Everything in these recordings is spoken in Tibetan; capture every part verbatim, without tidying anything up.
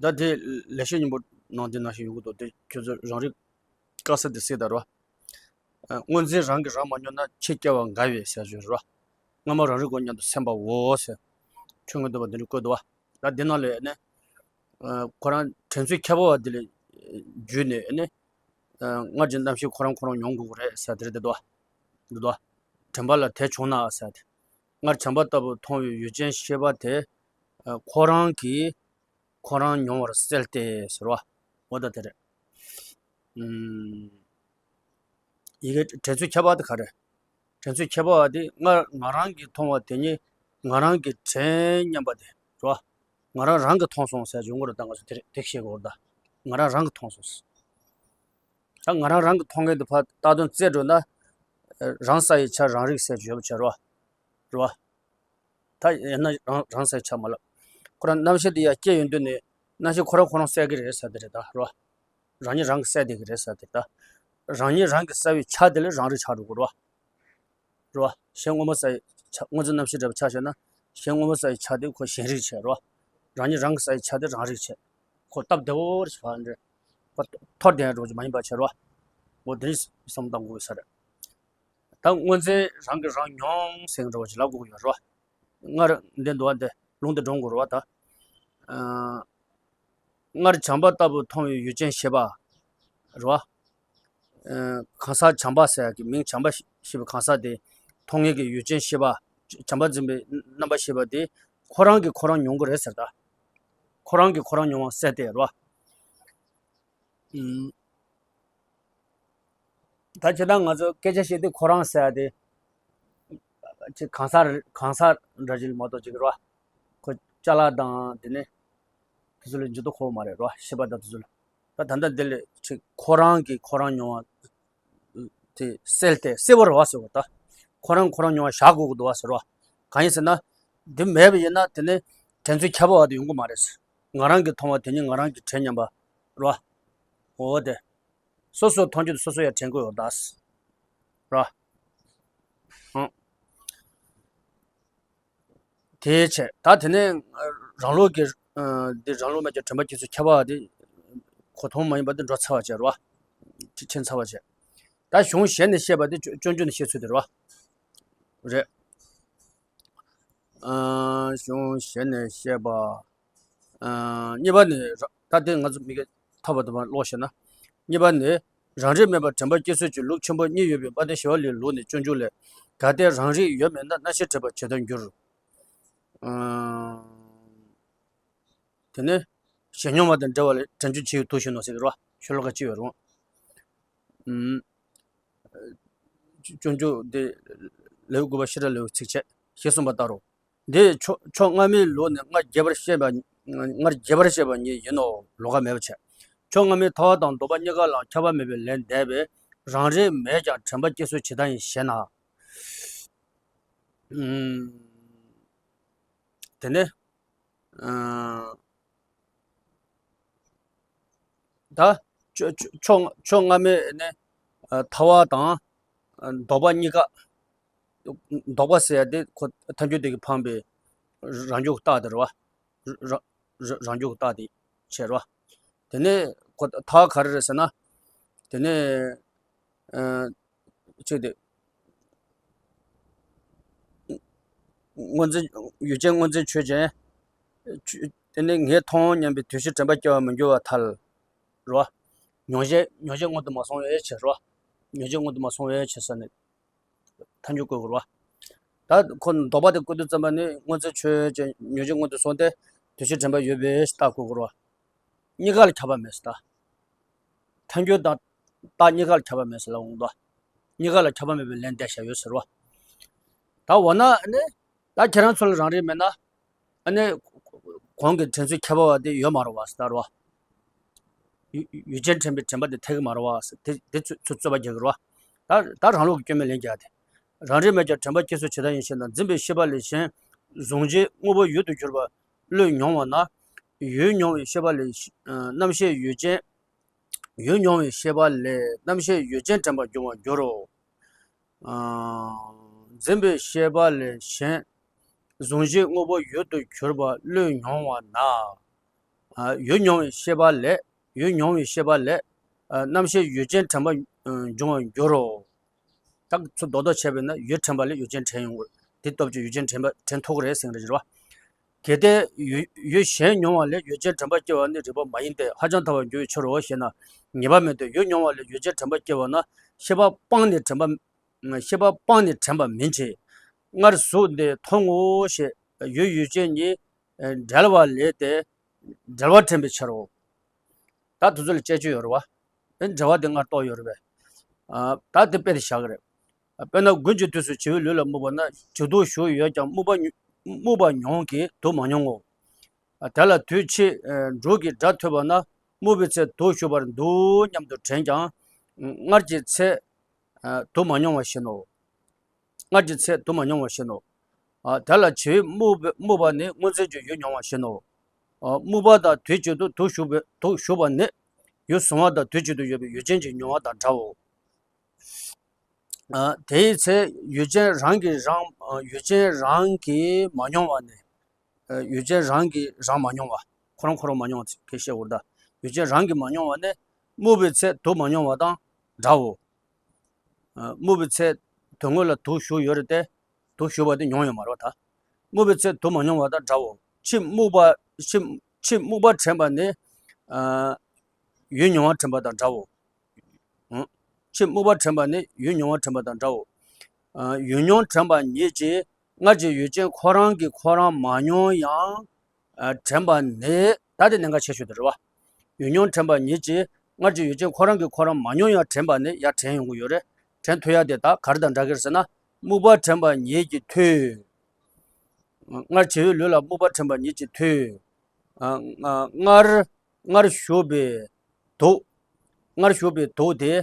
ད་དེ་ལེགས་བཤད་སྙིང་པོ་ནང་དེ་ནང་བཞིན་ཡོང་གི་འདུག་དེ་ཁྱོད་ཚོ་རང་རིག་དཀར་གསལ་དེ་གཟིགས་དང་རོ། སྔོ་འཛིན་རང་གིས་རང་མ་མྱོང་ན། ཕྱིས་སྐྱེ་བ་འགའ་བས་ཟེར་ཞོར་རོ། སྔ་མ་རང་རིག་གོ་སྙམ་དུ་སེམས་པའོ་ཟེར། ཆོས་མངོན་འདུས་པ་འདི་འདྲ་བཀོད་འདུག་བ། ད་འདི་ནང་ལས་ནི། ཁོ་རང་དྲན་ཚུལ་ཁྱད་པར་བ་འདི་ལས་བརྒྱུད་ནས་ནི། སྔར་གྱི་རྣམ་ཤེས་ཁོ་རང་ཁོ་རང་མྱོང་དགོས་ཀྱི་རེད་ཟེར་དེ་རེད་འདུག་བ། འདུག་བ། དྲན་པ་ལ་དེ་བྱུང་ན་ཟེར་དེ། སྔར་བྱམས་པ་ལྟ་བུ་མཐོང་བའི་ཡུལ་ཅན་ཤེས་པ་དེ། ཁོ་རང་གིས་ཁོ་རང་མྱོང་བར་གསལ་ཏེ་ཟེར་བ། འོ་ད་དེ་རེད། ཨུམ། ཡི་གེ་དྲན་ཚུལ་ཁྱད་པར་དེ་ག་རེ། དྲན་ཚུལ་ཁྱད་པར་བ་དེ་སྔར་ང་རང་གིས་མཐོང་བ་དེ་ཉིད་ང་རང་གིས་དྲན་སྙམ་པ་དེ་རེད་བ། ང་རང་རང་གིས་མཐོང་སོང་ཟེར་ཡོང་གི་རེད། ད་ང་ཚོ་དེ་རེད་དེ་བཤད་དགོས་རེད། ད་ང་རང་རང་གིས་མཐོང་སོང་ཟེར། ད་ང་རང་རང་གིས་མཐོང་མཁན་དེ་ཕར་ལྟ་དོན་རྩལ་འགྲོ་ན། རང་ས་ཡི་ཆ་རང་རིག་ཟེར་གྱི་ཡོད་པ་བྱས་རེད་བ། རེད་བ། ད་ཡིན་ན་རང་རང་སའི་ཆ་མ་ལབ། ཁོ་རང་རྣམ་ཤེས་དེ་ཡར་སྐྱེ་ཡོང་དུས་ནས་རྣམ་ཤེས་ཁོ་རང་ཁོ་རང་གསལ་གི་རེད་ཟེར་དེ་རེད་ད་རོ། རང་ཉིད་རང་གིས་གསལ་བསྡད་ཀྱི་རེད་ཟེར་དེ་རེད་ད། རང་ཉིད་རང་གིས་གསལ་བའི་ཆ་དེ་ལ་རང་རིག་ཆགས་འགྲོ་གི་རོ། རོ། གཞན་སྔོན་མ་སའི་ཆ། སྔོ་འཛིན་རྣམ་ཤེས་འདྲ་བ་ཆ་བཞག་ན། གཞན་སྔོན་མ་སའི་ཆ་དེ་ཁོ་གཞན་རིག་བྱས་རོ། རང་ཉིད་རང་གིས་གསལ་བའི་ཆ་དེ་རང་རིག་བྱས། ཁོ་སྟབས་བདེ་བོ་རེ་བྱས་པ་འདྲ། ཁོ་འཐོར་བསྡད་འགྲོ་གི་མ་ཡིན་པ་བྱས་རོ། འོ་དེ་རིགས་བསམ་བློ་བཏང་དགོས་ས་རེད། ད་སྔོ་འཛིན་རང་གིས་རང་མྱོང་ཟེར་འགྲོ་བ་ཅིག་ལབ་དགོས་ཀྱི་ཡོད་རེད་བ། སྔར་འདི་འདུག་བ། འདི་ལུང་འདི་འདྲོངས་དགོས་རེད་བ་ད། ཨ། སྔར་བྱམས་པ་ལྟ་བུ་མཐོང་བའི་ཡུལ་ཅན་ཤེས་པ་རེད་བ། ཨ། གང་ཟག་བྱམས་པ་ཟེར་ཡག་གི་མིང་བྱམས་པ་ཞེས་པའི་གང་ཟག་དེ་མཐོང་མཁན་གྱི་ཡུལ་ཅན་ཤེས་པ། བྱམས་པ་འཛིན་པའི་རྣམ་པ་ཤེས་པ་དེ་ཁོ་རང་གིས་ཁོ་རང་མྱོང་གི་རེད་ཟེར་ད། ཁོ་རང་གིས་ཁོ་རང་མྱོང་བ་གསལ་ཏེ་རེད་བ། ཨུམ། ད་ཁྱེད་རང་ང་ཚོ་སྐད་ཆ་བཤད་དུས་ཁོ་རང་ཟེར་ཡ་དེ། ཅིག་གང་ཟག་རེ་གང་ཟག་འདྲ་ཅིག་མ་གཏོགས་ཅིག་རེད་བ། ཁོ་ཅ་ལག་དང་དེ་ནས་དེ་ཚོ་ལ་འགྱུར་ལྡོག་འཁོར་བ་མ་རེད་རེད་བ། ཤེས་པ་དང་དེ་ཚོ་ལ། ད་ད་ལྟ་འདི་ལས་ཅིག་ཁོ་རང་གིས་ཁོ་རང་མྱོང་བ་དེ་གསལ་ཏེ་གསལ་བོ་རེད་བ་ཟེར་བ་ད། ཁོ་རང་ཁོ་རང་མྱོང་བ་བཞག་དགོས་ཀྱི་འདུག་བ་ཟེར་བ། གང་ཡིན་ཟེར་ན། འདི་མེད་པ་ཡིན་ན་དེ་ནས་དྲན་ཚུལ་ཁྱད་པར་བ་དེ་ཡོང་གི་མ་རེད་ཟེར། ང་རང་གིས་མཐོང་བ་དེ་ཉིད་ང་རང་གིས་དྲན་སྙམ་པ་རེད་བ། འོ་དེ། སོ་སོ་མཐོང་རྒྱུ་དེ་སོ་སོ་ཡང་དྲན་དགོས་ཡོད་ད། ར། ཧང་། དེའི་ཕྱིར་ད་དེ་ནས་རང་ལུགས་ཀྱི། འདི་རང་ལུགས་མེད་ཀྱང་དྲན་པ་སྐྱེ་ཚུལ་ཁྱད་པར་བ་དེ། གོ་མཐོང་མ་ཡིན་པ་དེ་འགྲོ་ཚར་བ་བྱས་ར། ཕྱིན་ཚར་བ་བྱས། ད་གཞུང་ཞལ་ནས་བཤད་པ་དེ་སྤྱོད་འཇུག་ནས་བཤད་ཚུལ་དེ་ར། རེད། གཞུང་ཞལ་ནས་བཤད་པ། གཉིས་པ་ནི་ར། ད་དེ་ང་ཚོ་མི་གི་ཐོབ་པ་དུ་མ་ཀློག་ཤེ་ན། གཉིས་པ་ནི། རང་རིག་མེད་པར་དྲན་པ་སྐྱེ་ཚུལ་གྱི་ལུགས་ཆེན་པོ་གཉིས་ཡོད་པའི་དཔལ་ལྡན་ཞི་བ་ལྷའི་ལུགས་ནས་སྤྱོད་འཇུག་ལས། གལ་ཏེ་རང་རིག་ཡོད་མེད་ན་རྣམ་ཤེས་དྲན་པར་ཇི་ལྟར་འགྱུར། དེ་ནས་ཞེས་སྙོམས་པ་དང་བྲལ་བ་ལས་དྲན་འཇུག་ཇི་ཡོད་དུ་ཞུགས་ནོ་ཟེར་གི་རེད་བ། ཤོ་ལོ་ཀ་གཅིག་ཡོད་རུང་། སྤྱོད་འཇུག་འདི་ལེའུ་དགུ་པ་ཤེས་རབ་ལེའུ་ཚིགས་བཅད་ཞེས་གསུངས་པ་ལྟར་རོ། འདི་ཕྱོགས་ཕྱོགས་སྔ་མའི་ལུགས་ནི་སྔར་རྒྱས་པར་བཤད་པ། སྔར་རྒྱས་པར་བཤད་པ་ཉིད་ཡིན་ནོ། ལོགས་ཀ་མེད་པ་བྱས། ཕྱོགས་སྔ་མའི་ཐར་པ་དང་ལྡོག་པ་གཉིས་ཀ་ལ་ཁྱབ་པ་མེད་པའི་ལན་འདེབས་པས། རང་རིག་མེད་ཀྱང་དྲན་པ་སྐྱེ་ཚུལ་ཇི་ལྟར་ཡིན་ཞེ་ན། དེ་ནས། ད་ཕྱོགས་ཕྱོགས་ཕྱོགས་སྔ་མའི་ནི་ཐར་པ་དང་ལྡོག་པ་གཉིས་ཀ། ལྡོག་པ་ཟེར་ཡ་དེ་ཁོ་ཐལ་འགྱུར་དེ་གིས་འཕངས་པའི་རང་འཇུག་རྟགས་དེ་རེད་བ། རང་རང་འཇུག་རྟགས་དེ་བྱས་རེད་བ། དེ་ནས་ཁོ་ཐར་པ་ག་རེ་རེད་ཟེར་ན། དེ་ནས། ཅིག་དེ། སྔོ་འཛིན། ཡུལ་ཅན་སྔོ་འཛིན་ཆོས་ཅན། དེ་ནི་ངས་མཐོང་སྙམ་པའི་དུས་གཞི་དྲན་པ་སྐྱེ་བ་མི་འགྱུར་བར་ཐལ། རོ། མྱོང་བྱེད་མྱོང་བྱེད་སྔོན་དུ་མ་སོང་བའི་ཕྱིར་རོ། མྱོང་བྱེད་སྔོན་དུ་མ་སོང་བའི་ཕྱིར་ཟེར་ནས་ཐལ་འགྱུར་བཀོད་དགོས་རོ། ད་ཁོ་ལྡོག་པ་དེ་བཀོད་དུས་ཙམ་པ་ནི་སྔོ་འཛིན་ཆོས་ཅན་མྱོང་བྱེད་སྔོན་དུ་སོང་སྟེ་དུས་གཞི་དྲན་པ་ཡོད་པའི་རྟགས་བཀོད་དགོས་རོ། གཉིས་ཀ་ལ་ཁྱབ་པ་མེད་ཟེར་ད། ཐལ་འགྱུར་དང་རྟགས་གཉིས་ཀ་ལ་ཁྱབ་པ་མེད་ཟེར་ལབ་འོང་དོ། གཉིས་ཀ་ལ་ཁྱབ་པ་མེད་པའི་ལན་འདེབས་བཞག་ཡོད་ཟེར་བ། ད་འོ་ན་ཨ་ནི། ད་ཁྱེད་རང་ཚོ་ལ་རང་རིག་མེད་ན། ཨ་ནི། གོང་གི་དྲན་ཚུལ་ཁྱད་པར་བ་དེ་ཡོད་མ་རེད་བ་ཟེར་ད་རེད་བ། ཡུལ་ཡུལ་ཅན་དྲན་པའི་དྲན་པ་དེ་འཐད་ཀྱི་མ་རེད་བ་ཟེར་དེ་དེ་ཚོད་ཚོད་རྩོད་པ་རྒྱག་གི་རེད་བ། ད་ད་རང་ལུགས་ཀྱི་སྐྱོན་མེད་ལན་རྒྱག་དེ། རང་རིག་མེད་ཀྱང་དྲན་པ་སྐྱེ་ཚུལ་ཇི་ལྟར་ཡིན་ཞེ་ན། འཛིན་པའི་ཤེས་པ་ལས་གཞན་གཟུང་བྱའི་དངོས་པོ་ཡུལ་དུ་གྱུར་པ་བློས་མྱོང་བ་ན། ཡུལ་མྱོང་བའི་ཤེས་པ་ལས་རྣམ་ཤེས་ཡུལ་ཅན། ཡུལ་མྱོང་བའི་ཤེས་པ་ལས་རྣམ་ཤེས་ཡུལ་ཅན་དྲན་པར་འགྱུར་བར་འགྱུར་རོ། འཛིན་པའི་ཤེས་པ་ལས་གཞན་གཟུང་བྱའི་དངོས་པོ་ཡུལ་དུ་གྱུར་པ་བློས་མྱོང་བ་ན། ཡུལ་མྱོང་བའི་ཤེས་པ་ལས། ཡུལ་མྱོང་བའི་ཤེས་པ་ལས། རྣམ་ཤེས་ཡུལ་ཅན་དྲན་པ་འབྱུང་བར་འགྱུར་རོ། ད་ཚུར་རྡོག་རྡོག་བྱས་པས་ན་ཡུལ་དྲན་པ་ལས་ཡུལ་ཅན་དྲན་ཡོང་གི། དེ་སྟོབས་ཀྱིས་ཡུལ་ཅན་དྲན་པ་དྲན་ཐུབ་ཀྱི་རེད་ཟེར་གྱི་རེད་བ། གལ་ཏེ་ཡུལ་ཡུལ་གཞན་མྱོང་བ་ལས་ཡུལ་ཅན་དྲན་པ་སྐྱེ་བ་ནི་རིགས་པ་མ་ཡིན་ཏེ་ཧ་ཅང་ཐལ་བར་འགྱུར་བའི་ཕྱིར་རོ་ཞེ་ན། ངེས་པ་མེད་དེ། ཡུལ་མྱོང་བ་ལས་ཡུལ་ཅན་དྲན་པ་སྐྱེ་བ་ན་ཤེས་པ་སྤངས་ནས་དྲན་པ། ཤེས་པ་སྤངས་ནས་དྲན་པ་མིན་གྱི། སྔར་གཟུགས་འདི་མཐོང་ངོ་ཞེས་ཡུལ་ཡུལ་ཅན་གཉིས་འབྲེལ་བ་ལས་ཏེ། འབྲེལ་བ་དྲན་པའི་ཕྱིར་རོ། ད་དེ་ཚོ་ལ་དཔྱད་བརྗོད་ཡོད་རེད་བ། འབྲེལ་བ་དེ་སྔར་རྟོགས་ཡོད་རེད་པས། ད་དེ་དཔེ་དེ་བཞག་གི་རེད། དཔེར་ན་དགུན་གྱི་དུས་སུ་བྱི་བའི་ལུས་ལ་རྨུགས་པ་ན་བྱི་དུག་ཞུགས་ཡོད་ཀྱང་རྨུགས་པ་རྨུགས་པ་མྱོང་གི་དུག་མ་མྱོང་ངོ་། དེ་ལ་དུས་ཕྱིས་འབྲུག་གི་སྒྲ་ཐོས་པ་ན་རྨུགས་པའི་ཚེ་དུག་ཞུགས་པར་འདུག་སྙམ་དུ་དྲན་ཀྱང་། སྔར་གྱི་ཚེ་དུག་མ་མྱོང་བ་བཞིན་ནོ། སྔར་གྱི་ཚེ་དུག་མ་མྱོང་བ་བཞིན་ནོ། དེ་ལ་བྱི་བའི་རྨུགས་པ་རྨུགས་པ་ནི་སྔོན་ཚེ་གྱི་ཡུལ་མྱོང་བ་བཞིན་ནོ། རྨུགས་པ་དང་དུས་གཅིག་ཏུ་དུག་ཞུགས་པའི་དུག་ཞུགས་པ་ནི་ཡུལ་གཟུང་བ་དང་དུས་གཅིག་ཏུ་ཡོད་པའི་ཡུལ་ཅན་གྱི་མྱོང་བ་དང་འདྲའོ། དེའི་ཚེ་ཡུལ་ཅན་རང་གིས་རང་ཡུལ་ཅན་རང་གིས་མ་མྱོང་བ་ནི། ཡུལ་ཅན་རང་གིས་རང་མ་མྱོང་བ། ཁོ་རང་ཁོ་རང་མ་མྱོང་བ་ཞེས་བཤད་དགོས་རེད་ད། ཡུལ་ཅན་རང་གིས་མ་མྱོང་བ་ནི་རྨུགས་པའི་ཚེ་དུག་མ་མྱོང་བ་དང་འདྲའོ། རྨུགས་པའི་ཚེ་དོན་དངོས་ལ་དུག་ཞུགས་ཡོད་རེད་དེ། དུག་ཞུགས་པ་དེ་མྱོང་ཡོད་མ་རེད་བ་ད། རྨུགས་པའི་ཚེ་དུག་མ་མྱོང་བ་དང་འདྲའོ། ཕྱིས་རྨུགས་པ་ཕྱིས་ཕྱིས་རྨུགས་པ་དྲན་པ་ནི། ཡུལ་མྱོང་བ་དྲན་པ་དང་འདྲའོ། ཕྱིས་རྨུགས་པ་དྲན་པ་ནི་ཡུལ་མྱོང་བ་དྲན་པ་དང་འདྲའོ། ཡུལ་མྱོང་དྲན་པ་ཉིད་ཀྱིས་སྔར་གྱི་ཡུལ་ཅན་ཁོ་རང་གིས་ཁོ་རང་མ་མྱོང་ཡང་དྲན་པ་ནི། ད་དེ་གནད་འགག་ཆེ་ཤོས་དེ་རེད་བ། ཡུལ་མྱོང་དྲན་པ་ཉིད་ཀྱིས་སྔར་གྱི་ཡུལ་ཅན་ཁོ་རང་གིས་ཁོ་རང་མ་མྱོང་ཡང་དྲན་པ་ནི་ཡར་དྲན་ཡོང་གི་ཡོད་རེད། དྲན་ཐུབ་ཡ་དེ་ད་ག་རེ་དང་འདྲ་གི་རེད་ཟེར་ན། རྨུགས་པ་དྲན་པ་ཉིད་ཀྱིས་ཐོས། སྔར་བྱི་བའི་ལུས་ལ་རྨུགས་པ་དྲན་པ་ཉིད་ཀྱིས་ཐོས། སྔར་སྔར་ཞུགས་པའི་དུག་སྔར་ཞུགས་པའི་དུག་དེ།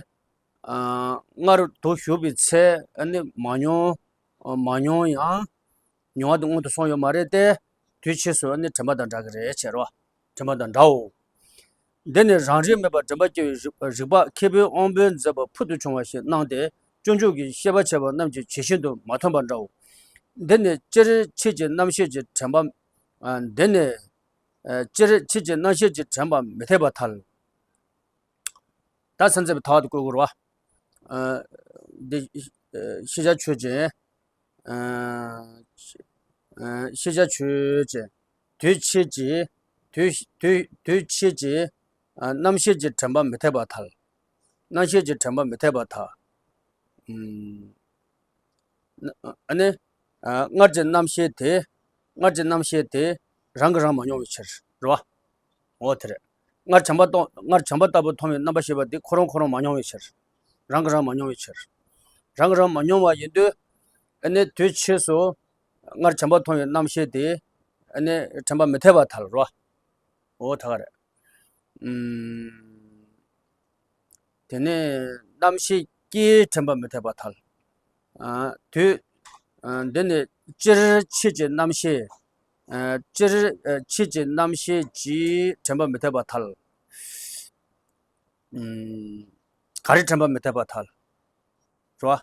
སྔར་དུག་ཞུགས་པའི་ཚེ་ནི་མ་མྱོང་། མ་མྱོང་ཡང་། མྱོང་བ་དེ་སྔོན་དུ་སོང་ཡོད་མ་རེད་དེ། དུས་ཕྱིས་སུ་ནི་དྲན་པ་དང་འདྲ་གི་རེད་ཟེར་བ། དྲན་པ་དང་འདྲའོ། འདི་ནི་རང་རིག་མེད་པར་དྲན་པ་སྐྱེ་བའི་རིག་རིག་པ་ཁེ་ཕན་དབང་པོའི་མཛད་པ་ཕུལ་དུ་བྱུང་བ་ཞིག་སྣང་སྟེ། སྤྱོད་འཇུག་གི་ཤེས་པ་ཆེ་བ་རྣམས་ཀྱིས་ཇི་བཞིན་དུ་མ་ཐོན་པ་འདྲའོ། འདི་ནི་སྤྱིར་ཕྱིས་ཀྱི་རྣམ་ཤེས་ཀྱི་དྲན་པ། འདི་ནི། སྤྱིར་ཕྱིས་ཀྱི་རྣམ་ཤེས་ཀྱི་དྲན་པ་མི་འཐད་པར་ཐལ། ད་སེམས་ཙམ་པའི་ཐལ་བ་དེ་བཀོད་དགོས་རེད་བ། འདི་ཤེས་བྱ་ཆོས་ཅན། ཤེས་བྱ་ཆོས་ཅན། དུས་ཕྱིས་ཀྱི། དུས་དུས་དུས་ཕྱིས་ཀྱི། རྣམ་ཤེས་ཀྱི་དྲན་པ་མི་འཐད་པར་ཐལ། རྣམ་ཤེས་ཀྱི་དྲན་པ་མི་འཐད་པར་ཐལ། ཨ་ནི། སྔར་གྱི་རྣམ་ཤེས་དེ། སྔར་གྱི་རྣམ་ཤེས་དེ་རང་གིས་རང་མ་མྱོང་བའི་ཕྱིར་རེད་བ། འོ་དེ་རེད། སྔར་བྱམས་པ་སྔར་བྱམས་པ་ལྟ་བུ་མཐོང་བའི་རྣམ་པར་ཤེས་པ་དེ་ཁོ་རང་ཁོ་རང་མ་མྱོང་བའི་ཕྱིར། རང་གིས་རང་མ་མྱོང་བའི་ཕྱིར། རང་གིས་རང་མ་མྱོང་བ་ཡིན་དུས། ཨ་ནི་དུས་ཕྱིས་སུ་སྔར་བྱམས་པ་མཐོང་བའི་རྣམ་ཤེས་དེ། ཨ་ནི་དྲན་པ་མི་འཐད་པར་ཐལ་རོ། འོ་ད་ག་རེད། ཨུམ། དེ་ནས་རྣམ་ཤེས་ཀྱི་དྲན་པ་མི་འཐད་པར་ཐལ། ཨ། དུས། ཨ། འདི་ནི་སྤྱིར་ཕྱིས་ཀྱི་རྣམ་ཤེས། ཨ། སྤྱིར་ཨ། ཕྱིས་ཀྱི་རྣམ་ཤེས་ཀྱི་དྲན་པ་མི་འཐད་པར་ཐལ། ཨུམ། ག་རེ་དྲན་པ་མི་འཐད་པར་ཐལ། རོ།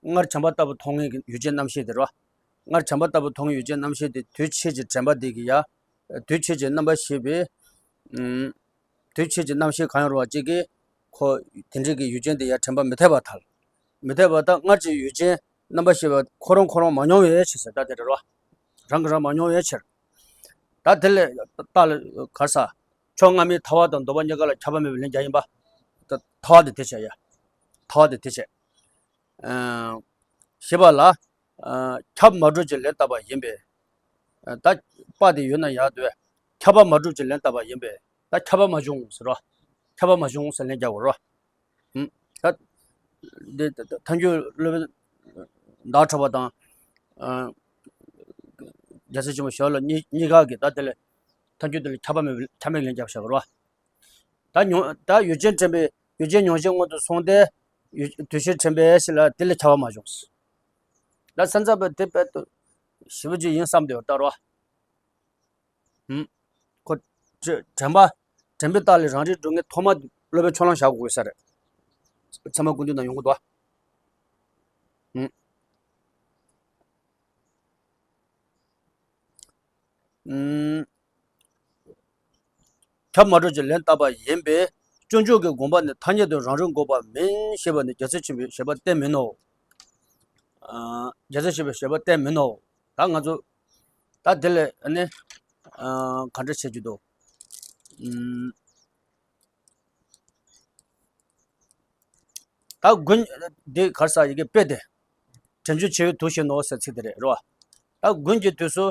སྔར་བྱམས་པ་ལྟ་བུ་མཐོང་མཁན་གྱི་ཡུལ་ཅན་རྣམ་ཤེས་དེ་རོ། སྔར་བྱམས་པ་ལྟ་བུ་མཐོང་མཁན་ཡུལ་ཅན་རྣམ་ཤེས་དེ་དུས་ཕྱིས་ཀྱི་དྲན་པ་དེ་གིས་ཡ། དུས་ཕྱིས་ཀྱི་རྣམ་པར་ཤེས་པའི། ཨུམ། དུས་ཕྱིས་ཀྱི་རྣམ་ཤེས་གང་ཡང་རུང་བ་གཅིག་གིས་ཁོ་དེ་འདྲའི་གི་ཡུལ་ཅན་དེ་ཡང་དྲན་པ་མི་འཐད་པར་ཐལ། མི་འཐད་པར་ཐལ། སྔར་གྱི་ཡུལ་ཅན་རྣམ་པར་ཤེས་པ་ཁོ་རང་ཁོ་རང་མ་མྱོང་བའི་ཕྱིར་ཟེར། ད་དེ་རེད་རོ། རང་གིས་རང་མ་མྱོང་བའི་ཕྱིར། ད་དེ་ལས་རྟགས་ལ་ག་རེ་ཟ། ཕྱོགས་སྔ་མའི་ཐལ་བ་དང་ལྡོག་པ་གཉིས་ཀ་ལ་ཁྱབ་པ་མེད་པའི་ལན་རྒྱག་ཡིན་པ། ད་ཐལ་བ་དེ་དེ་བྱས་ཡ། ཐལ་བ་དེ་དེ་བྱས། ཨ། ཞེས་པ་ལ། ཨ། ཁྱབ་པ་མ་གྲུབ་ཀྱི་ལན་བཏབ་པ་ཡིན་པས། ཨ། ད་པ་དེ་ཡོད་ན་ཡག་འདུག་ཁྱབ་པ་མ་གྲུབ་ཀྱི་ལན་བཏབ་པ་ཡིན་པས་ད་ཁྱབ་པ་མ་བྱུང་ཟེར་རོ། ཁྱབ་པ་མ་བྱུང་ཟེར་ལན་རྒྱག་དགོས་རོ། ཨུམ། ད་འདི་ཐལ་འགྱུར་སློབ་དཔོན་ཟླ་བ་གྲགས་པ་དང་། ཨ། རྒྱལ་སྲས་ཆེན་པོ་ཞི་བ་ལྷ་གཉིས་གཉིས་ཀ་གིས་ད་དེ་ལ་ཐལ་འགྱུར་དེ་ལ་ཁྱབ་པ་མེད་པའི་ཁྱབ་མེད་ལན་རྒྱབ་བཞག་རོ། ད་མྱོང་ད་ཡུལ་ཅན་དྲན་པའི་ཡུལ་ཅན་མྱོང་བྱེད་སྔོན་དུ་སོང་སྟེ། ཡུལ་དུས་ཕྱིས་དྲན་པའི་ཕྱིར་ལ་དེ་ལ་ཁྱབ་པ་མ་བྱུང་། ད་སེམས་ཙམ་པས་དེ་དཔེ་དུ་ཞིབ་པོ་ཅིག་ཡིན་བསམ་དེ་ལྟར་རོ། ཧུམ། ཁོ་དྲ་དྲན་པ་དྲན་པའི་རྟགས་ལས་རང་རིག་སྒྲུབ་མཁན་ཐོག་མ་སློབ་དཔོན་ཕྱོགས་གླང་བཞག་དགོས་ས་རེད། ཚད་མ་ཀུན་བཏུས་ནང་ཡོང་གི་འདུག་ཨ། ཧུམ། ཨུམ། ཁྱབ་མ་གྲུབ་ཀྱི་ལན་བཏབ་པ་ཡིན་པས། སྤྱོད་འཇུག་གི་དགོངས་པ་ནི་ཐ་སྙད་དུ་རང་རིག་འགོག་པ་མིན་ཞེས་པ་ནི་རྒྱལ་སྲས་ཆེན་པོའི་བཞེད་པ་གཏན་མིན་ནོ། ཨ། རྒྱལ་སྲས་ཆེན་པོའི་བཞེད་པ་གཏན་མིན་ནོ། ད་ང་ཚོ་ད་དེ་ལས་ཨ་ནི་ཨ་ག་འདྲ་བྱེད་རྒྱུ་འདུག་ཨུམ། ད་དགུན་འདི་གར་ས་ཡི་གེ་དཔེ་དེ། དྲན་འཇོག་བྱེད་པའི་དུས་ཤིག་ནོ་ཟེར་ཚིག་དེ་རེད་རོ། ད་དགུན་གྱི་དུས་སུ་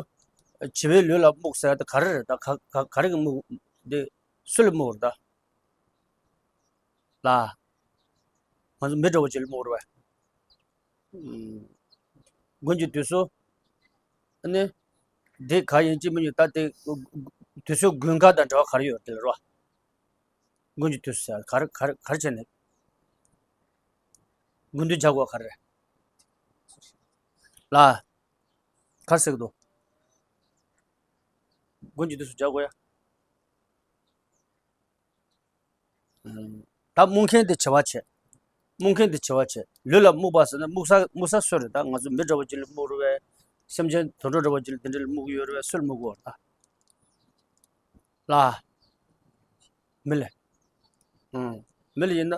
བྱིས་པའི་ལུས་ལ་རྨུགས་ཟེར་ཡ་དེ་ག་རེ་རེད། ད་ག་ག་ག་རེ་གི་རྨུགས་འདི་སུ་ལ་རྨུགས་རེད་ད། ལ། ང་ཚོ་མི་འདྲ་བོ་ཅིག་ལ་རྨུགས་རེད་བས། ཨུམ། དགུན་གྱི་དུས་སུ། ཨ་ནི། འདི་ག་ཡིན་གཅིག་མིན་གཉིས་ད་དེ། དུས་ཚོད་དགུན་ཁ་དང་འབྲེལ་བ་ག་རེ་ཡོད་དེ་ལ་རོ། དགུན་གྱི་དུས་སུ་ཟེར་ག་རེ་ག་རེ་ག་རེ་བྱས་ནས། དགུན་དུས་བྱ་དགོས་ག་རེ་རེད། ལ། ག་རེ་ཟེར་གི་འདུག་དགུན་གྱི་དུས་སུ་བྱ་དགོས་ཡ། ད་རྨུགས་མཁན་དེ་བྱ་བ་བྱེད། རྨུགས་མཁན་དེ་བྱ་བ་བྱེད། ལུས་ལ་རྨུགས་པ་ཟེར་ན་རྨུགས་ས་རྨུགས་ས་སུ་རེད། ད་ང་ཚོ་མི་འདྲ་བོ་ཅིག་ལ་རྨུགས་རུང་བས། སེམས་ཅན་དུད་འགྲོ་འདྲ་བོ་ཅིག་ལ་དེ་འདྲ་ལ་རྨུགས་ཡོད་རུང་བས་སུ་ལ་རྨུགས་དགོས་རེད་ད། ལ། མི་ལ། ཨང་། མི་ལ་ཡིན་ན།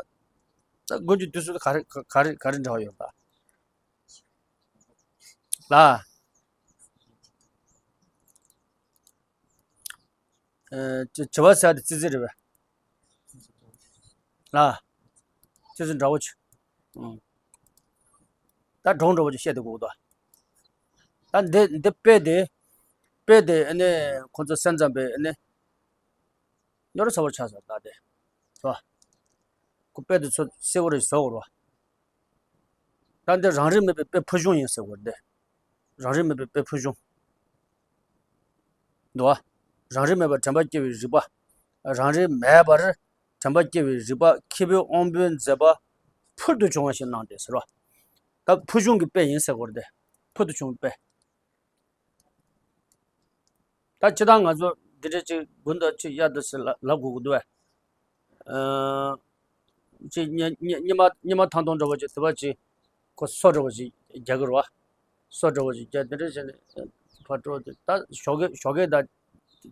ད་དགུན་གྱི་དུས་སུ་ག་རེ་ག་རེ་ག་རེ་འདྲ་བ་ཡོད་ད། ལ། ཨ། བྱ་བྱ་བ་ཟེར་ཡ་དེ་ཙི་ཙི་རེད་པས། ལ། ཙི་ཙི་འདྲ་བོ་ཆེ། ཨང་། ད་སྒྲུང་འདྲ་བོ་ཅིག་བཤད་དེ་དགོས་འདུག་ད་འདི་འདི་དཔེ་དེ། དཔེ་དེ་ཨ་ནི་ཁོ་ཚོ་སེམས་ཙམ་པས་ཨ་ནི། རྙོག་དྲ་ཚ་བོ་ཆགས་སོང་ད་དེ། རོ། ཁོ་དཔེ་དེ་ཚོ་གསལ་བོ་རེ་བཟོ་དགོས་རོ། ད་འདི་རང་རིག་མེད་པའི་དཔེ་ཕུལ་བྱུང་ཡིན་ཟེར་བ་རེད། རང་རིག་མེད་པའི་དཔེ་ཕུལ་བྱུང་། འདུག་བ། རང་རིག་མེད་པར་དྲན་པ་སྐྱེ་བའི་རིག་པ། རང་རིག་མེད་པར་དྲན་པ་སྐྱེ་བའི་རིག་པ་ཁྱེད་པོའི་དབང་པོའི་མཛད་པ་ཕུལ་དུ་བྱུང་བ་ཞིག་གནང་སྟེ་ཟེར་བ། ད་ཕུལ་བྱུང་གི་དཔེ་ཡིན་ཟེར་བ་རེད། ཕུལ་དུ་བྱུང་བའི་དཔེ། ད་སྤྱིར་བཏང་ང་ཚོ་འདི་འདྲ་ཅིག་དགུན་དུ་ཅིག་དབྱར་དུ་ཟེར་ལབ་ལབ་དགོས་ཀྱི་འདུག་བས། ཨ། ཅིག་ཉི་ཉི་ཉི་མ་ཉི་མ་ཐང་སྟོང་འདྲ་བོ་ཅིག་དེ་བ་ཅིག་ཁོ་སོ་འདྲ་བོ་ཅིག་རྒྱག་གི་རེད་བ། སོ་འདྲ་བོ་ཅིག་རྒྱག་དེ་འདྲ་བྱས་ནས་ཕར་འགྲོ་དེ་ད་ཞོགས་ཀས་ཞོགས་ཀས་ད་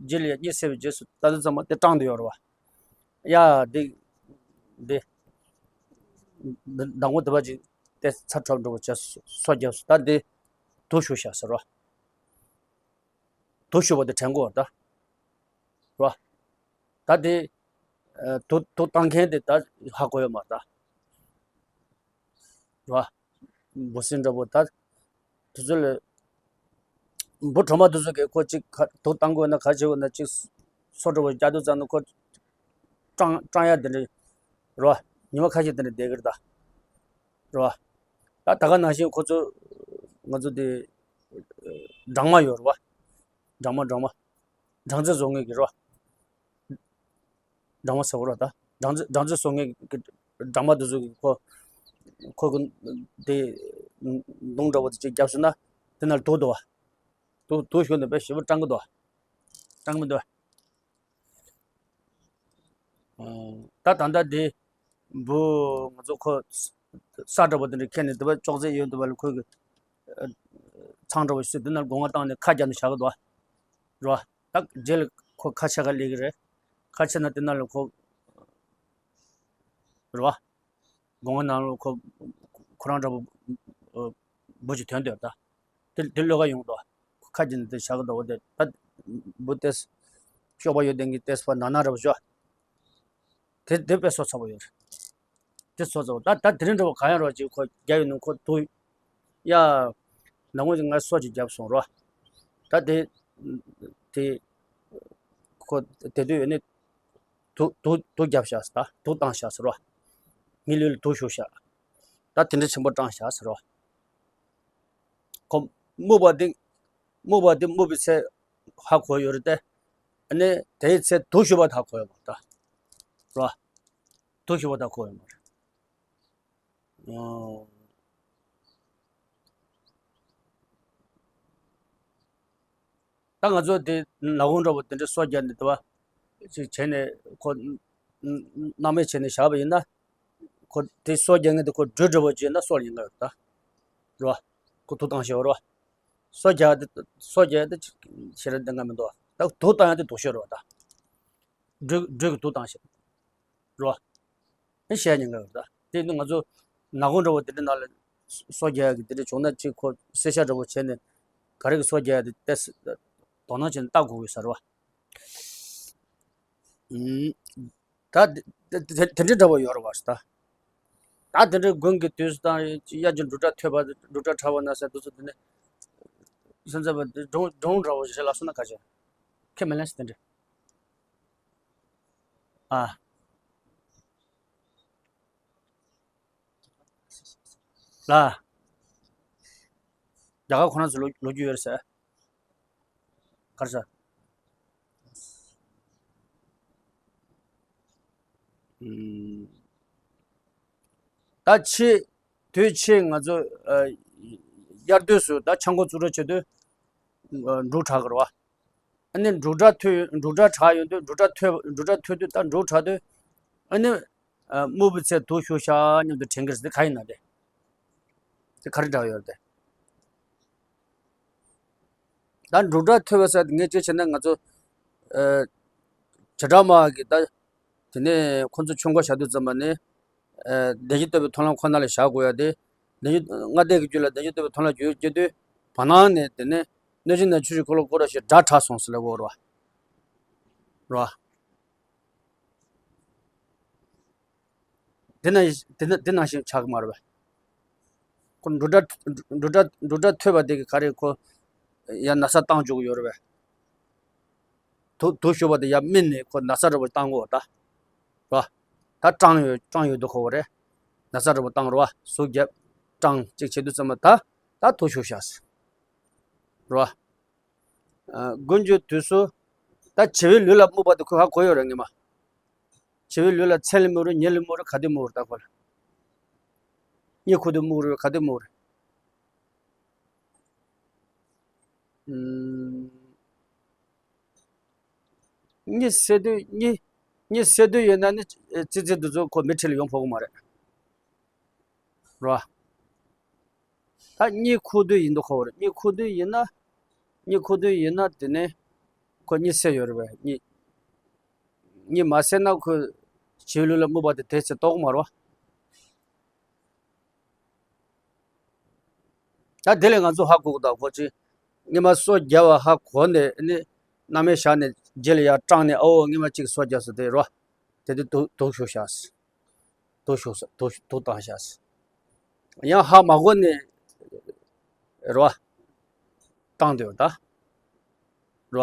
རྗེས་ལ་གཉིད་སད་པའི་རྗེས་སུ་ད་དུང་ཚང་མ་དེ་སྐྲངས་བསྡད་ཡོད་རེད་བ། ཡ་འདི་འདི་མདང་དགོང་དེ་བ་ཅིག་དེ་ཚ་དྲོད་འདྲ་བོ་བྱས་སོ་རྒྱབ་སོ་ད་འདི་དུག་ཤོར་བཞག་ཟེར་བ། དུག་ཤོར་བ་དེ་དྲན་གོ་ད། རོ། ད་དེ། ཨ། དུག་དུག་བཏང་མཁན་དེ་ད་ཧ་གོ་ཡོད་མ་རེད་ད། རོ། འབུ་སྲིན་འདྲ་པོ་ད། དེ་ཚོ་ལ། འབུ་གྲོག་མ་དེ་ཚོ་གིས་ཁོ་གཅིག་ཁ་དུག་བཏང་དགོས་ན་ག་བྱེད་དགོས་ན་གཅིག་སོ་འདྲ་པོ་རྒྱག་དུས་ཙམ་ན་ཁོ། སྐྲངས་སྐྲངས་ཡ་དེ་འདྲ། རོ། ཉི་མ་ཁ་ཤས་དེ་འདྲ་བསྡད་ཀྱི་རེད་ད། རེད་བ། ད་ད་ག་ནང་བཞིན་ཁོ་ཚོ་ང་ཚོ་དེ་སྦྲང་མ་ཡོད་རེད་བ། སྦྲང་མ་སྦྲང་མ། སྦྲང་རྩི་བཟོ་མཁན་གྱི་རེད་བ། སྦྲང་མ་ཟེར་བ་རེད་ད། སྦྲང་རྩི་སྦྲང་རྩི་བཟོ་མཁན་གྱི་སྦྲང་མ་དེ་ཚོ་གི་ཁོ་ཁོ་གི་དེ་མདུང་འདྲ་བོ་དེ་ཅིག་བརྒྱབ་སོང་ན་དེ་ན་ལ་དུག་འདུག་བ། དུག་དུག་ཤོར་ནས་དཔེ་ཞེ་པོ་སྐྲངས་གི་འདུག་བ། སྐྲངས་གི་མི་འདུག་བ། ད་ད་ལྟ་འདི་འབུ་ང་ཚོ་ཁོ་ས་འདྲ་པོ་དེ་འདྲ་ཁྱེར་ནས་དེ་བ་ཅོག་ཙེ་ཡོད་དེ་བ་ལ་ཁོ་གི་ཚང་འདྲ་པོ་ཞིག་དེ་ན་ལ་སྒོ་ང་བཏང་ནས་ཁ་བརྒྱབ་ནས་བཞག་གི་འདུག་བ། རེད་བ། ད་རྗེས་ལ་ཁོ་ཁ་ཕྱེད་ཀ་སླེབས་ཀྱི་རེད། ཁ་ཕྱེ་ན་དེ་ན་ལ་ཁོ། རེད་བ། སྒོ་ང་ནང་ལ་ཁོ་ཁོ་རང་འདྲ་པོ་འབུ་ཅིག་ཐོན་འདུག་ད། དེ་དེ་ལོག་ག་ཡོང་འདུག་ཁ་ཅིག་ནས་དེ་བཞག་གི་འདུག་དེ་ད་འབུ་ཏེས་གཤོག་པ་ཡོད་ལྡན་གྱི་ཏེས་པ་ནང་ན་རེ་བ་ཤོག་དེ་དེ་དཔེ་སོ་ཚ་པོ་ཡོད་རེད། དེ་སོ་ཚ་པོ་ད་ད་དེ་རིང་འདྲ་པོ་གང་ཡང་རོགས་ཅིག་ཁོ་རྒྱ་ཡོད་ནུ་ཁོ་དུ་ཡ། ནང་ངོས་ང་སོ་ཅིག་བརྒྱབ་སོང་རོ། ད་དེ་དེ་ཁོ་དེ་དུས་ཡོད་ནི་དུ་དུ་དུ་བརྒྱབ་བཞག་ད་དུ་བཏང་བཞག་ཟེར་རོ། ངའི་ལུས་ལ་དུ་ཞུགས་བཞག་ད་དེ་འདྲ་ཆེན་པོ་སྐྲངས་བཞག་ཟེར་རོ། ཁོ་རྨུགས་པ་འདི་རྨུགས་པ་འདི་རྨུགས་པའི་ཚེ་ཧ་གོ་ཡོད་རེད་དེ། ཨ་ནི་དེའི་ཚེ་དུག་ཤོར་བ་ད་གོ་ཡོད་མ་རེད་ད། རོ། དུག་ཤོར་བ་ད་གོ་ཡོད་མ་རེད། ཨོ། ད་ང་ཚོ་དེ་ནག་ཁུང་འདྲ་པོ་དེ་འདྲ་སོ་བརྒྱབ་ནས་དེ་བ་ཅིག་བྱས་ནས་ཁོ་སྣང་མེད་བྱས་ནས་བཞག་པ་ཡིན་ན། ཁོ་དེ་སོ་རྒྱག་མཁན་དེ་ཁོ་སྦྲུལ་འདྲ་པོ་ཅིག་ཡིན་ན་སོ་ལ་ཡིན་ག་རེད་ད། རེད་བ། ཁོ་དུག་བཏང་ཤེས་པ་རེད་བ། སོ་རྒྱག་དེ་སོ་རྒྱག་དེ་ཞེ་དྲག་བདེན་ག་མི་འདུག་བ། ད་དུག་བཏང་ཡ་དེ་དུག་ཤོར་རེད་བ་ད། སྦྲུལ་སྦྲུལ་གྱི་དུག་བཏང་ཞིག་རོ། ཨེ་བཤད་ཉན་གི་རེད་ད། དེ་ནི་ང་ཚོ་ནག་ཁུང་འདྲ་བོ་དེ་འདྲ་ནང་ལ་སོ་རྒྱག་ཡག་གི་དེ་འདྲ་བྱུང་ན་ཅིག་ཁོ་གསལ་ཤ་འདྲ་བོ་བྱས་ནས་ག་རེ་གི་སོ་རྒྱག་ཡག་དེ་ཏོག་ཙམ་དོ་སྣང་བྱས་ནས་ལྟ་དགོས་ཀྱི་ས་རེད་བ། ཨུམ། ད་དེ་དེ་དེ་འདྲ་འདྲ་བོ་ཡོད་རེད་བ་ད། ད་དེ་འདྲའི་དགུན་གྱི་དུས་སུ་དང་དབྱར་གྱི་འབྲུག་སྒྲ་ཐོས་པ་འབྲུག་སྒྲ་གྲགས་པ་ན་ཟེར་དུས་ཚོད་དེ་ནས་སེམས་ཙམ་པ་འདི་སྒྲུང་སྒྲུང་འདྲ་བོ་ཞིག་ལ་སོང་ན་ག་ཅི་ཁས་མི་ལེན་ཟེར་དེ་འདྲ། ཨ། ལ། རྒྱ་གར་ཁོ་རང་ཚོ་ལོ་ལོ་རྒྱུས་ཡོད་རེད་ཟེར། ག་རེ་ཟེར། ཨུམ། ད་ཕྱི་དུས་ཕྱི་ང་ཚོ་ཨ་དབྱར་དུས་སུ་ད་ཆང་ཁོག་བཙུགས་རོགས་བྱེད་དུས་ཨ་འབྲུག་གྲགས་ཀྱི་རེད་བ། ཨ་ནི་འབྲུག་སྒྲ་ཐོས་འབྲུག་སྒྲ་གྲགས་ཡོང་དུས་འབྲུག་སྒྲ་ཐོས་འབྲུག་སྒྲ་ཐོས་དུས་ད་འབྲུག་གྲགས་དུས་ཨ་ནི་ཨ་སྨུག་པའི་ཚལ་དུག་ཤོར་ཤག་སྙམ་དུ་དྲན་གྱི་རེད་དེ་ག་ཡིན་ན་དེ་དེ་ག་རེ་འདྲ་བ་ཡོད་རེད་དེ། ད་འབྲུག་སྒྲ་ཐོས་པ་ཟེར་དེ་ངས་ཅི་བྱས་ན་ང་ཚོ་ཨ་བྱེ་བྲག་སྨྲ་བ་གི་ད་དེ་ནས་ཁོ་ཚོ་ཆོས་འཁོར་བཞག་དུས་ཙམ་པ་ནས་ཨ་བདེན་བཞི་རྟོགས་པའི་མཐོང་ལམ་ཁོ་ན་ལ་བཞག་དགོས་ཡ་དེ། བདེན་བཞི་ལྔ་སྡེ་གི་རྒྱུད་ལ་བདེན་བཞི་རྟོགས་པའི་མཐོང་ལམ་རྒྱུད་སྐྱེ་དུས་བར་སྣང་ནས་དེ་ནས་གནོད་སྦྱིན་དང་ཆུ་སྲིན་འཁོར་ལོ་བསྐོར་རོ་ཞེས་སྒྲ་གྲགས་སོང་ཟེར་ལབ་ཡོད་རེད་བ། རེད་བ། དེ་ན་དེ་ན་དེ་ནང་བཞིན་ཆགས་ཀྱི་མ་རེད་པས། ཁོ་འབྲུག་སྒྲ་འབྲུག་སྒྲ་འབྲུག་སྒྲ་ཐོས་པ་དེ་གི་ག་རེ་ཁོ་ཡང་ན་ཚ་བཏང་བཅུག་གི་ཡོད་རེད་པས། དུག་དུག་ཤོར་བ་དེ་ཡང་སྨིན་ནས་ཁོ་ན་ཚ་འདྲ་པོ་བཏང་གོ་ད། རེད་བ། ད་སྐྲངས་ཡོད་སྐྲངས་ཡོད་དུ་ཁོ་བ་རེད། ན་ཚ་འདྲ་པོ་བཏང་རེད་བ་གཟུགས་རྒྱབ་སྐྲངས་གཅིག་བྱེད་དུས་ཙམ་པ་ད་ད་དུག་ཤོར་ཤག་ཟེར། རེད་བ། ཨ་དགུན་གྱི་དུས་སུ་ད་བྱི་བའི་ལུས་ལ་སྨུག་པ་དེ་ཁོས་ཧ་གོ་ཡོད་རེད་ངེས་མ། བྱི་བའི་ལུས་ལ་མཚན་ལ་སྨུག་རེད་ཉི་ལ་སྨུག་རེད་ག་དུས་སྨུག་རེད་ད་ཁོ་ལ། གཉིད་ཁུག་དུས་སྨུག་རེད་ག་དུས་སྨུག་རེད། ཨུམ། གཉིད་སད་དུས་གཉིད་གཉིད་སད་དུས་ཡིན་ན་ནི་ཙི་ཙི་འདི་ཚོ་ཁོ་མིག་འཕྲིན་ལ་ཡོང་ཕོད་ཀྱི་མ་རེད། རེད་བ། ད་གཉིད་ཁུག་དུས་ཡིན་དུ་ཁོ་བ་རེད། གཉིད་ཁུག་དུས་ཡིན་ན། གཉིད་ཁུག་དུས་ཡིན་ན་དེ་ནས་ཁོ་གཉིད་སད་ཡོད་རེད་པས། གཉིད་གཉིད་མ་སད་ན་ཁོ་བྱིའུ་ལུས་ལ་སྨུག་པ་དེ་དེ་ཚེ་རྟོགས་མ་རེད་པ། ད་དེ་ལས་ང་ཚོ་ཧ་གོ་གི་འདུག་ཁོ་ཅི། སྔོན་མ་སོ་བརྒྱབ་པ་ཧ་གོ་ནས་ནི་གནམ་མེད་བཞག་ནས་རྗེས་ལ་ཡར་སྐྲངས་ནས་ཨོ་སྔོན་མ་གཅིག་སོ་བརྒྱབ་སོང་དེ་རེད་པ། དེ་དུས་དུག་དུག་ཤོར་ཤག་དུག་ཤོར་ས་དུག་དུག་བཏང་ཤག་ཡང་ཧ་མ་གོ་ནས་རེད་པ། བཏང་དེ་བ་ད་རེད་པ།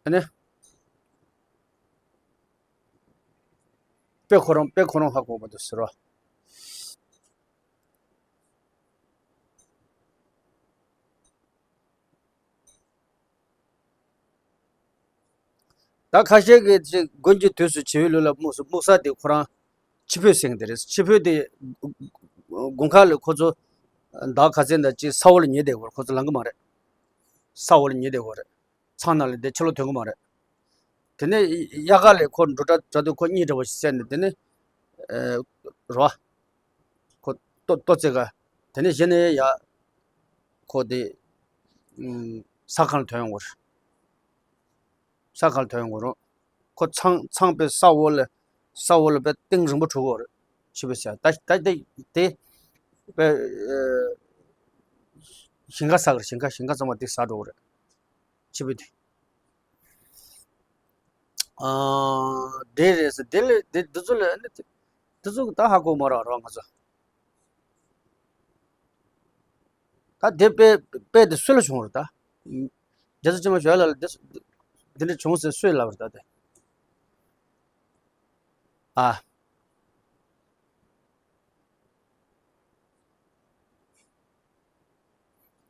ཨ་ནི། དཔེ་ཁོ་རང་དཔེ་ཁོ་རང་ཧ་གོ་མ་འདུག་ཟེར་བ། ད་ཁ་ཤས་ཀྱིས་ཅིག་དགུན་གྱི་དུས་སུ་བྱིའུའི་ལུས་ལ་སྨུག་སྨུག་ས་དེ་ཁོ་རང་ཕྱི་ཕོད་ཟེར་གྱི་དེ་རེད། ཕྱི་ཕོད་དེ་དགུན་ཁ་ལ་ཁོ་ཚོ་ཟླ་ཁ་ཚན་དང་ཅིག་ས་འོག་ལ་ཉལ་བསྡད་དགོས་རེད། ཁོ་ཚོ་ལངས་གི་མ་རེད། ས་འོག་ལ་ཉལ་བསྡད་དགོས་རེད། ཚང་ནང་ལ་བསྡད་ཕྱི་ལོགས་ཐོན་གི་མ་རེད། དེ་ནས་དབྱར་ཁ་ལ་ཁོ་འབྲུག་སྒྲ་གྲགས་དུས་ཁོ་གཉིད་འདྲ་བོ་ཞིག་སད་ནས་དེ་ནས་ཨེ་རོ། ཁོ་ལྟོ་ལྟོ་ཙེ་ག་དེ་ནས་གཞི་ནས་ཡ་ཁོ་དེ་ཨུམ་ས་ཁང་ལ་ཐོན་ཡོང་གི་རེད། ས་ཁང་ལ་ཐོན་ཡོང་གི་རེད། ཁོ་ཚང་ཚང་པའི་ས་འོག་ལ་ས་འོག་ལ་དཔེ་གཏིང་རིང་པོ་འཁྲུག་གི་རེད། ཕྱི་པའི་ས་ད་ད་དེ་དེ་དཔེ་ཨེ་ཞིང་ཁ་ཟ་གི་རེད། ཞིང་ཁ་ཞིང་ཁ་ཚང་མ་དེ་ཟ་འགྲོ་གི་རེད། ཕྱི་པའི་དེ། ཨ། དེ་རེད་ཟེར། དེ་ལས་དེ་འདི་ཚོ་ལས་ཨ་ནི་དེ་འདི་ཚོ་ད་ཧ་གོ་མ་རེད་རོ་ང་ཚོ། ད་དེ་དཔེ་དཔེ་དེ་སུ་ལ་བྱུང་རེད་ད། རྒྱལ་སྲས་ཅན་མ་ཞོལ་ལ་དེ་དེ་འདྲ་བྱུང་ཟེར་སུས་ལབ་རེད་ད་དེ། ཨ།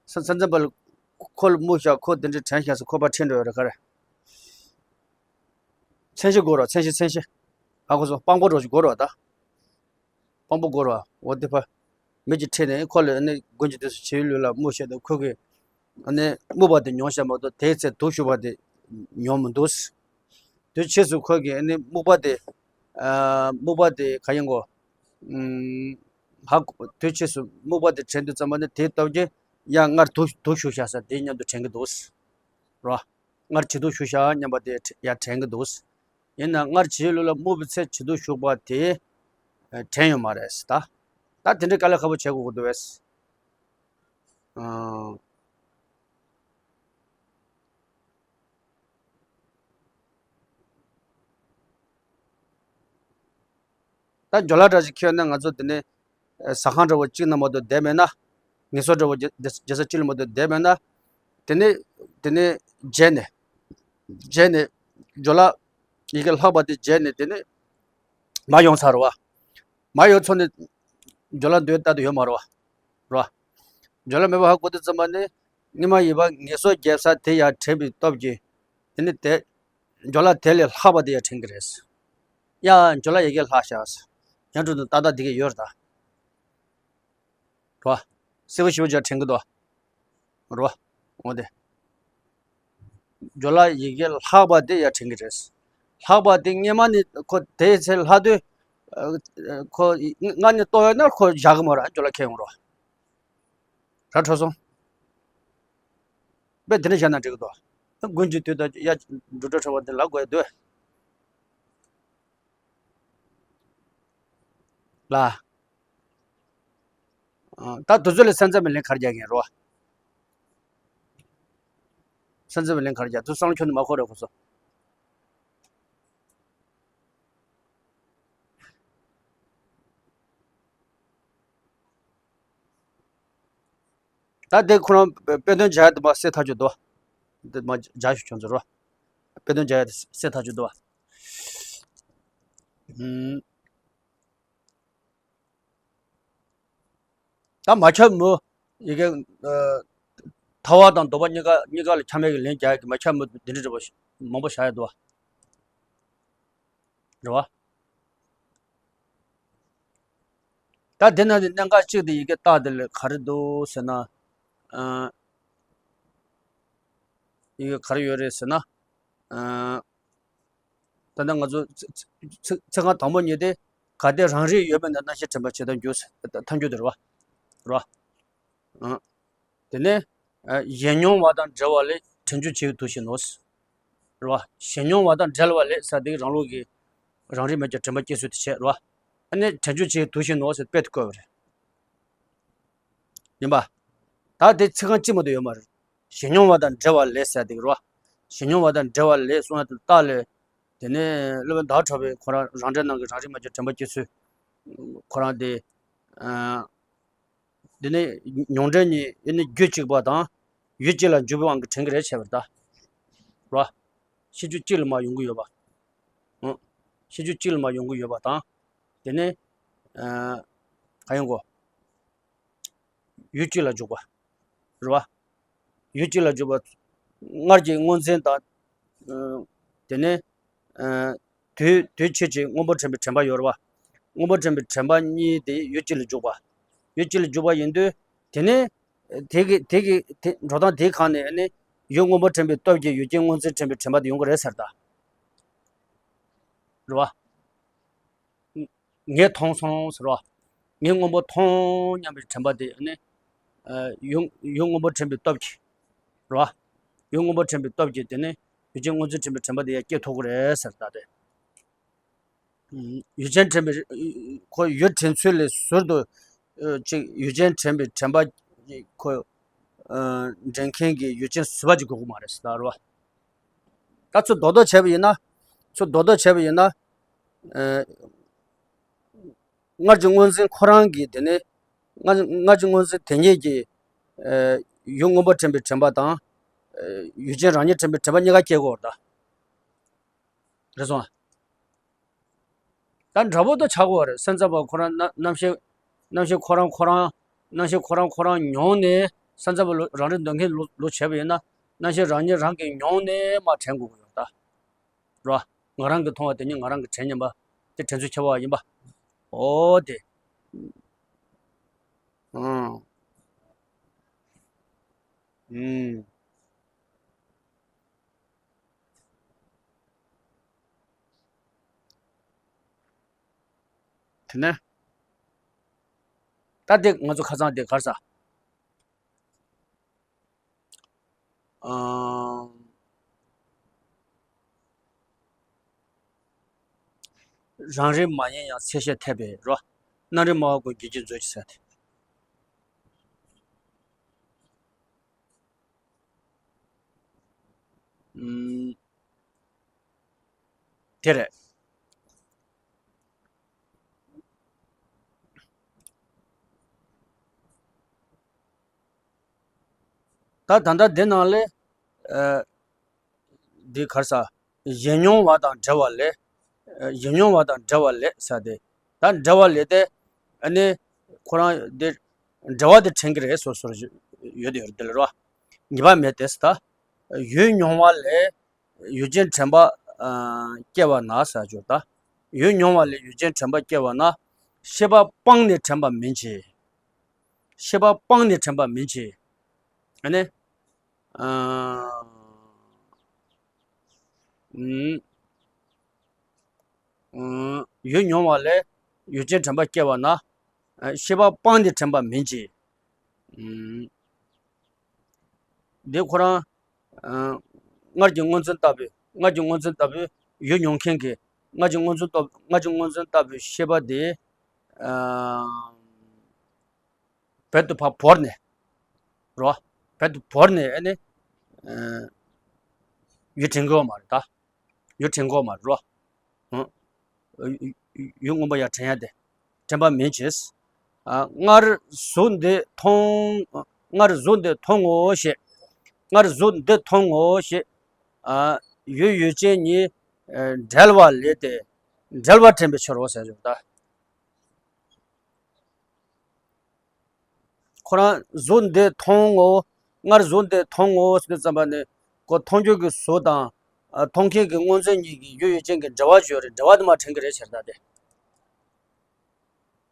ས་ས་འཛིན་པ་ལ་ཁོ་ལ་སྨུག་ཤག་ཁོ་དེ་འདྲ་དྲན་ཤག་ཟེར་ཁོ་པར་ཁྲིད་འགྲོ་ཡོད་རེད་ག་རེ། མཚན་གཞི་དགོས་རོགས། མཚན་གཞི་མཚན་གཞི། ཨ་ཁོ་ཚོ་དཔང་པོ་འགྲོ་ཞིག་དགོས་རོགས་ད། དཔང་པོ་དགོས་རོགས། འོ་དེ་ཕ། མི་གཅིག་ཁྲིད་ནས་ཁོ་ལ་ཨ་ནི་དགུན་གྱི་དུས་སུ་བྱིའུའི་ལུས་ལ་སྨུག་ཤག་དང་ཁོ་གིས་ཨ་ནི་སྨུག་པ་དེ་མྱོང་ཤག་མ་གཏོགས་དེའི་ཚེ་དུག་ཤོར་བ་དེ་མྱོང་མི་འདུག་དུས་ཕྱིས་སུ་ཁོ་གིས་ཨ་ནི་སྨུག་པ་དེ། ཨ་སྨུག་པ་དེ་ག་ཡིན་གོ། ཨུམ། ཧ་གོ། དུས་ཕྱིས་སུ་སྨུག་པ་དེ་དྲན་དུས་ཙམ་པ་ནི་དེའི་སྟབས་ཀྱིས་ཡང་སྔར་དུག་དུག་ཞུགས་བཞག་ས་དེ་མཉམ་དུ་དྲན་གྱི་འདུག་རོ། སྔར་བྱི་དུག་ཞུགས་བཞག་སྙམ་པ་དེ་ཡང་དྲན་གྱི་འདུག་ཡིན་ན་སྔར་བྱིའུ་ལུག་ལ་སྨུག་པའི་ཚེ་བྱི་དུག་ཞུགས་པ་དེ་དྲན་ཡོད་མ་རེད་ད། ད་དེ་འདྲའི་དཀའ་ལས་ཁག་པོ་བྱེད་དགོས་ཀྱི་འདུག་བས། ཨང་། ད་ཇོ་ལ་འདྲ་ཞིག་ཁྱེར་ན་ང་ཚོ་དེ་ནས་ཟ་ཁང་འདྲ་བོ་གཅིག་ན་མ་གཏོགས་བསྡད་མེད་ན། ངལ་གསོ་འདྲ་བོ་རྒྱ་རྒྱ་ས་གཅིག་ལ་མ་གཏོགས་བསྡད་མེད་ན། དེ་ནས་དེ་ནས་མཇལ་ནས་མཇལ་ནས་ཇོ་ལ་ཡི་གེ་ལྷག་པ་དེ་མཇལ་ནས་དེ་ནས་མར་ཡོང་ཚར་བ། མར་ཡོང་ཚར་ནས་ཇོ་ལ་འདོད་ལྟ་དུ་ཡོད་མ་རེད་བ། རེད་བ། ཇོ་ལ་མེད་པ་ཧ་གོ་དུས་ཙམ་པ་ནི་སྔོན་མ་ཡོད་པ་ངལ་གསོ་རྒྱབ་ས་དེ་ཡང་དྲན་པའི་སྟོབས་ཀྱིས་དེ་ནི་དེ་ཇོ་ལ་དེ་ལས་ལྷག་པ་དེ་ཡང་དྲན་གྱི་རེད། ཡ་ཇོ་ལ་ཡི་གེ་ལྷག་ཤག་ཡང་དྲུང་དུ་ཏག་ཏག་དེ་གས་ཡོད་རེད་ད། རེད་བ། སེར་པོ་ཞེ་པོ་ཅིག་དྲན་གྱི་འདུག་རེད་བ། འོ་དེ། ཇོ་ལ་ཡི་གེ་ལྷག་པ་དེ་ཡང་དྲན་གྱི་རེད། ལྷག་པ་དེ་སྔོན་མ་ནས་ཁོ་དེའི་ཚེ་ལྷག་དུས། ཨ་ཁོ་སྔ་ནས་ལྟོ་ཡོད་ན་ཁོ་བཞག་གི་མ་རེད། ཇོ་ལ་ཁྱེར་ཡོང་རོགས། ར་འཕྲོད་སོང་། དཔེ་དེ་འདྲ་བཞག་ན་འགྲིག་གི་འདུག་དགུན་གྱི་དུས་དང་ཡ་འབྲུག་སྒྲ་འཕྲོད་པ་དེ་ལ་དགོས་འདུག་ལ། ཨ། ད་དུས་ཚོད་ལ་སེམས་འཚབ་མི་ལེན་གར་རྒྱག་གིན་རོ། སེམས་འཚབ་མི་ལེན་གར་རྒྱག་དུས་བསམ་བློ་ཁྱོན་ནས་མ་འཁོར་རེ་ཁོ་ཚོ། ད་དེ་ཁོ་རང་དཔེ་སྟོན་བྱ་ཡ་དེ་མ་སེ་ཐག་ཆོད་དོ། དེ་མ་བྱ་ཞུ་ཁྱོད་ཚོ་རོ། དཔེ་སྟོན་བྱ་ཡ་དེ་སེ་ཐག་ཆོད་དོ། ཨུམ། ད་མ་ཁྱབ་མུ། ཡི་གེ་ཨ། ཐ་བ་དང་དོ་བ་གཉིས་ཀ་གཉིས་ཀ་ལ་ཁྱབ་མེད་ཀྱི་ལན་རྒྱག་གི་མ་ཁྱབ་མུ་འདི་འདྲ་འདྲ་བ་ཞིག་མང་པོ་བཞག་ཡ་འདུག་བ། རེད་བ། ད་འདི་ན་ནི་གནད་འགག་གཅིག་དེ་ཡི་གེ་རྟགས་དེ་ལ་ག་རེ་འདུག་ཟེར་ན། ཨ། ཡི་གེ་ག་རེ་ཡོད་རེད་ཟེར་ན། ཨ། ད་ལྟ་ང་ཚོ་ཚིག་ཚིག་ཚིག་ཚིག་རྐང་དང་པོ་གཉིས་དེ་གལ་ཏེ་རང་རིག་ཡོད་པས་ན་རྣམ་ཤེས་དྲན་པ་ཇི་ལྟར་འགྱུར་ཟེར་ཐལ་འགྱུར་དེ་རེད་བ། རེད་བ། ཨ། དེ་ནས་ཨ། གཞན་མྱོང་བ་དང་བྲལ་བ་ལས་དྲན་འགྱུར་ཆེ་བའི་དུས་ཤིག་ནོ། རེད་བ། གཞན་མྱོང་བ་དང་བྲལ་བ་ལས་ས་དེ་རང་ལུགས་ཀྱི་རང་རིག་མེད་ཀྱང་དྲན་པ་སྐྱེ་ཚུལ་དེ་བྱས་རེད་བ། ཨ་ནི་དྲན་འགྱུར་ཆེ་བའི་དུས་ཤིག་ནོ་ཟེར་དཔེ་དེ་བཀོད་པ་རེད། ཡིན་པ། ད་དེ་ཚིག་རྐང་གཅིག་མ་གཏོགས་ཡོད་མ་རེད། གཞན་མྱོང་བ་དང་བྲལ་བ་ལས་ཟེར་དེ་རེད་བ། གཞན་མྱོང་བ་དང་བྲལ་བ་ལས་གསུངས་ཡ་དེ་རྟགས་ལས། དེ་ནས་སློབ་དཔོན་ཟླ་བ་གྲགས་པས་ཁོ་རང་རང་འགྲེལ་ནང་གི་རང་རིག་མེད་ཀྱང་དྲན་པ་སྐྱེ་ཚུལ། ཁོ་རང་དེ། ཨ། འདི་ནི་མྱོང་འབྲེལ་གཉིས་ཡིན་ནི་རྒྱུད་གཅིག་པ་དང་ཡུལ་གཅིག་ལ་འཇུག་པའི་དབང་གིས་དྲན་གྱི་རེད་བྱས་པར་གདའ། རོ། ཤེས་རྒྱུད་གཅིག་ལ་མར་ཡོང་གི་ཡོད་པ། ཨང་། ཤེས་རྒྱུད་གཅིག་ལ་མར་ཡོང་གི་ཡོད་པ་དང་། དེ་ནི། ཨ། ག་ཡོང་གོ། ཡུལ་གཅིག་ལ་འཇུག་པ། རེད་བ། ཡུལ་གཅིག་ལ་འཇུག་པ། སྔར་གྱི་སྔོ་འཛིན་དང་། ཨ། དེ་ནས། ཨ། དུས་དུས་ཕྱིས་ཀྱི་སྔོན་པོ་དྲན་པའི་དྲན་པ་ཡོད་རེད་བ། སྔོན་པོ་དྲན་པའི་དྲན་པ་གཉིས་དེ་ཡུལ་གཅིག་ལ་འཇུག་པ། ཡུལ་གཅིག་ལ་འཇུག་པ་ཡིན་དུས། དེ་ནས། དེ་གི་དེ་གི་དེ་འགྲོ་སྟངས་དེའི་སྒང་ནས་ནི་ཡུལ་སྔོན་པོ་དྲན་པའི་སྟོབས་ཀྱིས་ཡུལ་ཅན་སྔོ་འཛིན་དྲན་པའི་དྲན་པ་དེ་ཡོང་གི་རེད་ཟེར་ད། རེད་བ། ངས་མཐོང་སོང་ཟེར་བ། ངས་སྔོན་པོ་མཐོང་སྙམ་པའི་དྲན་པ་དེ་ནི། ཨ། ཡུལ་ཡུལ་སྔོན་པོ་དྲན་པའི་སྟོབས་ཀྱིས། རེད་བ། ཡུལ་སྔོན་པོ་དྲན་པའི་སྟོབས་ཀྱིས་དེ་ནི་ཡུལ་ཅན་སྔོ་འཛིན་དྲན་པའི་དྲན་པ་དེ་ཡང་སྐྱེ་ཐུབ་ཀྱི་རེད་ཟེར་ད་དེ། ཡུལ་ཅན་དྲན་པའི། ཁོ་ཡུལ་དྲན་ཚུལ་ལས་ཟུར་དུ། ཨ། ཅིག་ཡུལ་ཅན་དྲན་པའི་དྲན་པ། ཁོ། ཨ། འདྲེན་མཁན་གྱི་ཡུལ་ཅན་ཟུར་པ་ཅིག་དགོས་ཀྱི་མ་རེད་ཟེར་ད་རེད་བ། ད་ཚུར་རྡོག་རྡོག་བྱས་པ་ཡིན་ན། ཚུར་རྡོག་རྡོག་བྱས་པ་ཡིན་ན། ཨ། སྔར་གྱི་སྔོ་འཛིན་ཁོ་རང་གིས་དེ་ནས། སྔར་སྔར་གྱི་སྔོ་འཛིན་དེ་ཉིད་ཀྱིས། ཨ། ཡུལ་སྔོན་པོ་དྲན་པའི་དྲན་པ་དང་། ཨ། ཡུལ་ཅན་རང་ཉིད་དྲན་པའི་དྲན་པ་གཉིས་ཀ་སྐྱེ་དགོས་རེད་ད། རེད་སོང་ཨ། ད་འདྲ་པོ་དང་ཆགས་པ་རེད། སེམས་ཙམ་པ་ཁོ་རང་རྣམ་རྣམ་ཤེས། རྣམ་ཤེས་ཁོ་རང་ཁོ་རང་། རྣམ་ཤེས་ཁོ་རང་ཁོ་རང་མྱོང་ནས་སེམས་ཙམ་པ་ལོ་རང་རིག་འདོད་མཁན་ལོ་ལོ་བྱས་པ་ཡིན་ན། རྣམ་ཤེས་རང་ཉིད་རང་གིས་མྱོང་ནས་མར་དྲན་དགོས་ཀྱི་ཡོད་ད། རོ། ང་རང་གིས་མཐོང་བ་དེ་ཉིད་ང་རང་གིས་དྲན་སྙམ་པ། དེ་དྲན་ཚུལ་ཁྱབ་པ་ཡིན་པ། འོ་དེ། ཨང་། ཨུམ། དེ་ནས། ད་དེ་ང་ཚོ་ཁ་སང་དེ་ག་རེ་ཟ། ཨ། རང་རིག་མ་ཡིན་ཡང་ཚད་ཤེས་འཐད་པས་རོ། རྣམ་རིག་སྨྲ་བ་ཀུན་བགེགས་ཀྱིས་མཛོད་ཅིག་ཟེར་ཏེ། ཨུམ། དེ་རེད། ད་ད་ལྟ་འདི་ནང་ལས། ཨ། འདི་ག་རེ་ཟ། གཞན་མྱོང་བ་དང་བྲལ་བ་ལས། ཨ། གཞན་མྱོང་བ་དང་བྲལ་བ་ལས་ཟེར་ཏེ། ད་བྲལ་བ་ལས་ཏེ། ཨ་ནི། ཁོ་རང་འདི། འབྲེལ་བ་དེ་དྲན་གྱི་རེད་སོ་སོར་ཡོད་དེ་ཡོད་དེ་ལ་རོ། ངེས་པ་མེད་དེ་ཟེར་ད། ཡུལ་མྱོང་བ་ལས། ཡུལ་ཅན་དྲན་པ། ཨ། སྐྱེ་བ་ན་ཟེར་གྱུར་ད། ཡུལ་མྱོང་བ་ལས་ཡུལ་ཅན་དྲན་པ་སྐྱེ་བ་ན། ཤེས་པ་སྤངས་ནས་དྲན་པ་མིན་གྱི། ཤེས་པ་སྤངས་ནས་དྲན་པ་མིན་གྱི། ཨ་ནི། ཨ། ཨུམ། ཨུམ། ཡུལ་མྱོང་བ་ལས་ཡུལ་ཅན་དྲན་པ་སྐྱེ་བ་ན། ཨ། ཤེས་པ་སྤངས་ནས་དྲན་པ་མིན་གྱི། ཨུམ། འདི་ཁོ་རང་། ཨ། སྔར་གྱི་སྔོ་འཛིན་ལྟ་བུའི། སྔར་གྱི་སྔོ་འཛིན་ལྟ་བུའི་ཡུལ་མྱོང་མཁན་གྱི། སྔར་གྱི་སྔོ་འཛིན་ལྟ། སྔར་གྱི་སྔོ་འཛིན་ལྟ་བུའི་ཤེས་པ་དེ། ཨ། བོད་དུ་ཕར་བོར་ནས། རོ། བོད་དུ་བོར་ནས་ཨ་ནི། ཨ། ཡུལ་དྲན་གྱི་ཡོད་མ་རེད་ད། ཡུལ་དྲན་གྱི་ཡོད་མ་རེད་རོ། ཨ། ཡུལ་མངོན་པར་ཡང་དྲན་ཡ་དེ། དྲན་པ་མིན་གྱི། ཨ། སྔར་གཟུགས་འདི་མཐོང་། སྔར་གཟུགས་འདི་མཐོང་ངོ་ཞེས། སྔར་གཟུགས་འདི་མཐོང་ངོ་ཞེས། ཨ། ཡུལ་ཡུལ་ཅན་གཉིས། ཨ། འབྲེལ་བ་ལས་ཏེ། འབྲེལ་བ་དྲན་པའི་ཕྱིར་རོ་ཟེར་གྱུར་ད། ཁོ་རང་གཟུགས་འདི་མཐོང་ངོ་། སྔར་གཟུགས་འདི་མཐོང་ངོ་ཟེར་དུས་ཙམ་པ་ནི། ཁོ་མཐོང་རྒྱུ་གི་གཟུགས་དང་། ཨ། མཐོང་མཁན་གྱི་སྔོ་འཛིན་གཉིས་ཀྱི་ཡུལ་ཡུལ་ཅན་གྱི་འབྲེལ་བ་ཅིག་ཡོད་རེད། འབྲེལ་བ་དེ་མ་དྲན་གྱི་རེད་ཟེར་ད་དེ།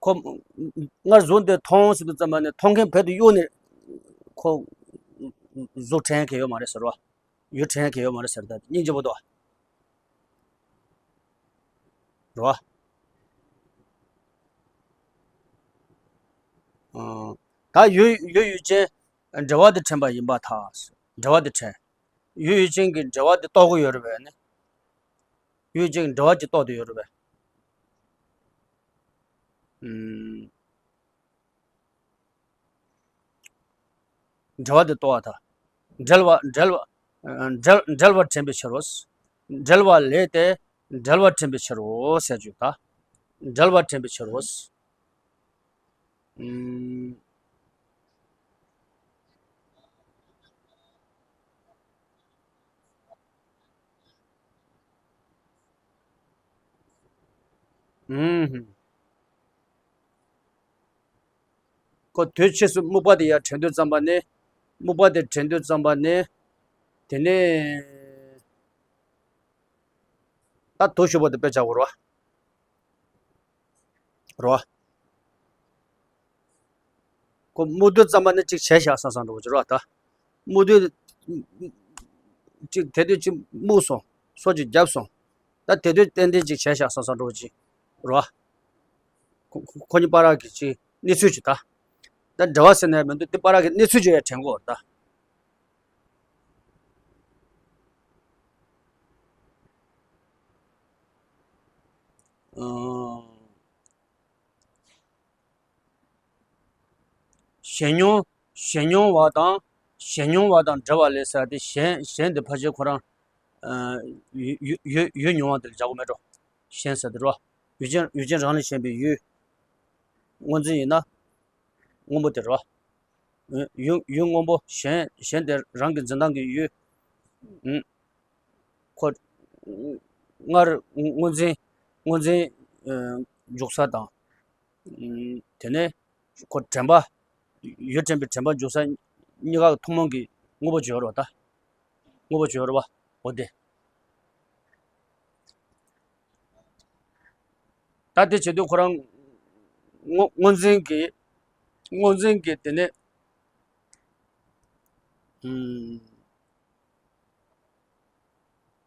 ཁོ། སྔར་གཟུགས་འདི་མཐོང་ཟེར་དུས་ཙམ་པ་ནི་མཐོང་མཁན་བོད་དུ་གཡུག་ནས། ཁོ། གཟུགས་དྲན་མཁན་ཡོད་མ་རེད་ཟེར་བ། ཡུལ་དྲན་མཁན་ཡོད་མ་རེད་ཟེར་ད་སྙིང་རྗེ་པོ་འདུག་རོ། ཨང་། ད་ཡུལ་ཡུལ་ཡུལ་ཅན་འབྲེལ་བ་དེ་དྲན་པ་ཡིན་པར་ཐལ། འབྲེལ་བ་དེ་དྲན། ཡུལ་ཡུལ་ཅན་གྱི་འབྲེལ་བ་དེ་རྟོགས་ཀྱི་ཡོད་རེད་པས་ནི། ཡུལ་ཅན་གྱི་འབྲེལ་བ་ཅིག་རྟོགས་བསྡད་ཡོད་རེད་པས། ཨང་། འབྲེལ་བ་དེ་རྟོགས་པར་ཐལ། འབྲེལ་བ་འབྲེལ་བ། འབྲེལ་འབྲེལ་བ་དྲན་པའི་ཕྱིར་རོ། འབྲེལ་བ་ལས་ཏེ། འབྲེལ་བ་དྲན་པའི་ཕྱིར་རོ་ཟེར་རྒྱུ་ད། འབྲེལ་བ་དྲན་པའི་ཕྱིར་རོ། ཨུམ། ཨུམ། ཁོ་དུས་ཕྱིས་སུ་རྨུགས་པ་དེ་ཡར་དྲན་དུས་ཙམ་པ་ནི། རྨུགས་པ་དེ་དྲན་དུས་ཙམ་པ་ནི། དེ་ནས། ད་དུ་ཞུགས་པ་དེ་དཔེ་བྱ་དགོས་རོ། རོ། ཁོ་རྨུགས་དུས་ཙམ་པ་ནི་གཅིག་བྱས་བཞག་བསམ་བསམ་འདྲ་བོ་ཅིག་རོ་ད། རྨུགས་དུས། གཅིག་དེ་དུས་གཅིག་རྨུགས་སོང་། སོ་གཅིག་བརྒྱབ་སོང་། ད་དེ་དུས་ཏན་ཏན་གཅིག་བྱས་བཞག་བསམ་བསམ་འདྲ་བོ་ཅིག་རོ། ཁོ་ཁོ་ཁོ་གཉིས་བར་གྱི་གཅིག་གནས་ཚུལ་ཅིག་ད། ད་འབྲེལ་བ་ཟེར་ནས་མི་འདུག་དེ་བར་གྱི་གནས་ཚུལ་ཅིག་ཡང་དྲན་དགོས་རེད་ད། ཨང་། གཞན་མྱོང་། གཞན་མྱོང་བ་དང་། གཞན་མྱོང་བ་དང་བྲལ་བ་ལས་ཟེར་ཏེ་གཞན་གཞན་དེ་ཕལ་ཆེར་ཁོ་རང་། ཨ། ཡུལ་ཡུལ་ཡུལ་ཡུལ་མྱོང་བ་དེ་ལ་བཞག་གི་མེད་འགྲོ། གཞན་ཟེར་དེ་རོ། ཡུལ་ཅན་ཡུལ་ཅན་རང་ལས་གཞན་པའི་ཡུལ། སྔོ་འཛིན་ཡིན་ན། སྔོན་པོ་དེ་རོ། ཡུལ་ཡུལ་སྔོན་པོ་གཞན་གཞན་དེ་རང་གི་འཛིན་སྟངས་ཀྱི་ཡུལ། ཁོ། སྔར་སྔོ་འཛིན་སྔོ་འཛིན་འཇུག་ས་དང་། དེ་ནས་ཁོ་དྲན་པ། ཡུལ་དྲན་པའི་དྲན་པ་འཇུག་ས་གཉིས་ཀ་ཐུན་མོང་གི་དངོས་པོ་བརྗོད་རོགས་ད། དངོས་པོ་བརྗོད་རོགས་པ་འོ་དེ། ད་དེ་བྱེད་དུས་ཁོ་རང་སྔོ་སྔོ་འཛིན་གྱི། སྔོ་འཛིན་གྱི་དེ་ནས། ཨུམ།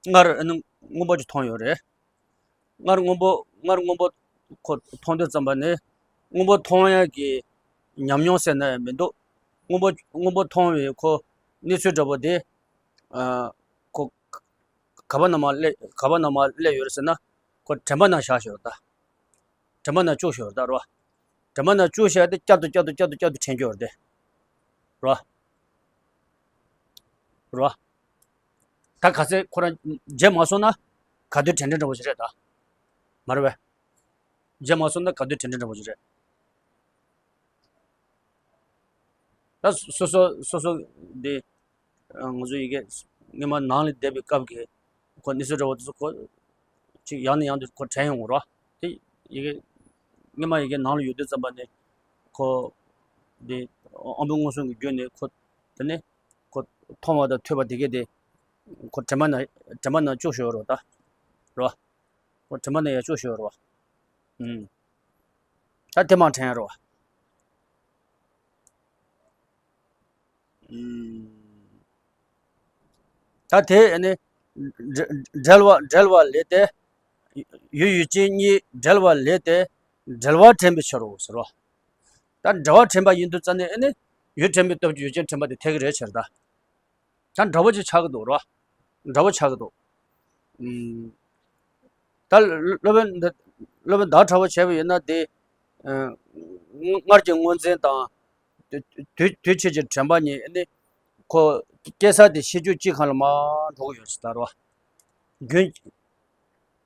སྔར་ཨ་ནི་སྔོན་པོ་ཅིག་མཐོང་ཡོད་རེད། སྔར་སྔོན་པོ་སྔར་སྔོན་པོ་ཁོ་མཐོང་དུས་ཙམ་པ་ནས་སྔོན་པོ་མཐོང་ཡག་གི་ ཉམས་མྱོང་ཟེར་ན་ཡང་མི་འདུག་སྔོན་པོ་སྔོན་པོ་མཐོང་བའི་ཁོ་གནས་ཚུལ་འདྲ་པོ་དེ། ཨ། ཁོ་ག་པ་ན་མ་སླེབས་ག་པ་ན་མ་སླེབས་ཡོད་རེད་ཟེར་ན། ཁོ་དྲན་པ་ན་བཞག་ཞོར་ད། དྲན་པ་ན་བཅུག་ཞོར་ད་རོ། དྲན་པ་ན་བཅུག་བཞག་དེ་བསྐྱར་དུ་བསྐྱར་དུ་བསྐྱར་དུ་བསྐྱར་དུ་དྲན་རྒྱུ་ཡོད་རེད་དེ། རོ། རོ། ད་ག་ཚད་ཁོ་རང་བརྗེད་མ་སོང་ན་ག་དུས་དྲན་དྲན་འདྲ་པོ་ཞིག་རེད་ད། མ་རེད་པས། བརྗེད་མ་སོང་ན་ག་དུས་དྲན་དྲན་འདྲ་པོ་ཞིག་རེད། ད་སོ་སོ་སོ་སོ་འདི་ང་ཚོ་ཡི་གེ་སྔོན་མ་ནང་ལ་བསྡད་པའི་སྐབས་ཀྱི་ཁོ་གནས་ཚུལ་འདྲ་པོ་དེ་ཚོ་ཁོ་ཅིག་ཡང་ནས་ཡང་དུ་ཁོ་དྲན་ཡོང་གི་རོ། དེ་ཡི་གེ་སྔོན་མ་ཡི་གེ་ནང་ལ་ཡོད་དུས་ཙམ་པ་ནས་ཁོ་འདི་ཨམ་བུ་མངོན་སུམ་གྱི་བརྒྱུད་ནས་ཁོ་དེ་ནས་ཁོ་མཐོང་བ་དང་ཐོས་པ་དེ་གས་དེ་ཁོ་དྲན་པ་ན་དྲན་པ་ན་བཅུག་ཞོར་རོ་ད་རོ། ཁོ་དྲན་པ་ན་ཡར་བཅུག་ཞོར་རོ། ཨུམ། ད་དེ་མ་དྲན་རོ། ཨུམ། ད་དེ་ནི་འབྲ་འབྲེལ་བ་འབྲེལ་བ་ལས་ཏེ། ཡུལ་ཡུལ་ཅན་གཉིས་འབྲེལ་བ་ལས་ཏེ། འབྲེལ་བ་དྲན་པའི་ཕྱིར་རོ་ཟེར་རོ། ད་འབྲེལ་བ་དྲན་པ་ཡིན་དུས་ཙ་ནས་ཨེ་ནི་ཡུལ་དྲན་པའི་སྟོབས་ཀྱིས་ཡུལ་ཅན་དྲན་པ་དེ་འཐད་ཀྱི་རེད་ཕྱིར་ད། ད་འདྲ་བོ་ཅིག་ཆགས་ཀྱི་འདུག་རོ། འདྲ་བོ་ཆགས་ཀྱི་འདུག་ཨུམ། ད་སློབ་དཔོན་འདི་སློབ་དཔོན་བདག་ཕྲ་བོ་བྱས་པ་ཡིན་ན་དེ། ཨ། སྔར་གྱི་སྔོ་འཛིན་དང་། དུས་དུས་དུས་ཕྱིས་ཀྱི་དྲན་པ་གཉིས་ནི་ཁོ་སྐྱེ་ས་དེ་ཤེས་རྒྱུད་གཅིག་སྒང་ལ་མར་འགྲོ་གི་ཡོད་ཟེར་ད་རོ། རྒྱུན་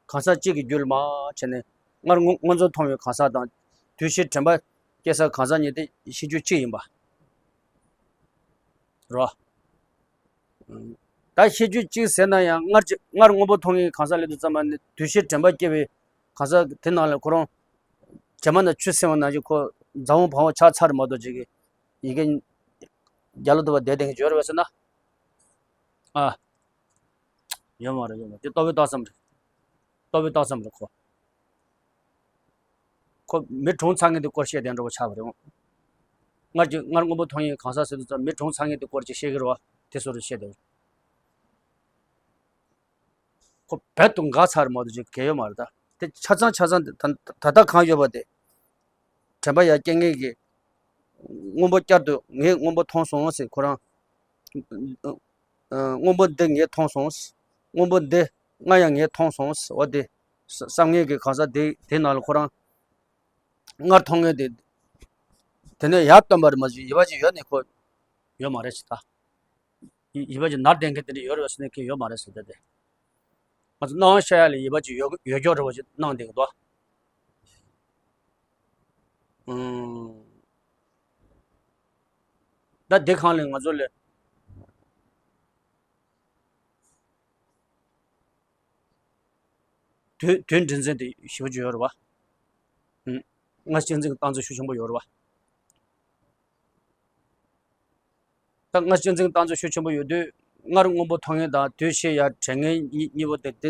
གང་ཟག་གཅིག་གི་རྒྱུད་ལ་མར་བྱས་ནས་སྔར་སྔོ་སྔོ་འཛིན་མཐོང་བའི་གང་ཟག་དང་དུས་ཕྱིས་དྲན་པ་སྐྱེ་ས་གང་ཟག་གཉིས་དེ་ཤེས་རྒྱུད་གཅིག་ཡིན་པ་རོ། ད་ཤེས་རྒྱུད་གཅིག་ཟེར་ན་ཡང་སྔར་གྱི་སྔར་སྔོན་པོ་མཐོང་མཁན་གང་ཟག་སླེབས་དུས་ཙམ་པ་ནི་དུས་ཕྱིས་དྲན་པ་སྐྱེ་བའི་གང་ཟག་དེ་ནང་ལ་ཁོ་རང་བྱེ་མ་ནང་ཆུ་བསྲིངས་པ་ནང་བཞིན་ཁོ་རྫ་བོང་བང་བ་ཆགས་ཚར་མ་གཏོགས་ཅིག་གི་ཡི་གེ་རྒྱ་ལོ་དུ་བ་བསྡད་བསྡད་མཁན་ཡོད་རེད་པས་ཟེར་ན། ཨ། ཡོད་མ་རེད་ཡོད་མ་རེད། དེ་ལྟོ་བའི་རྟགས་ཙམ་རེད། ལྟོ་བའི་རྟགས་ཙམ་རེད་ཁོ། ཁོ་མི་གྲོངས་ཚར་མཁན་དེ་སྐོར་བཤད་བསྡད་འགྲོ་བ་ཆགས་པ་རེད། སྔར་གྱི་སྔར་སྔོན་པོ་མཐོང་ཡས་གང་ཟག་ཟེར་དུས་ཙམ་མི་གྲོངས་ཚར་མཁན་དེ་སྐོར་ཅིག་བཤད་ཀྱི་རེད་བ། དེ་སོ་རེ་བཤད་བསྡད། ཁོ་རྦད་དུ་འགག་ཚར་མ་གཏོགས་ཅིག་གལ་ཡོད་མ་རེད་ད། དེ་ཆ་ཚང་ཆ་ཚང་དེ་ད་ད་ལྟ་གང་ཡོད་པ་དེ། དྲན་པ་ཡར་སྐྱེ་མཁན་གྱི་སྔོན་པོ་བསྐྱར་དུ་ངས་སྔོན་པོ་མཐོང་སོང་ཟེར་ཁོ་རང་། སྔོན་པོ་འདི་ངས་མཐོང་སོང་། སྔོན་པོ་འདི་སྔར་ཡང་ངས་མཐོང་སོང་ཟེར་བ་དེ། བསམ་ངན་གྱི་གང་ཟག་དེ་དེ་ནང་ལ་ཁོ་རང་སྔར་མཐོང་མཁན་དེ། དེ་ནས་ཡར་སྟོན་པ་རེད་མ་གཞི་ཡིད་པ་ཅིག་ཡོད་ནས་ཁོ་ཡོད་མ་རེད་ཅེས་ད། ཡིད་པ་ཅིག་ནར་ལྡན་མཁན་དེ་འདྲ་ཡོད་རེད་ཟེར་ནས་ཁྱེད་ཡོད་མ་རེད་ཟེར་ཏེ་དེ། ང་ཚོ་སྣང་བ་ཤར་ཡག་ལ་ཡིད་པ་ཅིག་ཡོད་ཡོད་སྐྱོ་རེ་བ་ཅིག་སྣང་བསྡད་ཀྱི་འདུག་ཨང་། ད་དེ་གང་ལས་ང་ཚོ་ལས་དུས་དུས་འདྲི་འཛིན་དེ་ཞེ་པོ་ཅིག་ཡོད་རེད་བ། ཨང་། སྔར་གཅེས་འཛིན་གྱི་རྟགས་མཚན་ཤུགས་ཆེན་པོ་ཡོད་རེད་བ། ད་སྔར་གཅེས་འཛིན་རྟགས་མཚན་ཤུགས་ཆེན་པོ་ཡོད་དུས་སྔར་སྔོན་པོ་མཐོང་མཁན་དང་དུས་ཕྱིས་ཡར་དྲན་མཁན་གཉིས་གཉིས་པོ་དེ་དེ་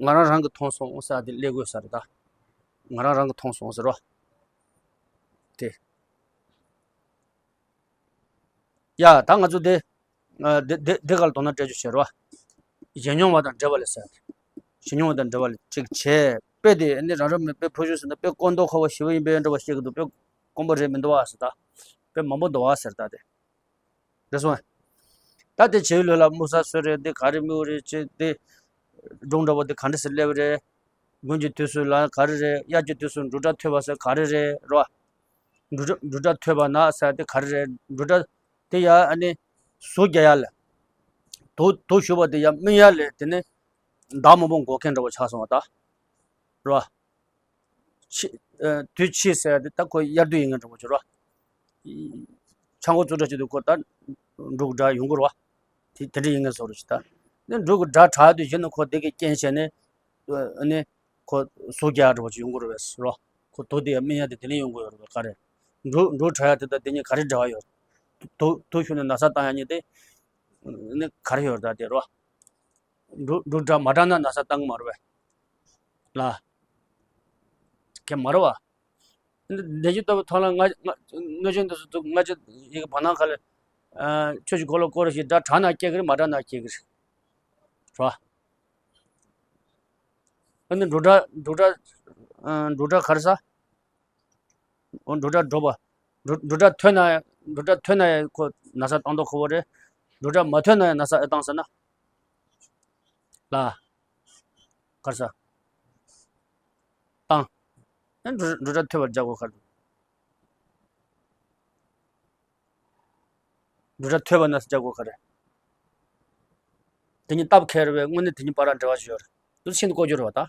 ང་རང་རང་གིས་མཐོང་སོང་ཟེར་དེ་སླེབས་དགོས་ས་རེད་ད། ང་རང་རང་གིས་མཐོང་སོང་ཟེར་རོ། དེ། ཡ་ད་ང་ཚོ་དེ། ཨ། དེ་དེ་དེ་ག་ལ་དོ་སྣང་སྤྲད་རྒྱུ་བྱེད་རོ། བཞེད་མྱོང་བ་དང་འབྲེལ་བ་ལས་ཟེར། བཞེད་མྱོང་བ་དང་འབྲེལ་བ་ལས་ཅིག་བྱས་དཔེ་དེ་ནི་རང་རང་མི་དཔེ་ཕོ་ཤུལ་ཟེར་ན་དཔེ་དཀོན་མདོག་ཁ་པོ་ཞེ་པོ་ཡིན་པའི་འདྲ་བ་བཤད་ཀྱི་འདུག་དཔེ་དཀོན་པོ་རེད་མི་འདུག་བ་ཟེར་ད། དཔེ་མང་པོ་འདུག་བ་ཟེར་ད་དེ། རེད་སོང་། ད་དེ་བྱེའུ་ལུས་ལ་མུ་ས་སོ་རེད་དེ་ག་རེ་མིའུ་རེད་ཅེས་དེ། སྒྲུང་འདྲ་པོ་དེ་ག་འདྲ་སེ་སླེབས་རེད། དགུན་གྱི་དུས་སུ་ལ་ག་རེ་རེད། དབྱར་གྱི་དུས་སུ་འབྲུག་སྒྲ་ཐོས་པ་ཟེར་ག་རེ་རེད་རོ། འབྲུག་སྒྲ་འབྲུག་སྒྲ་ཐོས་པ་ན་ཟེར་དེ་ག་རེ་རེད། འབྲུག་སྒྲ་དེ་ཡ་ཨ་ནི་ཟུག་རྒྱག་ཡ་ལ། དུག་དུག་ཞུ་བ་དེ་ཡ་སྨིན་ཡ་ལས་དེ་ནི་མདའ་མང་པོ་འགོག་མཁན་འདྲ་པོ་ཆགས་སོང་བ་ད། རོ། ཕྱི། ཨ། དུས་ཕྱིས་ཟེར་ཡ་དེ་ད་ཁོ་དབྱར་དུས་ཡིན་ངེས་འདྲ་པོ་ཅིག་རོ། ཆང་ཁོག་བཙུགས་འདྲ་བྱེད་དུས་ཁོ་ད་འབྲུག་སྒྲ་ཡོང་གི་རོ། དེ་དེ་འདྲ་ཡིན་ངེས་བཟོ་རུ་ཞིག་ད། ནི་འབྲུག་གི་སྒྲ་གྲགས་དུས་གཞི་ནས་ཁོ་དེ་གི་རྐྱེན་བྱས་ནས། ཨ་ནི། ཁོ་ཟུག་རྒྱག་འདྲ་པོ་ཅིག་ཡོང་གི་རེད་པས་རོ། ཁོ་དུག་དེ་ཡང་སྨིན་ཡ་དེ་དེ་ནས་ཡོང་གི་ཡོད་རེད་པས་ག་རེ། འབྲུག་འབྲུག་གྲགས་ཡ་དེ་དང་དེ་གཉིས་ག་རེ་འབྲེལ་བ་ཡོད། དུག་དུག་ཞུ་ནས་ན་ཚ་བཏང་ཡ་གཉིས་དེ། ནི་ག་རེ་ཡོད་ད་དེ་རོ། འབྲུག་འབྲུག་སྒྲ་མ་གྲགས་ན་ན་ཚ་བཏང་གི་མ་རེད་པས། ལ། ཁྱེད་མ་རེད་པ། འདི་འདི་ཞིག་ལྟ་བུ་ཐོག་ལ་ང་ང་གནོད་སྦྱིན་དུ་སུ་འདུག་ང་ཅི་ཡི་གེ་བར་སྣང་ཁ་ལ། ཨ། ཆོས་ཀྱི་འཁོར་ལོ་བསྐོར་ཞིག་སྒྲ་གྲགས་ན་སྐྱེ་གི་རེད། མ་གྲགས་ན་སྐྱེ་གི་རེད། རོ། ཨ་ནི་འབྲུག་སྒྲ་འབྲུག་སྒྲ། ཨ། འབྲུག་སྒྲ་ག་རེ་ཟ། འོ་འབྲུག་སྒྲ་སྒྲོག་པ། འབྲུ་འབྲུ་སྒྲ་ཐོས་ན་ཡང་འབྲུ་སྒྲ་ཐོས་ན་ཡང་ཁོ་ན་ས་བཏང་མདོག་ཁ་པོ་རེད། འབྲུ་སྒྲ་མ་ཐོས་ན་ཡང་ན་ས་ཨེ་བཏང་ཟེར་ན། ལ། གར་ས། བཏང་། ཨེ་འབྲུ་འབྲུ་སྒྲ་ཐོས་པར་སྦྱར་དགོས་ག་རེ། འབྲུ་སྒྲ་ཐོས་པ་ན་ས་སྦྱར་དགོས་ག་རེ། དེ་གཉིས་སྟབས་ཁེལ་བས་དངོས་གནས་དེ་གཉིས་བར་ལ་འབྲེལ་བ་ཞིག་ཡོད་རེད། དུ་ཤིན་ཏུ་ལྐོག་གྱུར་བ་དང་།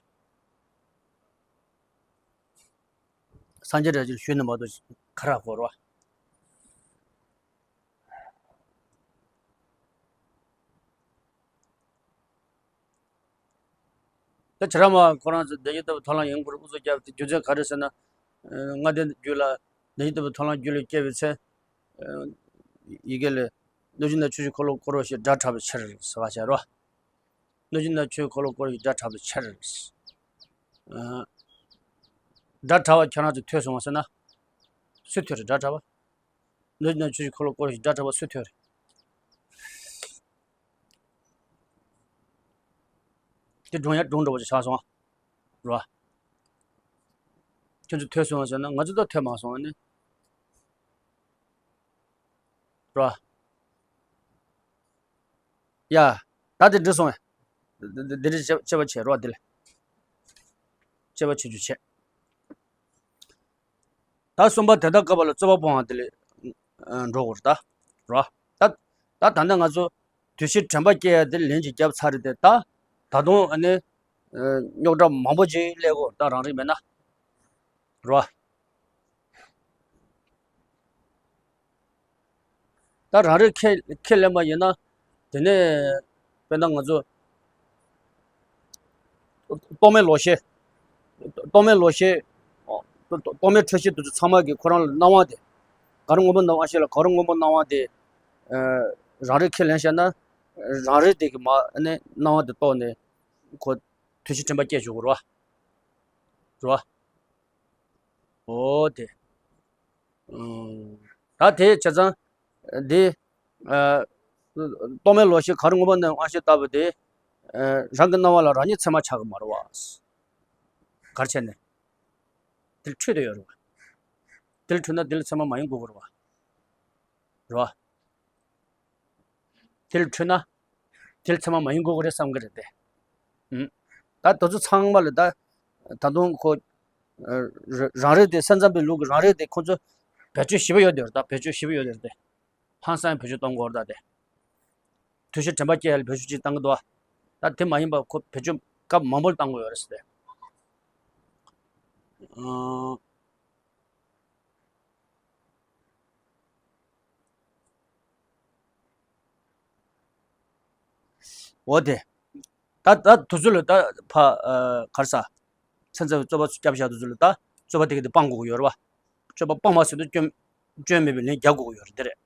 སངས་རྒྱས་རས་ཆེན་ཞུས་ནས་མ་གཏོགས་ག་ར་གོ་ར། ད་ཁྱེད་རང་མ་ཁོ་རང་ཚོ་བདེན་བཞི་ལྟ་བུའི་ཐོབ་ལམ་ཡོང་བར་དབུ་ཚུགས་བརྒྱབ་སྟེ་རྒྱུ་མཚན་ག་རེ་ཟེར་ན། ལྔ་ལྡན་རྒྱུད་ལ་བདེན་བཞི་ལྟ་བུའི་ཐོབ་ལམ་རྒྱུད་ལ་སྐྱེས་པའི་ཚེ། ཡི་གེ་ལས། སྣོད་བཅུད་ནས་ཆོས་ཀྱི་འཁོར་ལོ་བསྐོར་རོ་ཞེས་སྒྲ་གྲགས་པའི་ཕྱིར་ཟེར་བ་བྱས་རོ། སྣོད་བཅུད་ནས་ཆོས་ཀྱི་འཁོར་ལོ་བསྐོར་རོ་ཞེས་སྒྲ་གྲགས་པའི་ཕྱིར། སྒྲ་གྲགས་པ་ཁྱེད་རང་ཚོ་ཐོས་སོང་བ་ཟེར་ན། སུས་ཐོས་རེད་སྒྲ་གྲགས་པ། སྣོད་བཅུད་ནས་ཆོས་ཀྱི་འཁོར་ལོ་བསྐོར་རོ་ཞེས་སྒྲ་གྲགས་པ་སུས་ཐོས་རེད། དེ་སྒྲུང་ཡང་སྒྲུང་འདྲ་བོ་ཅིག་ཆགས་སོང་། རོ། ཁྱོད་ཚོ་ཐོས་སོང་ཟེར་ན་ང་ཚོ་ད་ཐོས་མ་སོང་ནི། རོ། ཡ། ད་དེ་འགྲིག་སོང་ཡ། འདི་འདི་འདི་འདྲ་དཔྱད་དཔྱད་པ་བྱེད་རོགས་འདི་ལ། དཔྱད་པ་བྱེད་རྒྱུ་བྱེད། ད་གསུམ་པ་དེ་དག་བཀག་པ་ལ་རྩོད་པ་སྤོང་བ་དེ་ལ་འགྲོ་དགོས་རེད་ད། རོ། ད་ད་ད་ནི་ང་ཚོ་དུས་ཕྱིས་དྲན་པ་སྐྱེ་ཡ་དེ་ལན་ཅིག་བརྒྱབ་ཚར་རེད་དེ་ད། ད་དུང་ཨ་ནི་རྙོག་དྲ་མང་པོ་ཅིག་སླེབས་ཀྱི་ཡོད་རེད་ད། རང་རིག་མེད་ན། རོ། ད་རང་རིག་ཁས་ཁས་ལེན་པ་ཡིན་ན། དེ་ནས་དཔེར་ན་ང་ཚོ་རྟོག་མེད་ལོག་ཤེས། རྟོག་མེད་ལོག་ཤེས། རྟོག་མེད་འཁྲུལ་ཤེས་དེ་ཚོ་ཚང་མ་གི་ཁོ་རང་ལ་སྣང་བ་དེ། ག་རེ་སྔོན་པོ་སྣང་བ་ཤེས་ལ་ག་རེ་སྔོན་པོ་སྣང་བ་དེ། རང་རིག་ཁས་ལེན་བྱས་ན། རང་རིག་དེ་གི་མ་ནས་སྣང་བ་དེ་རྟོགས་ནས་ཁོ་དུས་ཕྱིས་དྲན་པ་སྐྱེ་བཅུག་གི་རེད་བ། རེད་བ། འོ་དེ། ད་དེ་བྱས་ཙང་། འདི། རྟོག་མེད་ལོག་ཤེས་ག་རེ་སྔོན་པོ་ནས་དབང་ཤེས་ལྟ་བུ་དེ། རང་གི་སྣང་བ་ལ་རང་ཉིད་ཚད་མ་ཆགས་ཀྱི་མ་རེད་བ། ག་རེ་བྱས་ནས། དེ་ལ་འཁྲུལ་བསྡད་ཡོད་རེད་བ། དེ་ལ་འཁྲུལ་ན་དེ་ལ་ཚད་མ་མ་ཡིན་དགོས་ཀྱི་རེད་བ། རེད་བ། དེ་ལ་འཁྲུལ་ན། དེ་ལ་ཚད་མ་མ་ཡིན་དགོས་ཀྱི་རེད་བསམ་གྱི་རེད་དེ། ཨུམ། ད་དེ་ཚོ་ཚང་མ་ལ་ད། ད་དུང་ཁོ། ར་རང་རིག་དེ་སེམས་ཙམ་པའི་ལུགས་ཀྱི་རང་རིག་དེ་ཁོ་ཚོ་བེད་སྤྱོད་ཞིབ་པོ་ཡོད་དེ་རེད་ད། བེད་སྤྱོད་ཞིབ་པོ་ཡོད་དེ་རེད་དེ། ཧང་སང་བེད་སྤྱོད་གཏོང་དགོས་རེད་ད་དེ། དུས་ཕྱིས་དྲན་པ་སྐྱེ་ཡ་ལ་བེད་སྤྱོད་ཅིག་བཏང་གི་འདུག་བ། ད་དེ་མ་ཡིན་པ་ཁོ་བེད་སྤྱོད་སྐབས་མང་པོ་ལ་བཏང་དགོས་ཡོད་རེད་ཟེར་ཏེ། ཨང་། འོ་དེ། ད་ད་དུས་ཚོད་ལ་ད་ཕ་ཨ་གར་ས། ཚན་རྩལ་བའི་རྩོད་པ་སྐྱབས་བཞག་དུས་ཚོད་ལ་ད་རྩོད་པ་དེ་ག་དེ་སྤང་དགོས་ཀྱི་ཡོད་རེད་བ། རྩོད་པ་སྤང་མ་ཟིན་དུས་སྐྱོན་སྐྱོན་མེད་པའི་ལན་རྒྱག་དགོས་ཀྱི་ཡོད་རེད་དེ་རེད།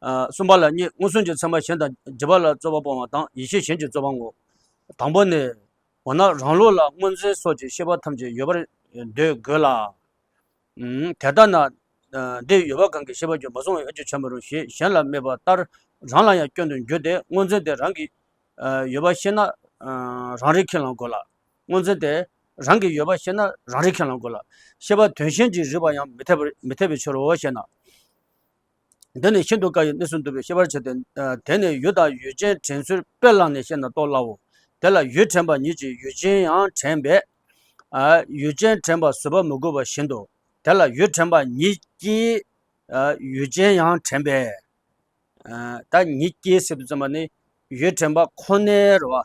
ཨ་གསུམ་པ་ལ་གཉིས་མངོན་སུམ་གྱི་ཚད་མ་གཞན་དང་རྗེས་དཔག་ལ་རྩོད་པ་སྤོང་བ་དང་ཡིད་ཤེས་གཞན་གྱི་རྩོད་པ་ངོ་། དང་པོ་ནི། འོ་ན་རང་ལུགས་ལ་སྔོ་འཛིན་སོགས་ཀྱི་ཤེས་པ་ཐམས་ཅད་ཡོད་པར་འདོད་དགོས་ལ། ཨུམ། དེ་ལྟ་ན། ཨ་འདི་ཡོད་པ་གང་གིས་ཤེས་པ་རྒྱུ་མ་བཟུང་བའི་དབང་དུ་བྱས་མི་རུང་ཞེས་གཞན་ལ་སྨྲས་པ་ལྟར་རང་ལ་ཡང་སྐྱོན་དུ་འགྱུར་ཏེ་སྔོ་འཛིན་དེ་རང་གིས་ཨ་ཡོད་པ་ཤེས་ན་ཨ་རང་རིག་ཁས་བླང་དགོས་ལ། སྔོ་འཛིན་དེ་རང་གིས་ཡོད་པ་ཤེས་ན་རང་རིག་ཁས་བླང་དགོས་ལ། ཤེས་པ་དོན་གཞན་གྱིས་རིག་པ་ཡང་མི་འཐད་པར་མི་འཐད་པའི་ཕྱིར་རོ་ཞེ་ན། འདི་ནི་ཤིན་ཏུ་དཀའ་བའི་གནས་སུ་འདུ་བས་ཤེས་པར་བྱ་སྟེ། དེ་ནི་ཡུལ་དང་ཡུལ་ཅན་དྲན་ཚུལ་དཔེ་བླངས་ནས་བཤད་ན་རྟོགས་སླའོ། དེ་ལ་ཡུལ་དྲན་པ་ཉིད་ཀྱིས་ཡུལ་ཅན་ཡང་དྲན་པས། ཨ་ཡུལ་ཅན་དྲན་པ་བཟོད་པ་མི་དགོས་པ་བཞིན་དུ། དེ་ལ་ཡུལ་དྲན་པ་ཉིད་ཀྱིས་ཨ་ཡུལ་ཅན་ཡང་དྲན་པས། ཨ་ད་ཉིད་ཀྱིས་ཟེར་དུས་ཙམ་པ་ནི་ཡུལ་དྲན་པ་ཁོ་ནའི་རེད་བ།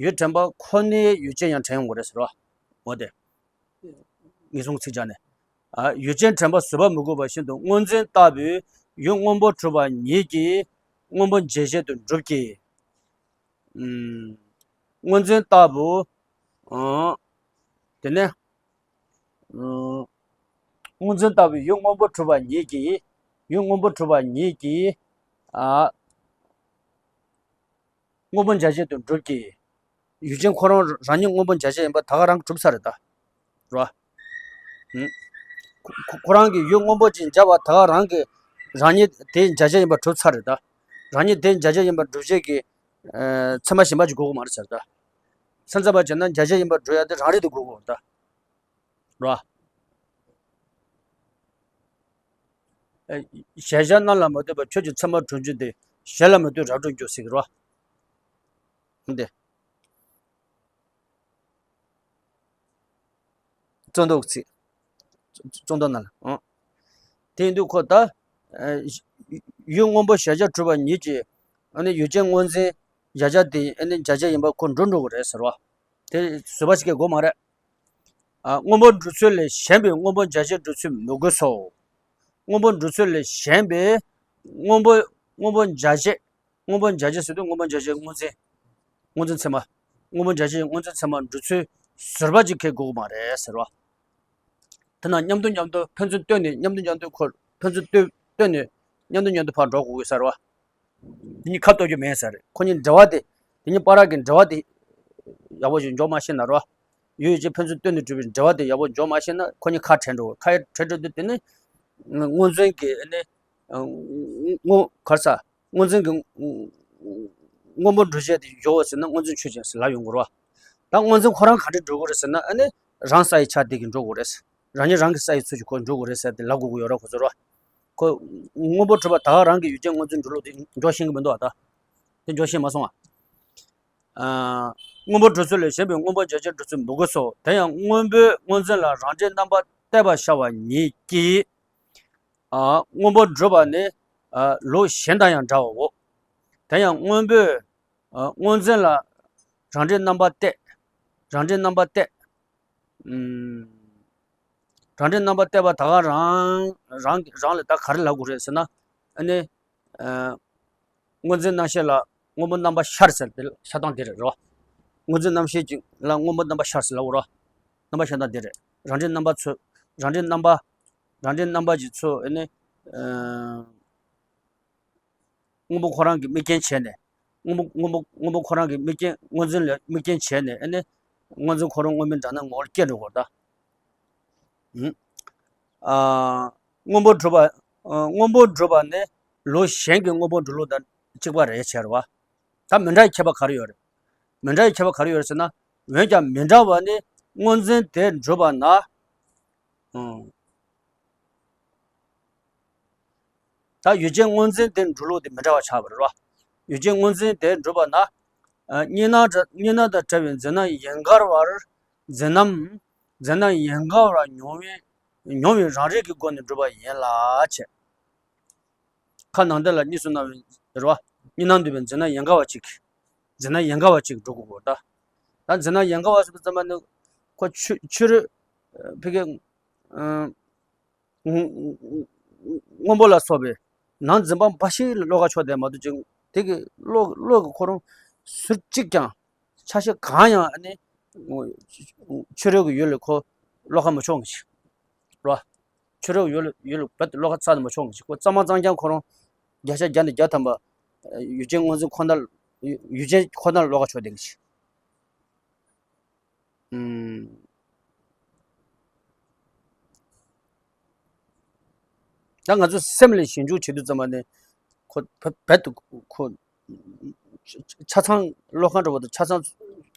ཡུལ་དྲན་པ་ཁོ་ནའི་ཡུལ་ཅན་ཡང་དྲན་ཡོང་གི་རེད་ཟེར་བ། འོ་དེ། ངེས་བཟུང་ཚིག་སྦྱར་ནས། ཨ་ཡུལ་ཅན་དྲན་པ་བཟོད་པ་མི་དགོས་པ་བཞིན་དུ་སྔོ་འཛིན་ལྟ་བུའི་ཡུལ་སྔོན་པོ་གྲུབ་པ་ཉིད་ཀྱིས་སྔོན་པོ་འཇལ་བྱེད་དུ་འགྲུབ་ཀྱི། ཨུམ། སྔོ་འཛིན་ལྟ་བུ། ཨང་། དེ་ནས། ཨང་། སྔོ་འཛིན་ལྟ་བུའི་ཡུལ་སྔོན་པོ་གྲུབ་པ་ཉིད་ཀྱིས། ཡུལ་སྔོན་པོ་གྲུབ་པ་ཉིད་ཀྱིས། ཨ། སྔོན་པོ་འཇལ་བྱེད་དུ་འགྲུབ་ཀྱི། ཡུལ་ཅན་ཁོ་རང་རང་ཉིད་སྔོན་པོ་འཇལ་བྱེད་ཡིན་པ་ད་ག་རང་གིས་གྲུབ་ཚར་རེད་ད། རོ། ཨུམ། ཁོ་ཁོ་རང་གི་ཡུལ་སྔོན་པོ་ཅིག་འཇལ་བ་ད་ག་རང་གིས་རང་ཉིད་དེ་འཇལ་བྱེད་ཡིན་པ་གྲུབ་ཚར་རེད་ད། རང་ཉིད་དེ་འཇལ་བྱེད་ཡིན་པ་སྒྲུབ་བྱེད་ཀྱི་ཨ་ཚད་མ་གཞན་པ་ཅིག་དགོས་ཀྱི་མ་རེད་ཟེར་ད། སེམས་ཙམ་པ་བྱས་ན་འཇལ་བྱེད་ཡིན་པ་སྒྲུབ་ཡ་དེ་རང་རིག་དེ་དགོས་ཀྱི་ཡོད་རེད་ད། རོ། གཞལ་བྱ་རྣམས་ལ་མ་ལྟོས་པར་ཆོས་ཀྱི་མཚན་མ་གྲུབ་འབྱུང་དེ་གཞན་ལ་མ་ལྟོས་རབ་ཏུ་འཇུག་ཟེར་གི་རེད་བ། འདི། རྩོད་ཟློག་ཚིག་རྩོད་ཟློག་ནང་ལ། ཨང་། དེ་ཡིན་དུས་ཁོ་ད། ཨ། ཡུལ་སྔོན་པོ་གཞལ་བྱ་གྲུབ་པ་ཉིད་ཀྱིས། ཨ་ནི་ཡུལ་ཅན་སྔོ་འཛིན་གཞལ་བྱ་དེ་ཨ་ནི་འཇལ་བྱ་ཡིན་པ་ཁོ་འགྲུབ་འགྲོ་གི་རེད་ཟེར་བ། དེ་བཟོད་པ་ཞིག་གི་དགོས་མ་རེད། ཨ། སྔོན་པོ་འགྲུབ་ཚུལ་ལས་གཞན་པའི་སྔོན་པོ་འཇལ་བྱེད་འགྲུབ་ཚུལ་མི་དགོས་སོ། སྔོན་པོ་འགྲུབ་ཚུལ་ལས་གཞན་པའི་སྔོན་པོ། སྔོན་པོ་འཇལ་བྱེད། སྔོན་པོ་འཇལ་བྱེད་ཟེར་དུས་སྔོན་པོ་འཇལ་བྱེད་སྔོ་འཛིན། སྔོ་འཛིན་ཚད་མ། སྔོན་པོ་འཇལ་བྱེད་སྔོ་འཛིན་ཚད་མ་འགྲུབ་ཚུལ་བཟོད་པ་ཅིག་གལ་དགོས་ཀྱི་མ་རེད་ཟེར་བ། དེ་ན་མཉམ་དུ་མཉམ་དུ་ཕན་ཚུན་བསྟུན་ནས་མཉམ་དུ་མཉམ་དུ་ཁོ་ཕན་ཚུན་བསྟུན་བསྟུན་ནས་མཉམ་དུ་མཉམ་དུ་ཕར་འགྲོ་དགོས་ཀྱི་ཟེར་བ། དེ་གཉིས་ཁ་གཏོད་རྒྱུ་མེད་ཟེར། ཁོ་གཉིས་འབྲེལ་བ་དེ། དེ་གཉིས་བར་གྱི་འབྲེལ་བ་དེ་ཡག་པོ་ཞིག་འཇོག་མ་ཤེས་ན་རོ། ཡུལ་ཡུལ་ཅན་ཕན་ཚུན་བསྟུན་ནས་གྲུབ་པའི་འབྲེལ་བ་དེ་ཡག་པོ་འཇོག་མ་ཤེས་ན་ཁོ་གཉིས་ཁ་བྲལ་འགྲོ། ཁ་བྲལ་འགྲོ་དུས་དེ་ནི་སྔོ་འཛིན་གྱི་ཨ་ནི། སྔོ། ག་རེ་ཟ། སྔོ་འཛིན་གྱི་སྔོན་པོ་འགྲུབ་བྱེད་དེ་འཇོག་པ་ཟེར་ན་སྔོ་འཛིན་ཆོས་ཅན་ཟེར་ལབ་ཡོང་གི་རེད་བ། ད་སྔོ་འཛིན་ཁོ་རང་ག་འདྲ་འགྲུབ་དགོས་རེད་ཟེར་ན་ཨ་ནི་རང་ས་ཡི་ཆ་དེ་གིས་འགྲུབ་དགོས་རེད། རང་ཉིད་རང་གི་ས་ཡི་ཚུལ་གྱིས་ཁོ་འགྲུབ་དགོས་རེད་ཟེར་ཏེ་ལབ་དགོས་ཀྱི་ཡོད་རེད་ཁོ་ཚོ་རེད་བ། ཁོ་སྔོན་པོ་གྲུབ་པ་ད་ག་རང་གི་ཡུལ་ཅན་སྔོ་འཛིན་འགྲུབ་ལུགས་དེ་འཇོག་ཤེས་ཀྱི་མི་འདུག་བ། ད་དེ་འཇོག་ཤེས་མ་སོང་བ། ཨ། སྔོན་པོ་འགྲུབ་ཚུལ་ལས་གཞན་པའི་སྔོན་པོ་འཇལ་བྱེད་འགྲུབ་ཚུལ་མི་དགོས་སོ། དེ་ཡང་སྔོན་པོས་སྔོ་འཛིན་ལ་རང་འབྲས་རྣམ་པ་གཏད་པར་ཤར་བ་ཉིད་ཀྱིས། ཨ། སྔོན་པོ་འགྲུབ་པ་ནི། ཨ། ལུགས་གཞན་དང་ཡང་འདྲའོ། དེ་ཡང་སྔོན་པོས། ཨ། སྔོ་འཛིན་ལ་རང་འབྲས་རྣམ་པ་གཏད། རང་འབྲས་རྣམ་པ་གཏད། ཨུམ། རང་འབྲས་རྣམ་པ་གཏད་པ་ད་ག་རང་རང་རང་ལ་ད་ག་རེ་ལབ་དགོས་རེད་ཟེར་ན། ཨ་ནི། ཨ། སྔོ་འཛིན་རྣམ་ཤེས་ལ་སྔོན་པོ་རྣམ་པ་ཤར་ཟེར་དེ་ཤར་སྟངས་དེ་རེད་རོ། སྔོ་འཛིན་རྣམ་ཤེས་ཀྱི་ལ་སྔོན་པོ་རྣམ་པ་ཤར་ཟེར་ལབ་རོ། རྣམ་པ་ཤར་སྟངས་དེ་རེད། རང་འབྲས་རྣམ་པ་ཚོ། རང་འབྲས་རྣམ་པ། རང་འབྲས་རྣམ་པ་གྱི་ཚོ་ཨ་ནི། ཨ། སྔོན་པོ་ཁོ་རང་གི་དམིགས་རྐྱེན་བྱས་ནས། སྔོན་པོ་སྔོན་པོ་སྔོན་པོ་ཁོ་རང་གི་དམིགས་རྐྱེན་སྔོ་འཛིན་ལ་དམིགས་རྐྱེན་བྱས་ནས་ཨ་ནི། སྔོ་འཛིན་ཁོ་རང་སྔོན་པོའི་འདྲ་སྣང་ངོ་བོར་སྐྱེ་འགྲོ་དགོས་ད། ཨུམ། ཨ། སྔོན་པོ་གྲུབ་པ། ཨ། སྔོན་པོ་གྲུབ་པ་ནི་ལུགས་གཞན་གྱི་སྔོན་པོ་གྲུབ་ལུགས་དང་གཅིག་པ་རེད་ཟེར་བ། ད་མི་འདྲ་བའི་ཁྱད་པར་ག་རེ་ཡོད་རེད། མི་འདྲ་བའི་ཁྱད་པར་ག་རེ་ཡོད་རེད་ཟེར་ན། འོན་ཀྱང་མི་འདྲ་བ་ནི་སྔོ་འཛིན་དེ་གྲུབ་པ་ན། ཨུམ། ད་ཡུལ་ཅན་སྔོ་འཛིན་དེ་འགྲུབ་ལུགས་དེ་མི་འདྲ་བ་ཆགས་པ་རེད་བ། ཡུལ་ཅན་སྔོ་འཛིན་དེ་འགྲུབ་པ་ན། ཨ། གཉིས་སྣང་འདྲ་གཉིས་སྣང་དང་བྲལ་བའི་འཛིན་སྣང་ཡན་གར་བར། འཛིན་རྣམ། འཛིན་སྣང་ཡན་གར་བར་མྱོང་བའི། མྱོང་བའི་རང་རིག་གི་སྒོ་ནས་གྲུབ་པ་ཡིན་ལ་བྱས། ཁ་ནང་དོན་ལ་གཉིས་སུ་སྣང་བའི་རེད་བ། གཉིས་སྣང་འདུས་པའི་འཛིན་སྣང་ཡན་གར་བ་གཅིག་འཛིན་སྣང་ཡན་གར་བ་གཅིག་འགྲུབ་དགོས་ད། ད་འཛིན་སྣང་ཡན་གར་བ་ཟེར་བ་ཙམ་པ་ནི། ཁོ་ཕྱི་ཕྱི་རོལ། ཕ་གི། ཨ། སྔོན་པོ་ལ་སོགས་པའི་ནང་འཛིན་པ་འབའ་ཞིག་ལ་བློ་ཁ་ཕྱོགས་བསྡད་མ་གཏོགས་ཅིག་དེ་གི་བློ་བློ་གི་ཁོ་རང་ཟུར་གཅིག་ཀྱང་ཆ་ཤས་གང་ཡང་ཨ་ནི་ཕྱི་རོལ་གྱི་ཡུལ་ལ་ཁོ་བློ་ཁ་མི་ཕྱོགས་མི་ཤེས་རོ། ཕྱི་རོལ་གྱི་ཡུལ་ལ་ཡུལ་ལ་རྦད་དེ་བློ་ཁ་རྩ་ནས་མི་ཕྱོགས་མི་ཤེས། ཁོ་གཙང་མ་གཙང་རྐྱང་ཁོ་རང་བརྒྱ་ཆ་བརྒྱ་ནས་བརྒྱ་ཐམ་པ་ཡུལ་ཅན་སྔོ་འཛིན་ཁོ་ན་ཡུལ་ཅན་ཁོ་ན་ལ་བློ་ཁ་ཕྱོགས་བསྡད་མི་ཤེས། ཨུམ། ད་ང་ཚོ་སེམས་ལ་ཞིབ་འཇུག་བྱེད་དུས་ཙམ་པ་ནས་ཁོ་བ་རྦད་དེ་ཁོ་ཆ་ཚང་བློ་ཁ་འགྲོ་བ་དང་ཆ་ཚང་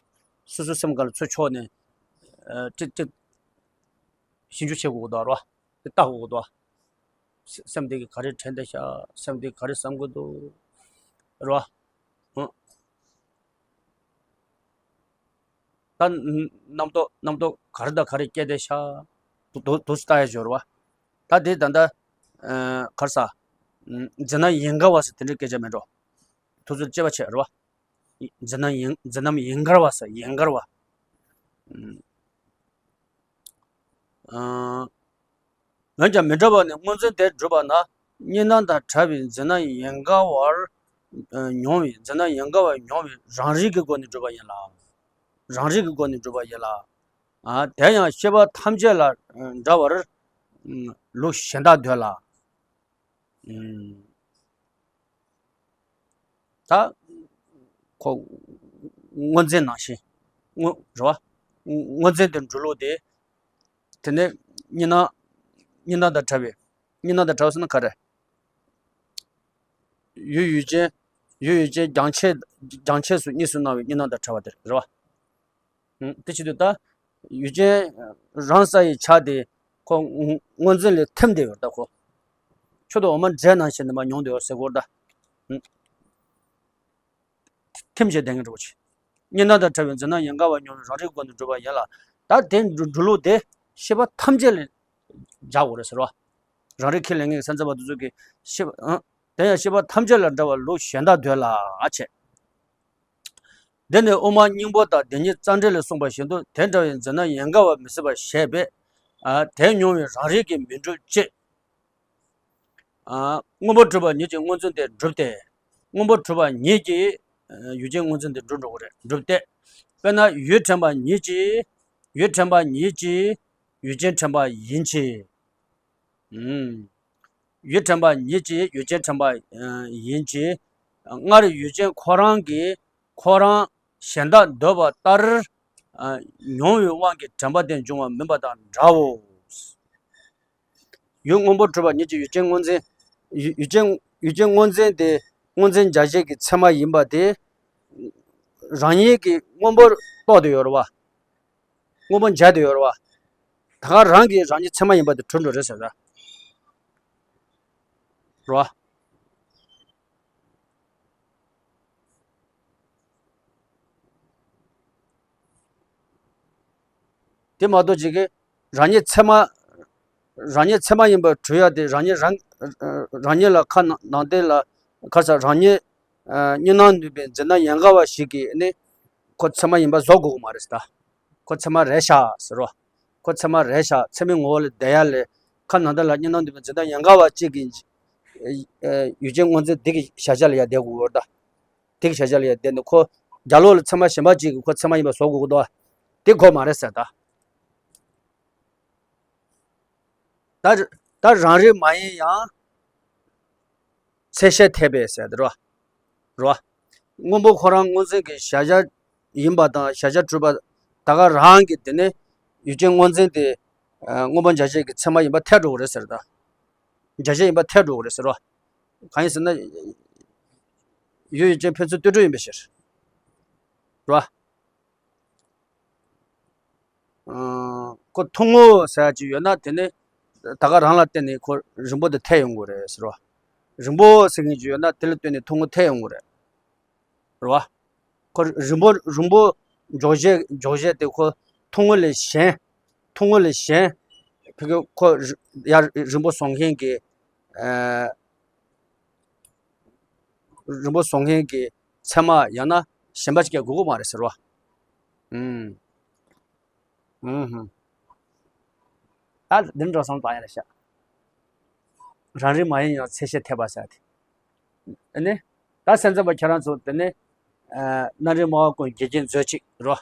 སོ་སོའི་སེམས་སྒང་ལ་ཚུར་ཕྱོགས་ནས་ཨ་ཏིག་ཏིག་ཞིབ་འཇུག་བྱེད་དགོས་ཀྱི་འདུག་རོ། དེ་ལྟ་དགོས་ཀྱི་འདུག་སེམས་དེ་གིས་ག་རེ་དྲན་བསྡད་ཤག་སེམས་དེ་ག་རེ་བསམ་གྱི་འདུག་རོ། ཨ། ད་རྣམ་རྟོག་རྣམ་རྟོག་ག་རེ་དང་ག་རེ་སྐྱེས་བསྡད་ཤག་དུ་དུ་དུ་ལྟ་ཡ་སྦྱོར་བ། ད་དེ་ད་ལྟ་ཨ་ག་རེ་ཟ། འཛིན་སྣང་ཡན་གར་བ་ཟེར་དེ་འདྲའི་སྐད་ཆ་མེད་འགྲོ། དུ་ཚོད་དཔྱད་པ་བྱས་རེད་བ། འཛིན་སྣང་ཡན་འཛིན་རྣམ་ཡན་གར་བ་ཟེར་ཡན་གར་བ། ཨ། འོན་ཀྱང་མི་འདྲ་བ་ནི་སྔོ་འཛིན་དེ་གྲུབ་པ་ན་གཉིས་སྣང་དང་བྲལ་བའི་འཛིན་སྣང་ཡན་གར་བར་མྱོང་བའི་འཛིན་སྣང་ཡན་གར་བར་མྱོང་བའི་རང་རིག་གི་སྒོ་ནས་གྲུབ་པ་ཡིན་ལ། རང་རིག་གི་སྒོ་ནས་གྲུབ་པ་ཡིན་ལ། ཨ། དེ་ཡང་ཤེས་པ་ཐམས་ཅད་ལ་འདྲ་བར་ལུགས་གཞན་དག་འདོད་ལ། ད་ཁོ་སྔོ་འཛིན་ནང་བཞིན་སྔོ་རེད་བ། སྔོ་འཛིན་དེ་འགྲུབ་ལུགས་དེ། དེ་ནས་གཉིས་སྣང་གཉིས་སྣང་དང་བྲལ་བའི་གཉིས་སྣང་དང་བྲལ་བ་ཟེར་ན་ག་རེ། ཡུལ་ཡུལ་ཅན་ཡུལ་ཡུལ་ཅན་རྒྱང་ཆད་རྒྱང་ཆད་སུ་གཉིས་སུ་སྣང་བའི་གཉིས་སྣང་དང་བྲལ་བ་དེ་རེད་བ། དེ་བྱེད་དུས་ད་ཡུལ་ཅན་རང་ས་ཡི་ཆ་དེ་ཁོ་སྔོ་འཛིན་ལས་ཐིམ་བསྡད་ཡོད་ད་ཁོ། མཆོག་ཏུ་འོག་མ་འདྲེས་ན་ཞེས་ནི་མ་མྱོང་དུ་ཡོད་ཟེར་གོ་ད། ཐིམ་ཞེས་བསྟན་གྱི་འགྲོ་ཆེ། གཉིས་སྣང་དང་བྲལ་བའི་འཛིན་སྣང་ཡན་གར་བ་མྱོང་བའི་རང་རིག་སྒོ་ནས་གྲུབ་པ་ཡིན་ལ། ད་དེ་འགྲོ་འགྲོ་ལུགས་དེ་ཤེས་པ་ཐམས་ཅད་ལ་སྦྱར་དགོས་རེད་ཟེར་བ། རང་རིག་ཁས་ལེན་མཁན་གྱི་སེམས་ཙམ་པ་དེ་ཚོ་གིས་ཤེས་པ་ཨང་། དེ་ཡང་ཤེས་པ་ཐམས་ཅད་ལ་འདྲ་བ་ལུགས་གཞན་དག་འདོད་ལ་བྱེད། འདི་ནི་དབུ་མ་སྙིང་པོ་དང་བདེན་གཉིས་རྩ་འགྲེལ་ལས་གསུངས་པ་བཞིན་དུ་དེ་འདྲ་བའི་འཛིན་སྣང་ཡན་གར་བ་མི་སྲིད་པར་བཤད་པས། ཨ་དེ་མྱོང་བའི་རང་རིག་གིས་མི་འགྲུབ་ཅེས། ཨ་སྔོན་པོ་གྲུབ་པ་ཉིད་ཀྱིས་སྔོ་འཛིན་དེ་གྲུབ་སྟེ། སྔོན་པོ་གྲུབ་པ་ཉིད་ཀྱིས་ཡུལ་ཅན་སྔོ་འཛིན་དེ་གྲུབ་འགྲོ་གི་རེད། གྲུབ་སྟེ། དཔེར་ན་ཡུལ་དྲན་པ་ཉིད་ཀྱིས་ཡུལ་དྲན་པ་ཉིད་ཀྱིས་ཡུལ་ཅན་དྲན་པ་ཡིན་གྱི། ཨུམ། ཡུལ་དྲན་པ་ཉིད་ཀྱིས་ཡུལ་ཅན་དྲན་པ་ཡིན་གྱི། སྔར་ཡུལ་ཅན་ཁོ་རང་གིས་ཁོ་རང་གཞན་དག་འདོད་པ་ལྟར་མྱོང་བའི་དབང་གིས་དྲན་པ་དེ་འབྱུང་བ་མིན་པ་དང་འདྲའོ། ཡུལ་སྔོན་པོ་གྲུབ་པ་ཉིད་ཀྱིས་ཡུལ་ཅན་སྔོ་འཛིན། ཡུལ་ཡུལ་ཅན་ཡུལ་ཅན་སྔོ་འཛིན་དེ་སྔོ་འཛིན་འཇལ་བྱེད་ཀྱི་ཚད་མ་ཡིན་པ་དེ། རང་ཉིད་ཀྱིས་སྔོན་པོར་རྟོགས་ཏེ་ཡོད་རེད་བ། སྔོན་པོ་འཇལ་ཏེ་ཡོད་རེད་བ། ད་ག་རང་གིས་རང་ཉིད་ཚད་མ་ཡིན་པ་དེ་གྲུབ་འགྲོ་རེད་ཟེར་ད། རེད་བ། དེ་མ་གཏོགས་ཅིག་གིས་རང་ཉིད་ཚད་མ། རང་ཉིད་ཚད་མ་ཡིན་པར་གྲུབ་ཡ་དེ་རང་ཉིད་རང་། རང་ཉིད་ལ་ཁ་ནང་ནང་བསྟན་ལ་ཁ་ས་རང་ཉིད་གཉིས་སྣང་ནུས་པའི་འཛིན་སྣང་ཡན་གར་བ་ཞིག་གིས་ནི་ཁོ་ཚད་མ་ཡིན་པ་བཟོ་དགོས་ཀྱི་མ་རེད་ད། ཁོ་ཚད་མ་རེད་ཤག་ཟེར་རོ། ཁོ་ཚད་མ་རེད་ཤག་ཚད་མའི་ངོ་བོ་ལ་བསྡད་ཡ་ལས་ཁ་ནང་བསྟན་ལ་གཉིས་སྣང་ནུས་པའི་འཛིན་སྣང་ཡན་གར་བ་གཅིག་གིས་ཡུལ་ཅན་སྔོ་འཛིན་དེ་གི་གཞལ་བྱ་ལ་ཡ་བསྡད་དགོས་ཀྱི་ཡོད་ད། དེ་གི་གཞལ་བྱ་ལ་ཡ་བསྡད་ནས་ཁོ་རྒྱ་ལོ་ལ་ཚད་མ་གཞན་པ་གཅིག་གིས་ཁོ་ཚད་མ་ཡིན་པ་བཟོ་དགོས་ཀྱི་འདུག་བ། དེ་དགོས་མ་རེད་ཟེར་ད། ད་ད་རང་རིག་མ་ཡིན་ཡང་། ཚད་གཞི་འཐད་པས་ཟེར་དེ་རོ། རོ། སྔོན་པོ་ཁོ་རང་སྔོ་འཛིན་གྱི་གཞལ་བྱ་ཡིན་པ་དང་གཞལ་བྱ་གྲུབ་པ་ད་ག་རང་གི་དེ་ནི་ཡུལ་ཅན་སྔོ་འཛིན་དེ་སྔོན་པོ་འཇལ་བྱེད་ཀྱི་ཚད་མ་ཡིན་པ་འཐད་འགྲོ་གི་རེད་ཟེར་ད། འཇལ་བྱེད་ཡིན་པ་འཐད་འགྲོ་གི་རེད་ཟེར་རོ། གང་ཡིན་ཟེར་ན། ཡུལ་ཡུལ་ཅན་ཕན་ཚུན་ལྟོས་གྲུབ་ཡིན་པའི་ཕྱིར། རོ། ཁོ་ཐུང་ངུ་ཟེར་ཡ་ཅིག་ཡོད་ན་དེ་ནི་ད་ག་རང་ལ་བརྟེན་ནས་ཁོ་རིང་པོ་དེ་ཐལ་ཡོང་གི་རེད་ཟེར་བ། རིང་པོ་ཟེར་མཁན་ཅིག་ཡོད་ན་དེ་ལ་བརྟེན་ནས་ཐུང་ངུ་ཐལ་ཡོང་གི་རེད། རེད་བ། ཁོ་རིང་པོ་རིང་པོ་འཇོག་བྱེད་འཇོག་བྱེད་དེ་ཁོ་ཐུང་ངུ་ལས་གཞན། ཐུང་ངུ་ལས་གཞན། ཕ་གི་ཁོ་ཡར་རིང་པོ་བཟོ་མཁན་གྱི། རིང་པོ་བཟོ་མཁན་གྱི་ཚད་མ་ཡང་ན་གཞན་པ་ཅིག་ཀྱང་དགོས་ཀྱི་མ་རེད་ཟེར་བ། ཨུམ། ཨུམ། ད་འདི་འདྲ་བསམ་བཏང་ཡ་རེད་ཤག་རང་རིག་མ་ཡིན་ཡང་ཚད་གཞི་འཐད་པ་ཟེར་ཏེ། ཨ་ནི། ད་སེམས་ཙམ་པ་ཁྱེད་རང་ཚོ་དེ་ནི། རྣམ་རིག་སྨྲ་བ་ཀུན་དགེ་རྒན་མཛོད་ཅིག་རོ།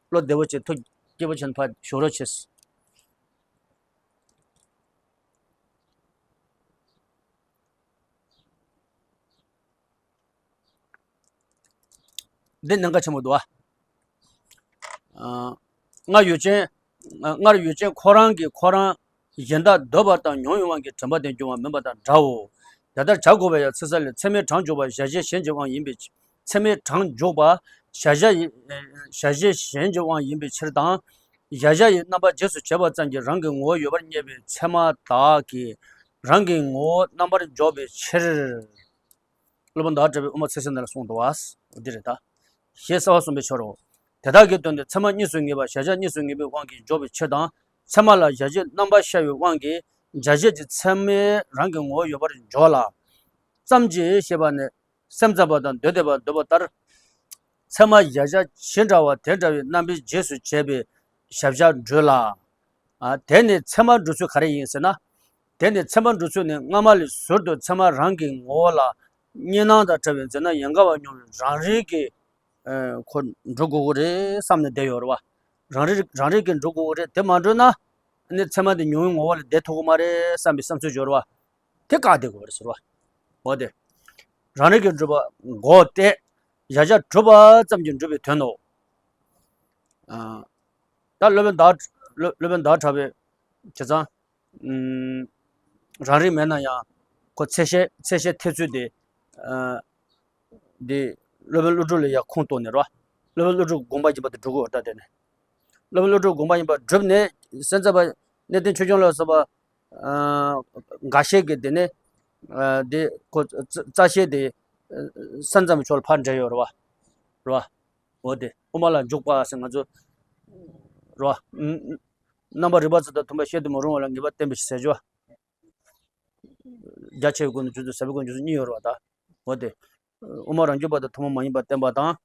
བློ་བདེ་བོ་བྱེད་ཐུགས་སྐྱིད་པོ་བྱེད་ཕར་ཞུ་རོགས་བྱེད། འདི་གནད་འགག་ཆེན་པོ་འདུག་ཨ། སྔར་ཡུལ་ཅན། སྔར་ཡུལ་ཅན་ཁོ་རང་གིས་ཁོ་རང་གཞན་དག་འདོད་པ་དང་མྱོང་བའི་དབང་གིས་དྲན་པ་དེ་འབྱུང་བ་མིན་པ་དང་འདྲའོ། དེ་ལྟར་བྱ་དགོས་པ་ཡང་ཚིག་གསལ་ལས་ཚད་མའི་གྲངས་འཇོག་པ་གཞལ་བྱའི་གཞན་གྱི་དབང་ཡིན་པའི་ཕྱིར། ཚད་མའི་གྲངས་འཇོག་པ་གཞལ་བྱ་ཡི་གཞལ་བྱའི་གཞན་གྱི་དབང་ཡིན་པའི་ཕྱིར་དང་། གཞལ་བྱ་ཡི་རྣམ་པར་རྗེས་སུ་བྱེད་པ་ཙམ་གྱིས་རང་གི་ངོ་བོ་ཡོད་པར་རྙེད་པའི་ཚད་མ་དག་གིས་རང་གི་ངོ་བོ་རྣམ་པར་འཇོག་པའི་ཕྱིར། སློབ་དཔོན་ཟླ་བ་གྲགས་པས་དབུ་མ་ཚིག་གསལ་ནང་ལ་གསུངས་འདུག་བ། འདི་རེད་ད། ཞེས་གསལ་བར་གསུངས་པའི་ཕྱིར་རོ། དེ་དག་གི་དོན་དེ་ཚད་མ་གཉིས་སུ་ངེས་པ་གཞལ་བྱ་གཉིས་སུ་ངེས་པའི་དབང་གིས་འཇོག་པའི་ཕྱིར་དང་། ཚད་མ་ལ་གཞལ་བྱའི་རྣམ་པར་ཤར་བའི་དབང་གིས་འཇལ་བྱེད་ཀྱི་ཚད་མས་རང་གི་ངོ་བོ་ཡོད་པར་འཇོག་ལ། ཙམ་གྱིས་ཞེས་པ་ནི། སེམས་ཙམ་པ་དང་འདོད་ལྡན་པ་འདོད་པ་ལྟར། ཚད་མ་གཞལ་བྱ་ཇི་འདྲ་བ་དེ་འདྲ་བའི་རྣམ་པའི་རྗེས་སུ་བྱེད་པའི་གཞལ་བྱ་འགྲུབ་ལ། ཨ། དེ་ནི་ཚད་མ་འགྲུབ་ཚུལ་ག་རེ་ཡིན་ཟེར་ན། དེ་ནི་ཚད་མ་འགྲུབ་ཚུལ་ནི་སྔ་མ་ལས་ཟུར་དུ་ཚད་མ་རང་གི་ངོ་བོ་ལ་གཉིས་སྣང་དང་བྲལ་བའི་འཛིན་སྣང་ཡན་གར་བ་མྱོང་བའི་རང་རིག་གིས། ཨ། ཁོ་འགྲུབ་དགོས་ཀྱི་རེད་བསམ་ནས་བསྡད་ཡོད་རེད་བ། རང་རིག་རང་རིག་གིས་འགྲུབ་དགོས་ཀྱི་རེད། དེ་མ་འགྲུབ་ན། ནི་ཚད་མ་དེ་མྱོང་བའི་ངོ་བོ་ལ་བསྡད་ཐུབ་ཀྱི་མ་རེད་བསམ་པའི་བསམ་ཚུལ་ཡོད་རེད་བ། དེ་བཀག་བསྡད་དགོས་རེད་ཟེར་བ། འོ་དེ། རང་རིག་གིས་འགྲུབ་པ་འགོག་སྟེ། གཞལ་བྱ་གྲུབ་པ་ཙམ་གྱིས་འགྲུབ་པའི་དོན་ནོ། ཨ། ད་སློབ་དཔོན་ཟླ་སློབ་སློབ་དཔོན་ཟླ་བ་གྲགས་པས་བྱས་ཙང་། ཨུམ། རང་རིག་མེད་ན་ཡང་། ཁོ་ཚད་གཞི་ཚད་གཞི་འཐད་ཚུལ་དེ། ཨ། འདི་སློབ་དཔོན་ཀླུ་སྒྲུབ་ལ་ཡང་ཁུངས་གཏུགས་ནས་རོ། སློབ་དཔོན་ཀླུ་སྒྲུབ་དགོངས་པ་ཡིན་པ་དེ་སྒྲུབ་དགོས་ད་དེ་ནས། སློབ་དཔོན་ཀླུ་སྒྲུབ་དགོངས་པ་ཡིན་པ་བསྒྲུབས་ནས་སེམས་ཙམ་པ་གནས་བརྟན་ཆོས་སྐྱོང་ལ་སོགས་པ། ཨ། འགའ་ཤས་ཀྱིས་དེ་ནས་ ཨ་དེ་ཁོ་རྩ་རྩ་ཤེ་དེ་ས་མཚམས་ཕྱོགས་ལ་ཕར་འདྲེས་ཡོད་རེད་བ། རེད་བ། འོ་དེ་དབུ་མ་ལ་འཇུག་པ་ཟེར་ང་ཚོ་རེད་བ། རྣམ་པར་རིག་པ་ཙམ་དང་མཐུན་པ་བཤད་དུ་མི་རུང་བ་ལ་ངེས་པར་བསྟན་པའི་ཕྱིར་ཟེར་རྒྱུ་བ། རྒྱ་ཆེ་བའི་སྒོ་ནས་འཇུག་ཚུལ་ཟབ་པའི་སྒོ་ནས་འཇུག་ཚུལ་གཉིས་ཡོད་རེད་བ་ད། འོ་དེ། དབུ་མ་རང་རྒྱུད་པ་དང་ཐུན་མོང་མ་ཡིན་པ་བསྟན་པ་དང་།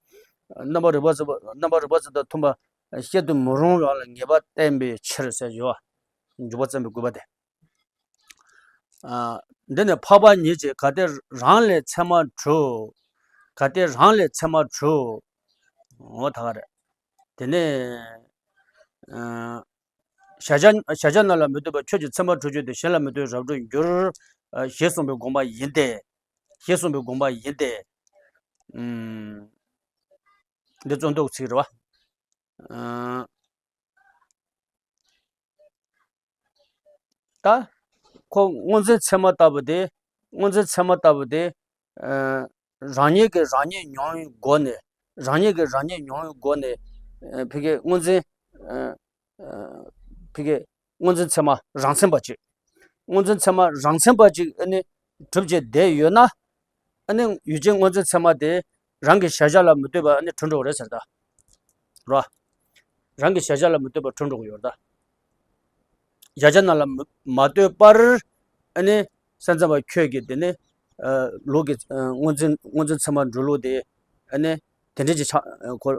རྣམ་པར་རིག་པ་ཙམ་པ་རྣམ་པར་རིག་པ་ཙམ་དང་མཐུན་པ་བཤད་དུ་མི་རུང་བ་ལ་ངེས་པར་བསྟན་པའི་ཕྱིར་ཟེར་རྒྱུ་བ། འཇུག་པ་བརྩམས་པའི་དགོས་པ་དེ། ཨ། འདི་ནི་འཕགས་པ་ཉིད་ཀྱིས་གལ་ཏེ་རང་ལས་མཚན་མ་གྲུབ། གལ་ཏེ་རང་ལས་མཚན་མ་གྲུབ། འོ་ད་ག་རེད། དེ་ནས། ཨ། གཞལ་བྱ་གཞལ་བྱ་རྣམས་ལ་མི་ལྟོས་པར་ཁྱོད་ཀྱི་མཚན་མ་གྲུབ་ཀྱང་དེ་གཞན་ལ་མི་ལྟོས་རབ་གྲོལ་འགྱུར། ཞེས་གསུངས་པའི་དགོངས་པ་ཡིན་ཏེ། ཞེས་གསུངས་པའི་དགོངས་པ་ཡིན་ཏེ། ཨུམ། འདི་རྩོད་ཟློག་ཚིག་རེད་བ། ཨ། ད། ཁོ་སྔོ་འཛིན་ཚད་མ་ལྟ་བུ་དེ། སྔོ་འཛིན་ཚད་མ་ལྟ་བུ་དེ། ཨ། རང་ཉིད་ཀྱིས་རང་ཉིད་མྱོང་བའི་སྒོ་ནས། རང་ཉིད་ཀྱིས་རང་ཉིད་མྱོང་བའི་སྒོ་ནས། ཨ། ཕ་གི་སྔོ་འཛིན། ཨ། ཨ། ཕ་གི་སྔོ་འཛིན་ཚད་མ་རང་མཚན་པ་ཅིག་སྔོ་འཛིན་ཚད་མ་རང་མཚན་པ་ཅིག་ཨ་ནི་གྲུབ་བྱས་བསྡད་ཡོད་ན། ཨ་ནི་ཡུལ་ཅན་སྔོ་འཛིན་ཚད་མ་དེ་རང་གི་གཞལ་བྱ་ལ་མི་ལྟོས་པ་ཨ་ནི་གྲུབ་འགྲོ་གི་རེད་ཟེར་ད། རོ། རང་གི་གཞལ་བྱ་ལ་མི་ལྟོས་པར་གྲུབ་འགྲོ་གི་ཡོད་རེད་ད། གཞལ་བྱ་རྣམས་ལ་མི་མ་ལྟོས་པར་ཨ་ནི་ས་མཚམས་པ་ཁྱོད་ཀྱིས་དེ་ནི། ཨ། ལུགས་ཀྱི་ཨ་སྔོ་འཛིན་སྔོ་འཛིན་ཚད་མ་འགྲོ་ལུགས་དེ་ཨ་ནི་དེ་འདྲ་ཅིག་ཆགས་ཨ་ཁོ་ཨ་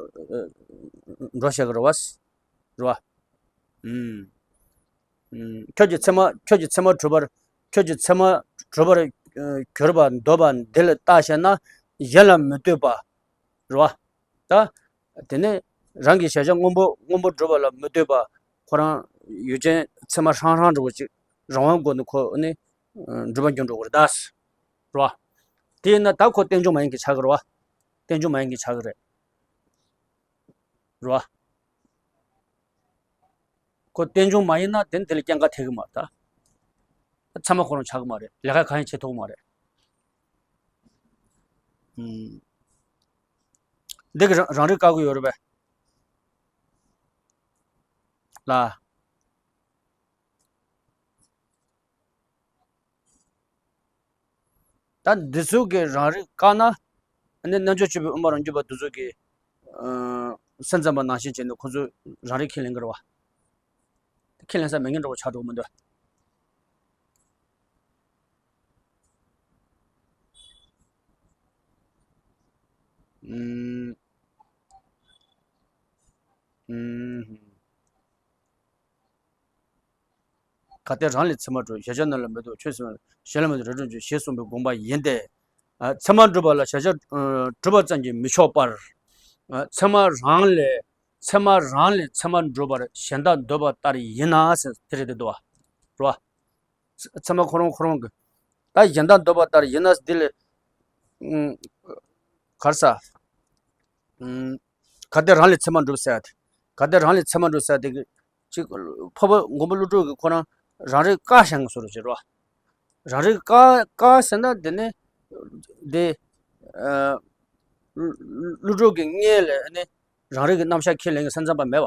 འགྲོ་བཞག་གི་རེད་བ། རེད་བ། ཨུམ། ཨུམ། ཁྱོད་ཀྱི་ཚད་མ་ཁྱོད་ཀྱི་ཚད་མ་གྲུབ་པར་ཁྱོད་ཀྱི་ཚད་མ་གྲུབ་པར་ཨ་གྱུར་པར་འདོད་པ་འདི་ལ་བརྟགས་ཤེ་ན་གཞན་ལ་མི་ལྟོས་པ། རེད་བ། ད། དེ་ནས་རང་གི་གཞལ་བྱ་སྔོན་པོ་སྔོན་པོ་གྲུབ་པ་ལ་མི་ལྟོས་པ། ཁོ་རང་ཡུལ་ཅན་ཚད་མ་ཧྲང་ཧྲང་འདྲ་བོ་ཅིག་རང་དབང་སྒོ་ནས་ཁོ་ནི་གྲུབ་པ་འགྱུར་འགྲོ་གི་རེད་ད། རེད་བ། དེ་ཡིན་ན་ད་ཁོ་རྟེན་འབྱུང་མ་ཡིན་གྱི་ཆགས་ཀྱི་རེད་བ། རྟེན་འབྱུང་མ་ཡིན་གྱི་ཆགས་ཀྱི་རེད། རེད་བ། ཁོ་རྟེན་འབྱུང་མ་ཡིན་ན་དེ་ནི་དེ་ལ་སྐྱེ་འགག་ཐེབས་ཀྱི་མ་རེད་ད། ཚད་མ་ཁོ་རང་ཆགས་ཀྱི་མ་རེད། ལས་ཀ་གང་ཡང་བྱེད་ཐུབ་ཀྱི་མ་རེད། ཨུམ། འདི་གི་རང་རང་རིག་བཀག་གི་ཡོད་རེད་པས། ལ། ད་འདི་ཚོ་གི་རང་རིག་བཀག་ན། ཨ་ནི་རྣལ་འབྱོར་སྤྱོད་པའི་དབུ་མ་རང་རྒྱུད་པ་འདི་ཚོ་གི། ཨ། སེམས་ཙམ་པ་ནང་བཞིན་བྱས་ནས་ཁོ་ཚོས་རང་རིག་ཁས་ལེན་གི་རེད་བ། ཁས་ལེན་ས་མེད་མཁན་འདྲ་བོ་ཆགས་འགྲོ་གི་མི་འདུག་ཨུམ། ཨུམ། གལ་ཏེ་རང་ལས་མཚན་མ་གྲུབ། གཞལ་བྱ་རྣམས་ལ་མི་ལྟོས། ཁྱོད་སེམས་གཞན་ལ་མི་ལྟོས་རབ་གྲོལ་འགྱུར། ཞེས་གསུངས་པའི་དགོངས་པ་ཡིན་ཏེ། ཨ། ཚད་མར་གྲུབ་པ་ལ་གཞལ་བྱ་ཨ་གྲུབ་པ་ཙམ་གྱིས་མི་ཆོག་པར། ཨ། ཚད་མ་རང་ལས་ཚད་མ་རང་ལས་ཚད་མར་གྲུབ་པར་གཞན་དག་འདོད་པ་ལྟར་ཡིན་ན་ཟེར་དེ་རེད་འདུག་བ། རེད་བ། ཚད་མ་ཁོ་རང་ཁོ་རང་གི། ད་གཞན་དག་འདོད་པ་ལྟར་ཡིན་ན་འདི་ལས། ཨུམ། ག་རེ་ཟ། ཨུམ། གལ་ཏེ་རང་ལས་ཚད་མར་གྲུབ་ཟེར་ཡ་དེ། གལ་ཏེ་རང་ལས་ཚད་མར་གྲུབ་ཟེར་ཡ་དེ་གི། ཅིག་འཕགས་པ་མགོན་པོ་ཀླུ་སྒྲུབ་ཀྱིས་ཁོ་རང་རང་རིག་བཀག་བཞག་ནས་སོ་རུ་བྱེད་རོ། རང་རིག་བཀག་བཀག་ཟེར་ན་དེ་ནི། དེ། ཨ། ཀླུ་ཀླུ་སྒྲུབ་ཀྱི་སྔོན་ལ་ནི་རང་རིག་གི་རྣམ་གཞག་ཁས་ལེན་གྱི་ས་མཚམས་པ་མེད་པ།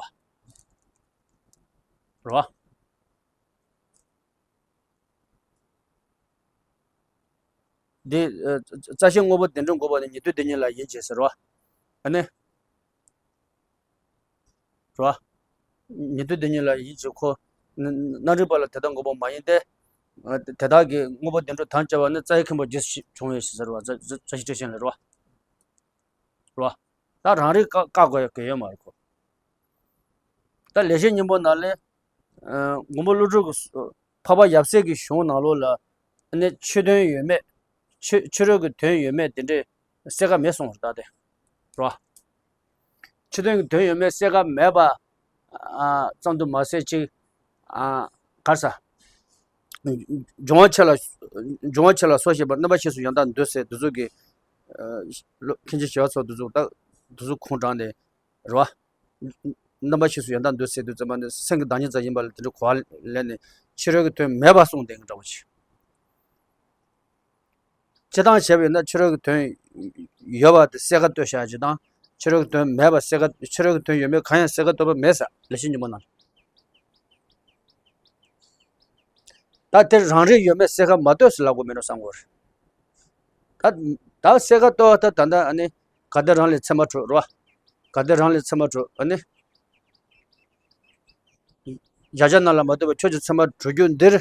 རོ། འདི། ཨ། རྩ་ཤེ་དངོས་པོ་བདེན་གྲུབ་འགོག་པ་ནི་ཉན་ཐོས་དེ་ཉིད་ལ་ཡིན་གྱི་ཟེར་བ། ཨ་ནི། རོ། ཉན་ཐོས་དེ་ཉིད་ལ་ཡིན་གྱི་ཁོ། རྣ་རྣམ་རིག་པ་ལ་དེ་དག་འགོག་པ་མ་ཡིན་ཏེ། ཨ། དེ་དག་གི་དངོས་པོ་བདེན་གྲུབ་དམ་བཅའ་བ་ནི་རྩ་བའི་མཁན་པོ་རྗེས་སུ་བྱུང་བས་ཟེར་བ། རྩ་རྩ་ཤེ་བཀྲ་ཤིས་ལ་རོ། རོ། ད་རང་རིག་བཀག་བཀག་དགོས་ཡ་གལ་ཡོད་མ་རེད་ཁོ། ད་ལེགས་བཤད་སྙིང་པོ་ནང་ལས། ཨ། མགོན་པོ་ཀླུ་སྒྲུབ་ཀྱི་འཕགས་པ་ཡབ་སྲས་ཀྱི་གཞུང་ནང་ལོགས་ལ་ནི་ཕྱི་དོན་ཡོད་མེད། ཕྱི་ཕྱི་རོལ་གྱི་དོན་ཡོད་མེད་དེ་འདྲའི་གསལ་ཁ་མེད་གསུངས་པ་རེད་ད་དེ། རོ། ཕྱི་དོན་གྱི་དོན་ཡོད་མེད་གསལ་ཁ་མེད་པ། ཨ། ཙམ་དུ་མ་ཟད་ཅིག་ཨ། ག་རེ་ཟ། འབྱུང་བ་ཆེ་ལ། འབྱུང་བ་ཆེ་ལ་སོགས་ཞེས་པ་རྣམ་པ་ཤེས་སུ་ཡང་དག་འདོད་ཟེར་འདི་ཚོ་གི། ཨ། མཁན་ཆེན་ཞི་བ་འཚོ་འདི་ཚོ་ད་འདི་ཚོ་ཁུངས་དྲངས་ནས། རེད་བ། རྣམ་པ་ཤེས་སུ་ཡང་དག་འདོད་ཟེར་དུས་ཙམ་པ་ནི་སེམས་ཀྱི་བདག་ཉིད་ཙམ་ཡིན་པ་ལ་དེ་འདྲ་གོ་བ་ལེན་ནས་ཕྱི་རོལ་གྱི་དོན་མེད་པ་གསུངས་བསྡད་མཁན་འདྲ་བོ་ཅིག་སྤྱིར་བཏང་བྱས་པ་ཡིན་ན་ཕྱི་རོལ་གྱི་དོན་ཡོད་པ་དེ་གསལ་ཁ་གཏོད་བྱ་ཡ་ཅིག་དང་། ཕྱི་རོལ་གྱི་དོན་མེད་པ་གསལ་ཁ། ཕྱི་རོལ་གྱི་དོན་ཡོད་མེད་གང་ཡང་གསལ་ཁ་གཏོད་པ་མེད་ཟེར་ལེགས་བཤད་སྙིང་པོ་ནང་ལ། ད་དེ་རང་རིག་ཡོད་མེད་གསལ་ཁ་མ་གཏོད་ཟེར་ལབ་དགོས་མེད་ནོ་བསམ་དགོས་རེད། ད་ད་གསལ་ཁ་གཏོད་ད་ད་ད་ཨ་ནི་ག་དེ་རང་ལས་ཚད་མ་གྲུབ་རོ། ག་དེ་རང་ལས་ཚད་མ་གྲུབ་ཨ་ནི། གཞལ་བྱ་རྣམས་ལ་མ་ལྟོས་པར་ཁྱོད་ཀྱི་ཚད་མ་གྲུབ་རྒྱུ་འདིར་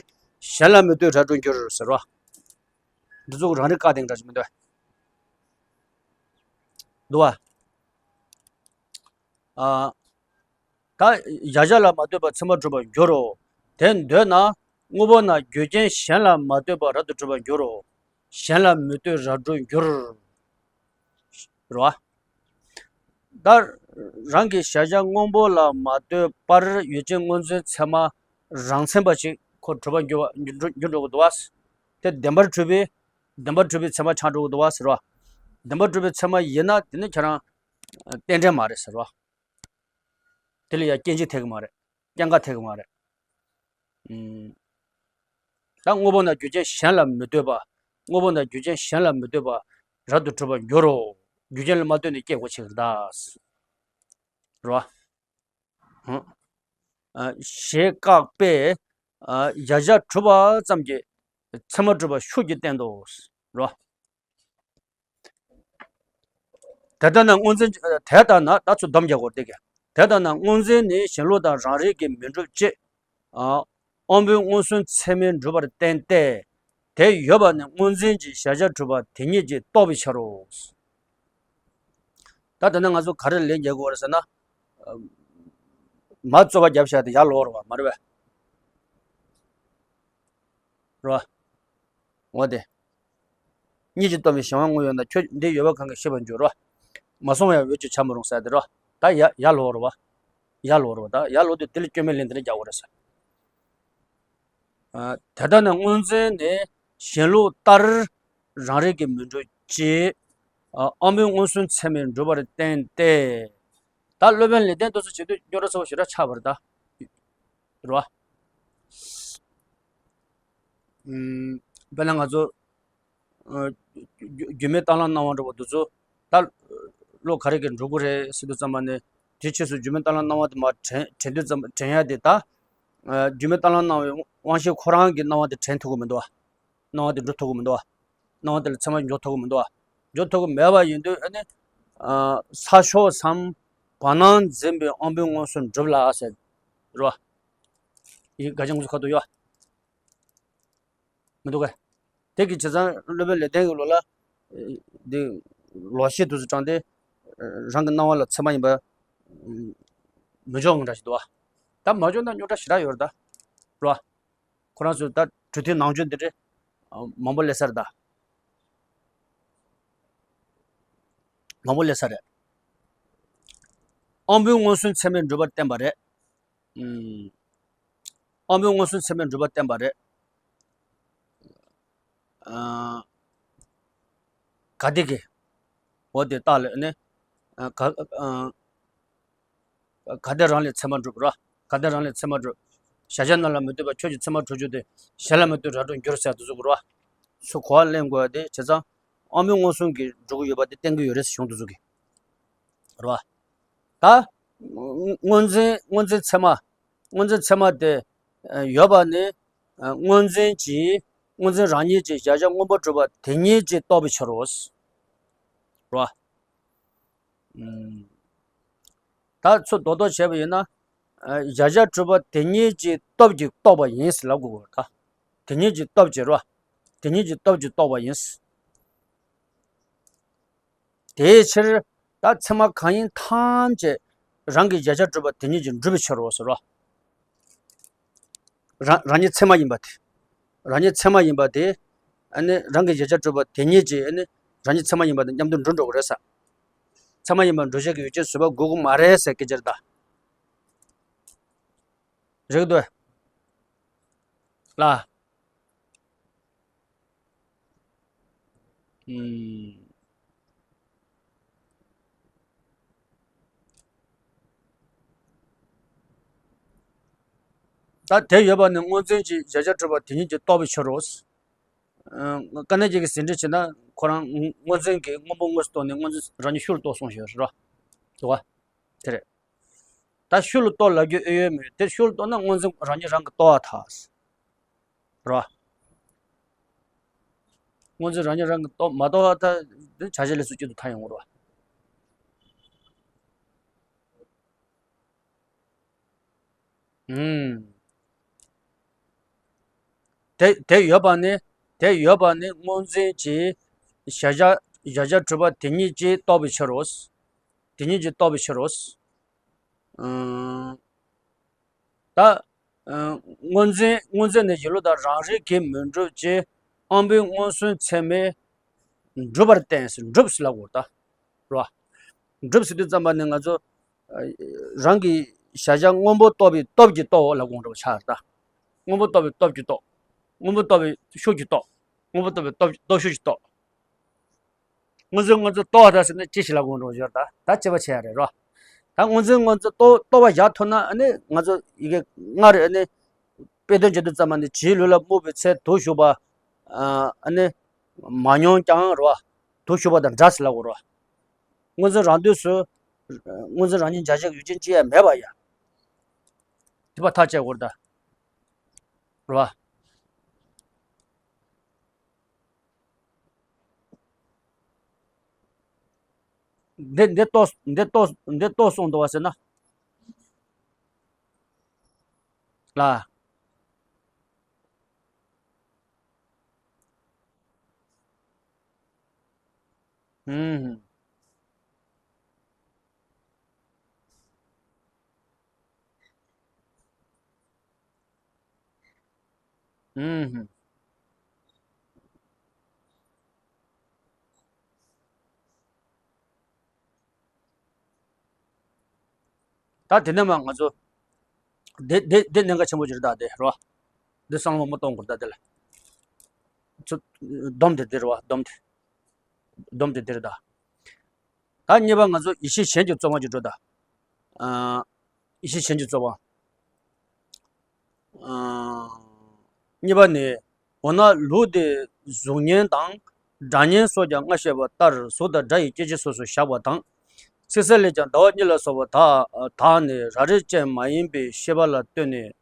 གཞན་ལ་མི་ལྟོས་ར་སྤྲོད་འགྱུར་ཟེར་རོ། འདི་ཚོ་རང་རིག་བཀག་སྟེ་འདྲ་ཞིག་མི་འདུག་འདུག་བ། ཨ། ད་གཞལ་བྱ་ལ་མ་ལྟོས་པར་ཚད་མ་གྲུབ་པར་འགྱུར་རོ། དེ་འདོད་ན་དངོས་པོ་ན་རྒྱུ་རྐྱེན་གཞན་ལ་མ་ལྟོས་པར་རབ་ཏུ་གྲུབ་པར་འགྱུར་རོ། གཞན་ལ་མི་ལྟོས་རབ་གྲུབ་འགྱུར། རོ། ད་རང་གི་གཞལ་བྱ་སྔོན་པོ་ལ་མ་ལྟོས་པར་ཡུལ་ཅན་སྔོ་འཛིན་ཚད་མ་རང་མཚན་པ་ཞིག་ཁོ་གྲུབ་པར་འགྱུར་བ་འགྱུར་འགྱུར་འགྲོ་གི་འདུག་བ། དེ་བདེན་པར་གྲུབ་པའི་བདེན་པར་གྲུབ་པའི་ཚད་མ་ཆགས་འགྲོ་གི་འདུག་བ་ཟེར་བ། བདེན་པར་གྲུབ་པའི་ཚད་མ་ཡིན་ན་དེ་ནི་ཁྱེད་རང་རྟེན་འབྲེལ་མ་རེད་ཟེར་བ། དེ་ལ་ཡང་སྐྱེ་འཇིག་ཐེག་གི་མ་རེད། སྐྱེ་འགག་ཐེག་གི་མ་རེད། ཨུམ། ད་དངོས་པོ་ན་རྒྱུ་རྐྱེན་གཞན་ལ་མི་ལྟོས་པ། དངོས་པོ་ན་རྒྱུ་རྐྱེན་གཞན་ལ་མི་ལྟོས་པ། རབ་ཏུ་གྲུབ་པར་འགྱུར་རོ། རྒྱུ་རྐྱེན་ལ་མ་ལྟོས་ནས་སྐྱེ་དགོས་ཆེ་གི་རེད་ད། རོ། ཨ། ཞེས་བཀག་པས། ཨ། གཞལ་བྱ་གྲུབ་པ་ཙམ་གྱིས་ཚད་མ་གྲུབ་པ་ཤུགས་ཀྱིས་བསྟན་ཏོ། རོ། དེ་ལྟར་ན་སྔོ་འཛིན་དེ་ལྟར་ན་ད་ཚུར་སྡོམ་རྒྱག་དགོས་ཏེ། དེ་ལྟར་ན་སྔོ་འཛིན་ནི་གཞན་ལུགས་དང་རང་རིག་གིས་མི་འགྲུབ་ཅེས། ཨ། དབང་པོའི་མངོན་སུམ་ཚད་མས་འགྲུབ་པར་བསྟན་ཏེ། དེ་ཡོད་པ་ནི་སྔོ་འཛིན་གྱི་གཞལ་བྱ་གྲུབ་པ་དེ་ཉིད་ཀྱིས་རྟོགས་པའི་ཕྱིར་རོ། ད་དེ་ནས་ང་ཚོ་ག་རེ་ལན་རྒྱག་དགོས་རེད་ཟེར་ན། མ་རྩོད་པ་རྒྱབ་བཞག་དེ་ཡར་ལོག་རེད་བ་མ་རེད་བས། རོ། འོ་དེ། གཉིས་ཀྱིས་སྟོང་པའི་གཞན་དབང་དངོས་ཡོད་ན་ཁྱོད་འདི་ཡོད་པ་གང་གིས་ཤེས་པར་འགྱུར་རོ། མ་སོང་བ་ཡང་འོད་ཀྱིས་བྱ་མི་རུང་ཟེར་དེ་རོ། ད་ཡ་ཡར་ལོག་རོ་བ། ཡར་ལོག་རོ་བ་ད་ཡར་ལོག་དུས་དེ་ལ་སྐྱོན་མེད་ལན་དེ་འདྲ་རྒྱག་དགོས་རེད་ཟེར། ཨ། དེ་ལྟར་ན་སྔོ་འཛིན་ནི་གཞན་ལུགས་ལྟར་རང་རིག་གིས་མི་འགྲུབ་ཅེས། ཨ། དབང་པོའི་མངོན་སུམ་ཚད་མས་འགྲུབ་པར་བསྟན་ཏེ། ད་སློབ་དཔོན་ལེགས་ལྡན་འདུ་སོ་བྱེད་དུས་རྙོག་དྲ་ཚ་བོ་ཞེ་དྲག་ཆགས་པ་རེད་ད། རེད་བ། ཨུམ། དཔེར་ན་ང་ཚོ། ཨ། རྒྱུ་རྒྱུ་མའི་གཏན་ལ་སྣང་བ་འདྲ་བོ་འདི་ཚོ་ད་བློ་ག་རེ་གིས་འགྲུབ་ཀྱི་རེད་ཟེར་དུས་ཙམ་པ་ནས་དེའི་ཕྱིས་སུ་རྒྱུ་མའི་གཏན་ལ་སྣང་བ་དེ་མར་དྲན་དྲན་དུས་ཙམ་དྲན་ཡ་དེ་ད། ཨ། རྒྱུ་མའི་གཏན་ལ་སྣང་བའི་དབང་ཤེས་ཁོ་རང་གི་སྣང་བ་དེ་དྲན་ཐུབ་ཀྱི་མི་འདུག་བ། སྣང་བ་དེ་འགྲོ་ཐུབ་ཀྱི་མི་འདུག་བ། སྣང་བ་དེ་ལ་ཚད་མ་འཇོག་ཐུབ་ཀྱི་མི་འདུག་བ། འཇོག་ཐུབ་ཀྱི་མེད་པ་ཡིན་དུས་ཨ་ནི། ཨ། ས་ཕྱོགས་སམ་བར་སྣང་འཛིན་པའི་དབང་པོའི་མངོན་སུམ་འགྲུབ་ལ་ཟེར་རོ། ཡིག་ག་ཅང་ཚོ་ཁ་ཐུག་ཡོད། མི་འདུག་གས། དེ་གི་བྱས་ཙང་སློབ་དཔོན་ལེགས་ལྡན་གྱི་ལུགས་ལ། འདི་ལོག་ཤེས་དུས་སུ་དྲངས་ཏེ། རང་གི་སྣང་བ་ལ་ཚད་མ་ཡིན་པ་མི་འཇོག་འདྲ་ཞིག་འདུག་བ། ད་མ་འཇོག་ན་རྙོག་དྲ་ཞེ་དྲག་ཡོད་རེད་ད། རོ། ཁོ་རང་ཚོས་ད་གྲོས་མཐུན་ནང་ཆོས་འདི་འདྲ་མང་པོ་སླེབས་ས་རེད་ད། མང་པོ་སླེབས་ས་རེད། དབང་པོའི་མངོན་སུམ་ཚད་མས་འགྲུབ་པར་བསྟན་པ་རེད། ཨུམ། དབང་པོའི་མངོན་སུམ་ཚད་མས་འགྲུབ་པར་བསྟན་པ་རེད། ཨ། ག་དེ་གི། འོ་དེ་རྟགས་ལས་ནི། ཨ། ག་ཨ། ག་དེ་རང་ལས་ཚད་མ་གྲུབ་ར། ག་དེ་རང་ལས་ཚད་མ་གྲུབ། གཞལ་བྱ་རྣམས་ལ་མི་ལྟོས་པ་ཁྱོད་ཀྱི་ཚད་མ་གྲུབ་རྒྱུ་དེ་གཞན་ལ་མི་ལྟོས་ར་སྤྲོད་འགྱུར་ཟེར་དུ་གཟུགས་ར། སུ་གོ་བ་ལེན་དགོས་དེ་བྱས་ཙང་དབང་པོའི་མངོན་སུམ་གྱིས་འགྲུབ་ཀྱི་ཡོད་པ་དེ་བསྟན་གྱི་ཡོད་རེད་ཟེར་གཞུང་དུ་གཟུགས་ཀྱི། རེད་བ། ད། སྔོ་འཛིན་སྔོ་འཛིན་ཚད་མ། སྔོ་འཛིན་ཚད་མ་དེ་ཡོད་པ་ནི། སྔོ་འཛིན་གྱིས་སྔོ་འཛིན་རང་ཉིད་ཀྱི་གཞལ་བྱ་སྔོན་པོ་གྲུབ་པ་དེ་ཉིད་ཀྱིས་རྟོགས་པའི་ཕྱིར་རོ། རོ། ད་ཚུར་རྡོག་རྡོག་བྱས་པ་ཡིན་ན། གཞལ་བྱ་གྲུབ་པ་དེ་ཉིད་ཀྱི་སྟོབས་ཀྱིས་རྟོགས་པ་ཡིན་ཟེར་ལབ་དགོས་པ་ད། དེ་ཉིད་ཀྱི་སྟོབས་ཀྱིས་རོ། དེ་ཉིད་ཀྱི་སྟོབས་ཀྱིས་རྟོགས་པ་ཡིན། དེའི་ཕྱིར་ད་ཚད་མ་གང་ཡིན་ཐམས་ཅད་རང་གི་གཞལ་བྱ་གྲུབ་པ་དེ་ཉིད་ཀྱིས་འགྲུབ་པའི་ཕྱིར་རོ་ཟེར་རོ། རང་རང་ཉིད་ཚད་མ་ཡིན་པ་དེ། རང་ཉིད་ཚད་མ་ཡིན་པ་དེ། ཨ་ནི་རང་གི་གཞལ་བྱ་གྲུབ་པ་དེ་ཉིད་ཀྱིས་ཨ་ནི་རང་ཉིད་ཚད་མ་ཡིན་པ་དེ་མཉམ་དུ་འགྲུབ་འགྲོ་གི་རེད་ས། ཚད་མ་ཡིན་པ་འགྲུབ་བྱེད་ཀྱི་ཡུལ་ཅན་བཟོད་པ་དགོས་ཀྱི་མ་རེད་ཟེར་སྐད་ཆ་རེད་ད། རེད་འདུག་ལ། ཨུམ། ད་དེ་ཡོད་པ་ནི་སྔོ་འཛིན་གྱིས་གཞལ་བྱ་གྲུབ་པ་དེ་ཉིད་ཀྱིས་རྟོགས་པའི་ཕྱིར་རོ། ཨ། དཀའ་གནད་ཅན་གྱི་ཟིན་བྲིས་བྱས་ན་ཁོ་རང་སྔོ་འཛིན་གྱིས་སྔོན་པོ་དངོས་སུ་རྟོགས་ནས་སྔོ་འཛིན་རང་ཉིད་ཤུགས་ལ་རྟོགས་སོང་ཞེས་རོ། འདུག་བ། དེ་རེད། ད་ཤུགས་ལ་རྟོགས་ལབ་རྒྱུ་ཨེ་ཡོད་མེད་དེ་ཤུགས་ལ་རྟོགས་ན་སྔོ་འཛིན་རང་ཉིད་རང་གིས་རྟོགས་པ་ཐལ། རེད་བ། སྔོ་འཛིན་རང་ཉིད་རང་གིས་རྟོགས་མ་རྟོགས་པ་ད་དེ་བྱ་བྱེད་ལས་སུ་གཅིག་ཏུ་མཐའ་ཡོང་གི་རེད་བ། ཨུམ། དེ་དེ་ཡོད་པ་ནི། དེ་ཡོད་པ་ནི་སྔོ་འཛིན་གྱི་གཞལ་བྱ་གཞལ་བྱ་གྲུབ་པ་དེ་ཉིད་ཀྱིས་རྟོགས་པའི་ཕྱིར་རོ། དེ་ཉིད་ཀྱིས་རྟོགས་པའི་ཕྱིར་རོ། ཨུམ། ད། ཨུམ། སྔོ་འཛིན་སྔོ་འཛིན་ནི་གཞི་ལུགས་དང་རང་རིག་གིས་མི་འགྲུབ་ཀྱི་དབང་པོའི་མངོན་སུམ་ཚད་མས་འགྲུབ་པར་བསྟན་ཟེར། འགྲུབ་ཟེར་ལབ་དགོས་ད། རེད་བ། འགྲུབ་ཟེར་དུས་ཙམ་པ་ནི་ང་ཚོ། ཨ། རང་གི་གཞལ་བྱ་སྔོན་པོ་རྟོགས་པའི་སྟོབས་ཀྱིས་རྟོགས་ལབ་དགོས་འགྲོ་བ་ཆགས་རེད་ད། སྔོན་པོ་རྟོགས་པའི་སྟོབས་ཀྱིས་རྟོགས། སྔོན་པོ་རྟོགས་པའི་ཤུགས་ཀྱིས་རྟོགས། སྔོན་པོ་རྟོགས་པའི་སྟོབས་སྟོབས་ཤུགས་ཀྱིས་རྟོགས། སྔོ་འཛིན་སྔོ་འཛིན་རྟོགས་པ་ད་ཟེར་ན་ཅི་ཞིག་ལབ་དགོས་འགྲོ་བ་ཡོད་ད། ད་དཔྱད་པ་བྱེད་ཡ་རེད་རོ། ད་སྔོ་འཛིན་སྔོ་འཛིན་རྟོགས་རྟོགས་པ་བཞག་ཐུབ་ན་ཨ་ནི་ང་ཚོ་ཡི་གེ་སྔར་ཨ་ནི་དཔེ་དོན་བྱེད་དུས་ཙམ་པ་ནི་བྱིའུའི་ལུས་ལ་རྨུགས་པའི་ཚེ་དུག་ཞུགས་པ། ཨ་ནི་མ་མྱོང་ཀྱང་རོ། དུག་ཞུགས་པ་དང་འདྲ་ཟེར་ལབ་དགོས་རོ། སྔོ་འཛིན་རང་དུས་སུ། སྔོ་འཛིན་རང་ཉིད་འཇལ་བྱེད་ཀྱི་ཡུལ་ཅན་ཅི་ཡང་མེད་པ་ཡ། དེ་བ་ཐག་བཅད་དགོས་རེད་ད། རེད་བ། འདི་འདི་ལྟོས་འདི་ལྟོས་འདི་ལྟོས་གསུངས་འདུག་བ་ཟེར་ན། ལ། ཧུམ། ཧུམ། ད་དེ་ནས་མ་ང་ཚོ། དེ་དེ་དེ་གནད་འགག་ཆེན་པོ་ཅིག་རེད་ད་དེ་རོ། འདི་བསམ་བློ་མ་གཏོང་དགོས་ད་དེ་ལ། ཚུ། སྡོམ་དེ་དེ་རེད་བ། སྡོམ་དེ། སྡོམ་དེ་དེ་རེད་ད། ད་གཉིས་པ་ང་ཚོ་ཡེ་ཤེས་གཞན་གྱི་རྩོལ་བ་ཅིག་འགྲོ་ད། ཨ། ཡེ་ཤེས་གཞན་གྱི་རྩོལ་བ། ཨ། གཉིས་པ་ནི། འོ་ན་ལུགས་དེ་གཟུགས་བརྙན་དང་། སྒྲ་བརྙན་སོགས་ཀྱང་སྔར་བཤད་པ་ལྟར་གཟུགས་དང་སྒྲ་ཡི་སྐྱེ་མཆེད་སོ་སོར་བཞག་པ་དང་། ཚིག་གསལ་ལས་ཀྱང་ཟླ་བ་གཉིས་ལ་སོགས་པ་དག་དག་ནི་རབ་རིབ་ཅན་མ་ཡིན་པའི་ཤེས་པ་ལ་ལྟོས་ནས།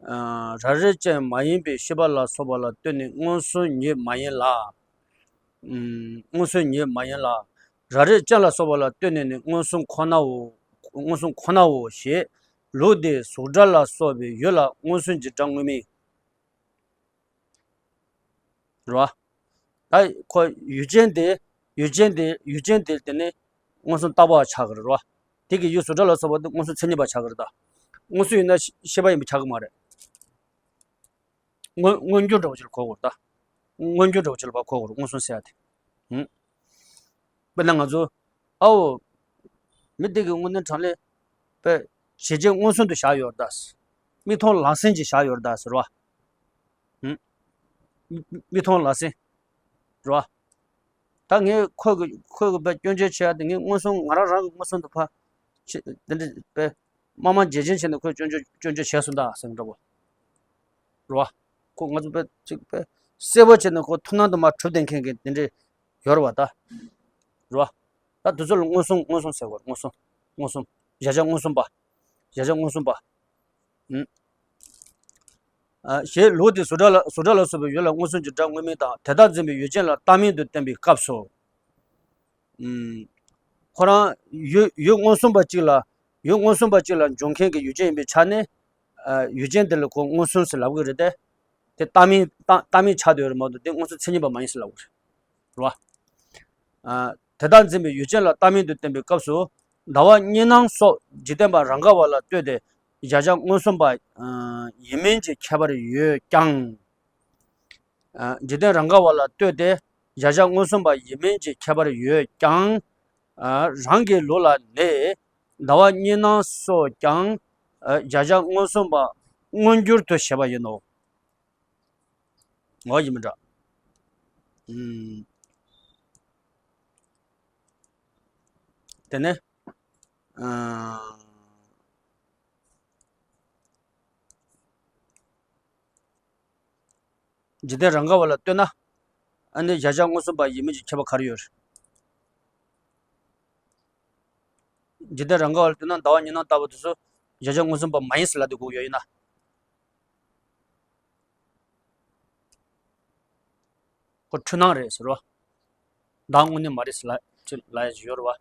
ཨ། རབ་རིབ་ཅན་མ་ཡིན་པའི་ཤེས་པ་ལ་སོགས་པ་ལ་ལྟོས་ནས་མངོན་སུམ་ཉིད་མ་ཡིན་ལ། ཨུམ། མངོན་སུམ་ཉིད་མ་ཡིན་ལ། རབ་རིབ་ཅན་ལ་སོགས་པ་ལ་ལྟོས་ནས་ནི་མངོན་སུམ་ཁོ་ནའོ། མངོན་སུམ་ཁོ་ནའོ་ཞེས། ལུགས་འདིས་གཟུགས་སྒྲ་ལ་སོགས་པའི་ཡུལ་ལ་མངོན་སུམ་གྱི་སྒྲ་དངོས་མིན། རེད་བ། ད་ཁོ་ཡུལ་ཅན་དེ། ཡུལ་ཅན་དེ་ཡུལ་ཅན་དེ་དེ་ནི་མངོན་སུམ་རྟག་པ་ཆགས་ཀྱི་རེད་བ། དེ་གི་ཡུལ་གཟུགས་སྒྲ་ལ་སོགས་པ་དེ་མངོན་སུམ་མཚན་ཉིད་པ་ཆགས་ཀྱི་རེད་ད། མངོན་སུམ་ཡིན་ན་ཤེས་པ་ཡིན་པ་ཆགས་ཀྱི་མ་རེད། མངོན་མངོན་གྱུར་འདྲ་བོ་ཅིག་ལ་གོ་དགོས་རེད་ད། མངོན་གྱུར་འདྲ་བོ་ཅིག་ལ་ཕར་གོ་དགོས་རེད། མངོན་སུམ་ཟེར་ཡ་དེ། ཧུམ། དཔེར་ན་ང་ཚོ། ཨའོ། མི་དེ་གི་དངོས་གནས་དྲང་གནས། དཔེ། བྱས་རྗེས་མངོན་སུམ་དུ་བཞག་ཡོད་རེད་ད། མིག་མཐོང་ལག་ཟིན་གྱིས་བཞག་ཡོད་རེད་ད་ཟེར་བ། ཧུམ། མིག་མཐོང་ལག་ཟིན། རེད་བ། ད་ངས་ཁོ་གི་ཁོ་གི་དཔེ་སྐྱོན་བརྗོད་བྱེད་ཡ་དེ་ངས་མངོན་སུམ་ང་རང་རང་གི་མངོན་སུམ་དུ་ཕར། ཆེ། དེ་འདྲ་དཔེ། དམར་དམར་རྗེན་རྗེན་བྱས་ནས་ཁོས་སྐྱོན་བརྗོད་སྐྱོན་བརྗོད་བྱས་སོང་ད་ཟེར་འདྲ་བོ། རེད་བ། ཁོ་ང་ཚོ་དཔེ་ཅིག་དཔེ་གསལ་པོ་བྱས་ནས་ཁོ་ཐུགས་སྣང་དུ་མར་གྲུབ་བསྡད་མཁན་གྱི་དེ་འདྲས་ཡོད་རེད་བ་ད། རེད་བ། ད་དེ་ཚོ་ལ་མངོན་སུམ་མངོན་སུམ་ཟེར་དགོས་རེད། མངོན་སུམ། མངོན་སུམ། གཞལ་བྱ་མངོན་སུམ་པ། གཞལ་བྱ་མངོན་སུམ་པ། ཨུམ། ཨ། ཞེས་ལུགས་དེས་གཟུགས་སྒྲ་ལ་གཟུགས་སྒྲ་ལ་སོགས་པའི་ཡུལ་ལ་མངོན་སུམ་གྱི་སྒྲ་དངོས་མིན་དང་དེ་དག་འཛིན་པའི་ཡུལ་ཅན་ལ་བཏགས་མིང་དུ་བསྟན་པའི་སྐབས་སུ། ཨུམ། ཁོ་རང་ཡུལ་ཡུལ་མངོན་སུམ་པ་གཅིག་ལ་ཡུལ་མངོན་སུམ་པ་གཅིག་ལ་འཇོག་མཁན་གྱི་ཡུལ་ཅན་ཡིན་པའི་ཆ་ནས། ཨ། ཡུལ་ཅན་དེ་ལ་ཁོ་མངོན་སུམ་ཟེར་ལབ་ཀྱི་རེད་དེ། དེ་བཏགས་མིང་བཏགས་བཏགས་མིང་ཆགས་བསྡད་ཡོད་རེད་མ་གཏོགས་དེ་མངོན་སུམ་མཚན་ཉིད་པ་མ་ཡིན་ཟེར་ལབ་ཀྱི་རེད། རེད་བ། ཨ། དེ་དག་འཛིན་པའི་ཡུལ་ཅན་ལ་བཏགས་མིང་དུ་བསྟན་པའི་སྐབས་སུ། ཟླ་བ་གཉིས་སྣང་སོགས་འཇིག་རྟེན་པ་རང་ག་བ་ལ་ལྟོས་ཏེ་གཞལ་བྱ་མངོན་སུམ་པ་ཡིན་མིན་གྱི་ཁྱད་པར་ཡོད་ཀྱང་། ཨ། འཇིག་རྟེན་རང་ག་བ་ལ་ལྟོས་ཏེ་གཞལ་བྱ་མངོན་སུམ་པ་ཡིན་མིན་གྱི་ཁྱད་པར་ཡོད་ཀྱང་། ཨ། རང་གི་ལུགས་ལ་ནི་ཟླ་བ་གཉིས་སྣང་སོགས་ཀྱང་། ཨ། གཞལ་བྱ་མངོན་སུམ་པ་མངོན་གྱུར་དུ་བྱེད་པ་ཡིན་ནོ། འོ་ཡིན་མི་འདྲ། ཨུམ། དེ་ནས། ཨ། འཇིག་རྟེན་རང་ག་བ་ལ་ལྟོས་ན། ཨ་ནི་གཞལ་བྱ་མངོན་སུམ་པ་ཡིན་མིན་གྱི་ཁྱད་པར་ག་རེ་ཡོད་རེད། འཇིག་རྟེན་རང་ག་བ་ལ་ལྟོས་ན་ཟླ་བ་གཉིས་སྣང་ལྟ་བུ་དེ་ཚོ་གཞལ་བྱ་མངོན་སུམ་པ་མ་ཡིན་ཟེར་ལབ་དུས་གོ་ཡོད་ཡིན་ན། ཁོ་འཁྲུལ་སྣང་རེད་ཟེར་བ། བདག་དངོས་གནས་མ་རེད་ཟེར་ལ་ཅི་ལབ་ཡ་ཅིག་ཡོད་རེད་བ།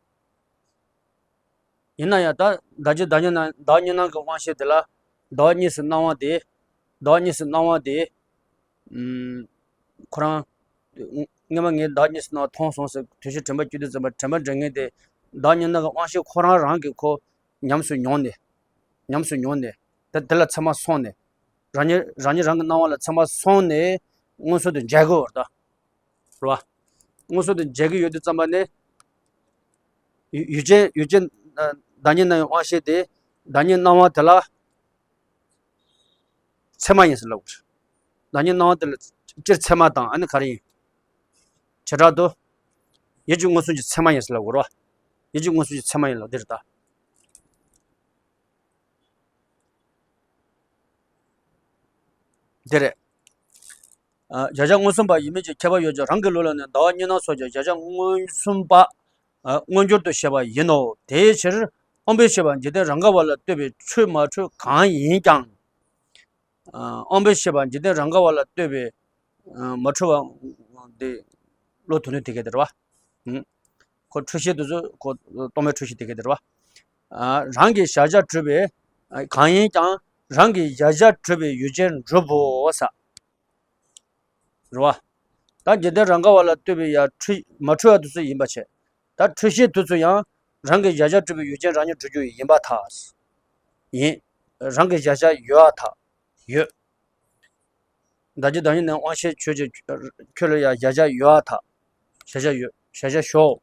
ཡིན་ན་ཡང་ད་བདག་གཅིག་བདག་གཉིས་སྣང་བདག་གཉིས་སྣང་གི་དབང་ཤེས་དེ་ལ་བདག་གཉིས་སུ་སྣང་བ་དེ། བདག་གཉིས་སུ་སྣང་བ་དེ། ཨུམ། ཁོ་རང་། སྔོན་མ་ངས་བདག་གཉིས་སུ་སྣང་བ་མཐོང་སོང་ཟེར་དུས་ཕྱིས་དྲན་པ་སྐྱེ་དུས་ཙམ་པ་དྲན་པ་འདྲེན་མཁན་དེ། བདག་གཉིས་སྣང་གི་དབང་ཤེས་ཁོ་རང་རང་གིས་ཁོ་ཉམས་སུ་མྱོང་ནས། ཉམས་སུ་མྱོང་ནས། ད་དེ་ལ་ཚད་མ་སོང་ནས། རང་ཉིད་རང་ཉིད་རང་གི་སྣང་བ་ལ་ཚད་མ་སོང་ནས་མངོན་སུམ་དུ་མཇལ་དགོས་པ་རེད་ད། རེད་བ། མངོན་སུམ་དུ་མཇལ་གྱི་ཡོད་དུས་ཙམ་པ་ནས། ཡུལ་ཡུལ་ཅན་ཡུལ་ཅན། ཨ། བདག་ཉིད་སྣང་བའི་དབང་ཤེས་དེ། བདག་ཉིད་སྣང་བ་དེ་ལ་ཚད་མ་ཡིན་ཟེར་ལབ་དགོས། བདག་ཉིད་སྣང་བ་དེ་ལ་སྤྱིར་ཚད་མ་དང་ཨ་ནི་ག་རེ་ཡིན། བྱེ་བྲག་ཏུ། ཡིད་ཀྱི་མངོན་སུམ་གྱི་ཚད་མ་ཡིན་ཟེར་ལབ་དགོས་རེད་བ། ཡིད་ཀྱི་མངོན་སུམ་གྱི་ཚད་མ་ཡིན་ལབ་འདི་རེད་ད། འདི་རེད། ཨ། གཞལ་བྱ་མངོན་སུམ་པ་ཡིན་མིན་གྱི་ཁྱད་པར་ཡོད་ཀྱང་རང་གི་ལུགས་ལ་ནི་ཟླ་བ་གཉིས་སྣང་སོགས་ཀྱི་གཞལ་བྱ་མངོན་སུམ་པ། ཨ། མངོན་གྱུར་དུ་བཤད་པ་ཡིན་ནོ། དེའི་ཕྱིར་དབང་པོའི་ཤེས་པ་འཇིག་རྟེན་རང་ག་བ་ལ་ལྟོས་པའི་འཁྲུལ་མ་འཁྲུལ་གང་ཡིན་ཀྱང་། ཨ། དབང་པོའི་ཤེས་པ་འཇིག་རྟེན་རང་ག་བ་ལ་ལྟོས་པའི། ཨ། མ་འཁྲུལ་བ་དེ། བློ་དོན་ལུགས་དེ་ག་དེ་རེད་བ། ཨུ། ཁོ་འཁྲུལ་ཤེས་དེ་ཚོ་ཁོ་སྟོང་པའི་འཁྲུལ་ཤེས་དེ་ག་དེ་རེད་བ། ཨ། རང་གི་གཞལ་བྱ་གྲུབ་པའི། ཨ། གང་ཡིན་ཀྱང་རང་གི་གཞལ་བྱ་གྲུབ་པའི་ཡུལ་ཅན་འགྲུབ་བོ་ས། རེད་བ། ད་འཇིག་རྟེན་རང་ག་བ་ལ་ལྟོས་པའི་ཡ་འཁྲུལ་མ་འཁྲུལ་བ་དེ་ཚོ་ཡིན་པ་བྱས། ད་འཁྲུལ་ཤེས་དེ་ཚོ་ཡང་རང་གི་གཞལ་བྱ་གྲུབ་པའི་ཡུལ་ཅན་རང་ཉིད་འགྲུབ་རྒྱུ་ཡིན་པར་ཐལ། ཡིན། རང་གི་གཞལ་བྱ་ཡོད་པར་ཐལ། ཡོད། བདག་གཅིག་བདག་ཉིད་ནི་དབང་ཤེས་ཆོས་ཅན། ཁྱོད་ལ་ཡང་གཞལ་བྱ་ཡོད་པར་ཐལ། གཞལ་བྱ་ཡོད། གཞལ་བྱ་ཞོག་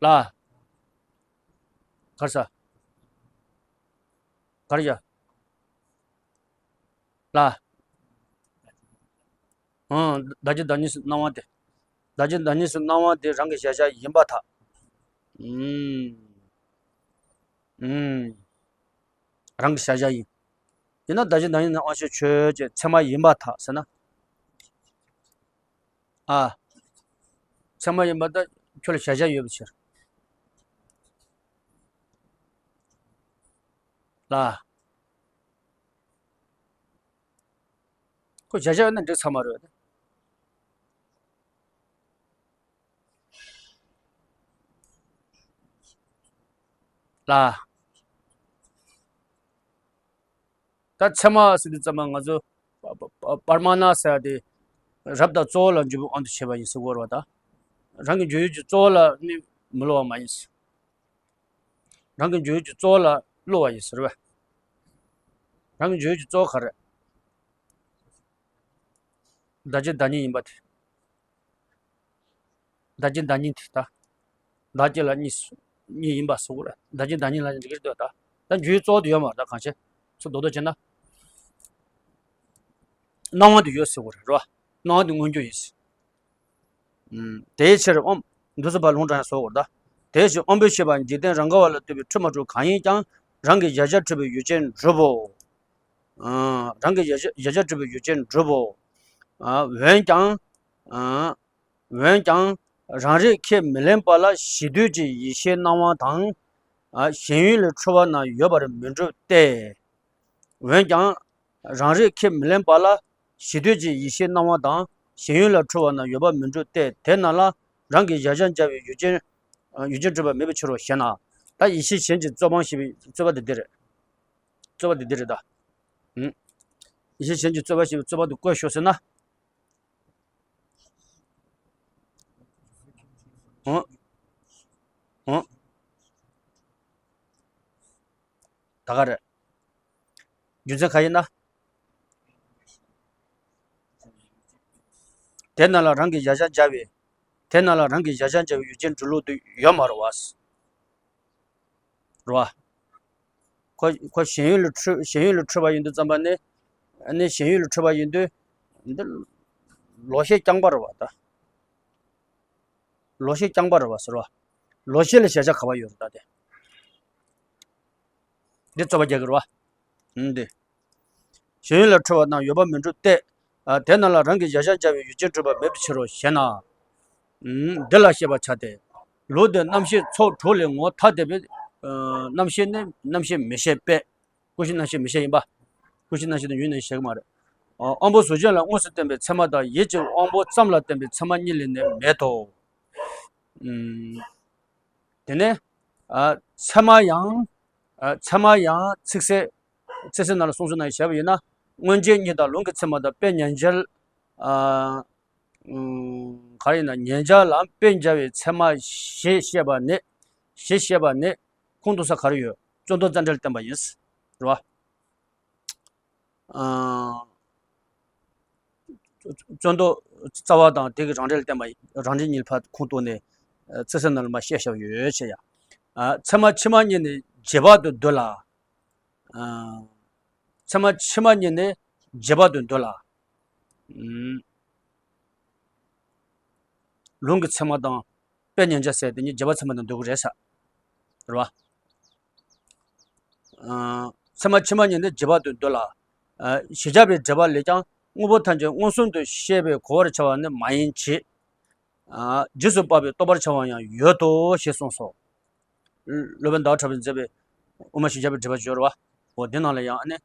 ལ། གར་ས། གར་ཡ། ལ། ཨང་། བདག་གཅིག་བདག་ཉིད་སུ་སྣང་བ་དེ། བདག་གཅིག་བདག་ཉིད་སུ་སྣང་བ་དེ་རང་གི་གཞལ་བྱ་ཡིན་པར་ཐལ། ཨུམ། ཨུམ། རང་གི་གཞལ་བྱ་ཡིན། ཡིན་ན་བདག་གཅིག་བདག་ཉིད་ནི་དབང་ཤེས་ཆོས་ཅན་ཚད་མ་ཡིན་པར་ཐལ་ཟེར་ན། ཨ། ཚད་མ་ཡིན་པར་ཐལ། ཁྱོད་ལ་གཞལ་བྱ་ཡོད་པའི་ཕྱིར། ལ། ཁོ་གཞལ་བྱ་ཡོད་ན་འགྲིག་ཚར་མ་རེད། ལ། ད་ཚད་མ་ཟེར་དུས་ཙམ་པ་ང་ཚོ་པ་པ་པ་པར་མ་ཎ་ཟེར་ཡ་དེ་རབ་དང་གཙོ་བོ་ལ་འཇུག་པའི་དབང་དུ་བྱས་པ་ཡིན་ཟེར་གོ་རེད་བ་ད། རང་གི་འཇུག་ཡུལ་གྱི་གཙོ་བོ་ལ་ནི་མི་སླུ་བ་མ་ཡིན་ཟེར། རང་གི་འཇུག་ཡུལ་གྱི་གཙོ་བོ་ལ་སླུ་བ་ཡིན་ཟེར་བས། རང་གི་འཇུག་ཡུལ་གྱི་གཙོ་བོ་ག་རེ། བདག་གཅིག་བདག་ཉིད་ཡིན་པ་དེ། བདག་གཅིག་བདག་ཉིད་དེ་ད། བདག་གཅིག་ལ་གཉིས་སུ། གཉིས་ཡིན་པ་སོགས་རེད། བདག་གཅིག་བདག་ཉིད་ལ་འགྲིག་གི་འདུག་ད། ད་འཇུག་ཡུལ་གཙོ་བོ་དེ་ཡོད་མ་རེད་ད་གང་བྱས། ཚུར་རྡོག་རྡོག་བྱས་ན། སྣང་བ་དེ་ཡོད་ཟེར་གོ་རེད་རོ། སྣང་བ་དེ་མངོན་གྱུར་ཡིན་ཟེར། ཨུམ། དེའི་ཕྱིར་ཨོམ། འདུག་སེ་བ་ལུང་དྲངས་སོགས་གོ་ད། དེའི་ཕྱིར་དབང་པོའི་ཤེས་པ་འཇིག་རྟེན་རང་ག་བ་ལ་ལྟོས་པའི་འཁྲུལ་མ་འཁྲུལ་གང་ཡིན་ཀྱང་རང་གི་གཞལ་བྱ་གྲུབ་པའི་ཡུལ་ཅན་འགྲུབ་བོ། ཨ། རང་གི་གཞལ་བྱ་གཞལ་བྱ་གྲུབ་པའི་ཡུལ་ཅན་འགྲུབ་བོ། ཨ། འོན་ཀྱང་། ཨ། འོན་ཀྱང་། རང་རིག་ཁས་མི་ལེན་པ་ལ་གཞི་དུས་ཀྱི་ཡེ་ཤེས་སྣང་བ་དང་། ཨ། ཞེན་ཡུལ་ལས་འཁྲུལ་བ་རྣམས་ཡོད་པར་མི་འགྲུབ་སྟེ། འོན་ཀྱང་། རང་རིག་ཁས་མི་ལེན་པ་ལ་གཞི་དུས་ཀྱི་ཡེ་ཤེས་སྣང་བ་དང་ཞེན་ཡུལ་ལ་འཁྲུལ་བ་རྣམས་ཡོད་པར་མི་འགྲུབ་སྟེ། དེ་རྣམས་ལ་རང་གི་གཞལ་བྱར་འཇལ་བའི་ཡུལ་ཅན། ཡུལ་ཅན་གྲུབ་པ་མེད་པའི་ཕྱིར་རོ་ཞེ་ན། ད་ཡེ་ཤེས་གཞན་གྱི་རྩོད་སྤང་ཞེས་པའི་རྩོད་པ་དེ་འདི་རེད། རྩོད་པ་དེ་འདི་རེད་ད། ཨུམ། ཡེ་ཤེས་གཞན་གྱི་རྩོད་པ་ཞེས་པའི་རྩོད་པ་དེ་བཀོད་ཤོག་ཟེར་ན། ཨོ། ཨོ། ད་ག་རེད། རྒྱུ་མཚན་ག་ཡིན་ན། དེ་རྣམས་ལ་རང་གི་གཞལ་བྱར་འཇལ་བའི། དེ་རྣམས་ལ་རང་གི་གཞལ་བྱར་འཇལ་བའི་ཡུལ་ཅན་སྒྲུབ་ལུགས་དེ་ཡོད་མ་རེད་བ། རེད་བ། ཁོ་ཁོ་ཞེན་ཡུལ་ལ་འཁྲུལ་ཞེན་ཡུལ་ལ་འཁྲུལ་བ་ཡིན་དུས་ཙམ་པ་ནི། ནི་ཞེན་ཡུལ་ལ་འཁྲུལ་བ་ཡིན་དུས། འདི་ལོག་ཤེས་རྐྱང་པ་རེད་བ་ད། ལོག་ཤེས་རྐྱང་པ་རེད་བ་ཟེར་བ། ལོག་ཤེས་ལ་གཞལ་བྱ་ག་བ་ཡོད་རེད་ད་དེ། འདི་རྩོད་པ་རྒྱག་གི་རེད་བ། འདི། ཞེན་ཡུལ་ལ་འཁྲུལ་བ་རྣམས་ཡོད་པར་མི་འགྲུབ་སྟེ། དེ་རྣམས་ལ་རང་གི་གཞལ་བྱར་འཇལ་བའི་ཡུལ་ཅན་གྲུབ་པ་མེད་པའི་ཕྱིར་རོ་ཞེ་ན། འདི་ལ་བཤད་པར་བྱ་སྟེ། ལུགས་འདི་རྣམ་ཤེས་ཚོགས་དྲུག་ལས་ངོ་ཐ་དད་པའི། རྣམ་ཤེས་ནི་རྣམ་ཤེས་མི་ཤེས་པས། ཀུན་གཞི་རྣམ་ཤེས་མི་ཤེས་ཡིན་པ། ཀུན་གཞི་རྣམ་ཤེས་དེ་ཡུལ་ནས་བཤད་ཀྱི་མ་རེད། དབང་པོ་གཟུགས་ཅན་ལ་དངོས་སུ་བརྟེན་པའི་ཚད་མ་དང་ཡིད་ཀྱི་དབང་པོ་ཙམ་ལ་བརྟེན་པའི་ཚད་མ་གཉིས་ལས་ནི་མེད་དོ། དེ་ནས་ཚད་མ་ཡང་ཚད་མ་ཡང་ཚིག་གསལ་ཚིག་གསལ་ནང་ལ་གསུངས་སོ་ན་བྱས་པ་ཡིན་ན། མངོན་རྗེས་གཉིས་དང་ལུང་གི་ཚད་མ་དང་དཔེ་ཉན་བྱར། ག་རེ་ཡིན་ན། ཉན་བྱ་ལམ་དཔེ་འཇལ་བའི་ཚད་མ་ཞེས་བཤད་པ་ནི། ཞེས་བཤད་པ་ནི་ཁུངས་གཏུགས་ས་ག་རེ་ཡོད། ཙོ་འདོད་རྩ་འགྲེལ་བསྟན་པ་ཡིན། རེད་བ། ཙོ་འདོད་རྩ་བ་དང་དེ་གི་རང་འགྲེལ་བསྟན་པ། རང་འགྲེལ་གཉིས་ཕར་ཁུངས་གཏུགས་ནས་ཚིག་གསལ་ནང་ལ་མར་བཤད་བཞག་ཡོད་ཅེས་ཡ། ཚད་མ་ཕྱི་མ་གཉིས་ནི་རྗེས་དཔག་ཏུ་འདོད་ལ། ཚད་མ་ཕྱི་མ་གཉིས་ནི་རྗེས་དཔག་ཏུ་འདོད་ལ། ལུང་གི་ཚད་མ་དང་དཔེ་ཉན་བྱ་ཟེར་དེ་གཉིས་རྗེས་དཔག་ཚད་མ་དང་འདོད་ཀྱི་རེད་ས། རེད་བ། ཚད་མ་ཕྱི་མ་གཉིས་ནི་རྗེས་དཔག་ཏུ་འདོད་ལ། གཞི་བཞག་པའི་འགྲེལ་པ་ལས་ཀྱང་དངོས་པོ་ཐམས་ཅད་མངོན་སུམ་དུ་ཤེས་པས་གོ་བར་བྱ་བ་ནི་མ་ཡིན་གྱི། རྗེས་སུ་དཔག་པའི་རྟོགས་པར་བྱ་བ་ཡང་ཡོད་དོ་ཞེས་གསུངས་སོ། སློབ་དཔོན་ཟླ་བ་གྲགས་པས་མཛད་པའི་དབུ་མ་གཞི་བཞག་པའི་འགྲེལ་པ་བརྗོད་རེད་བ། འོ་དེ་ནང་ལ་ཡང་ཨ་ནི།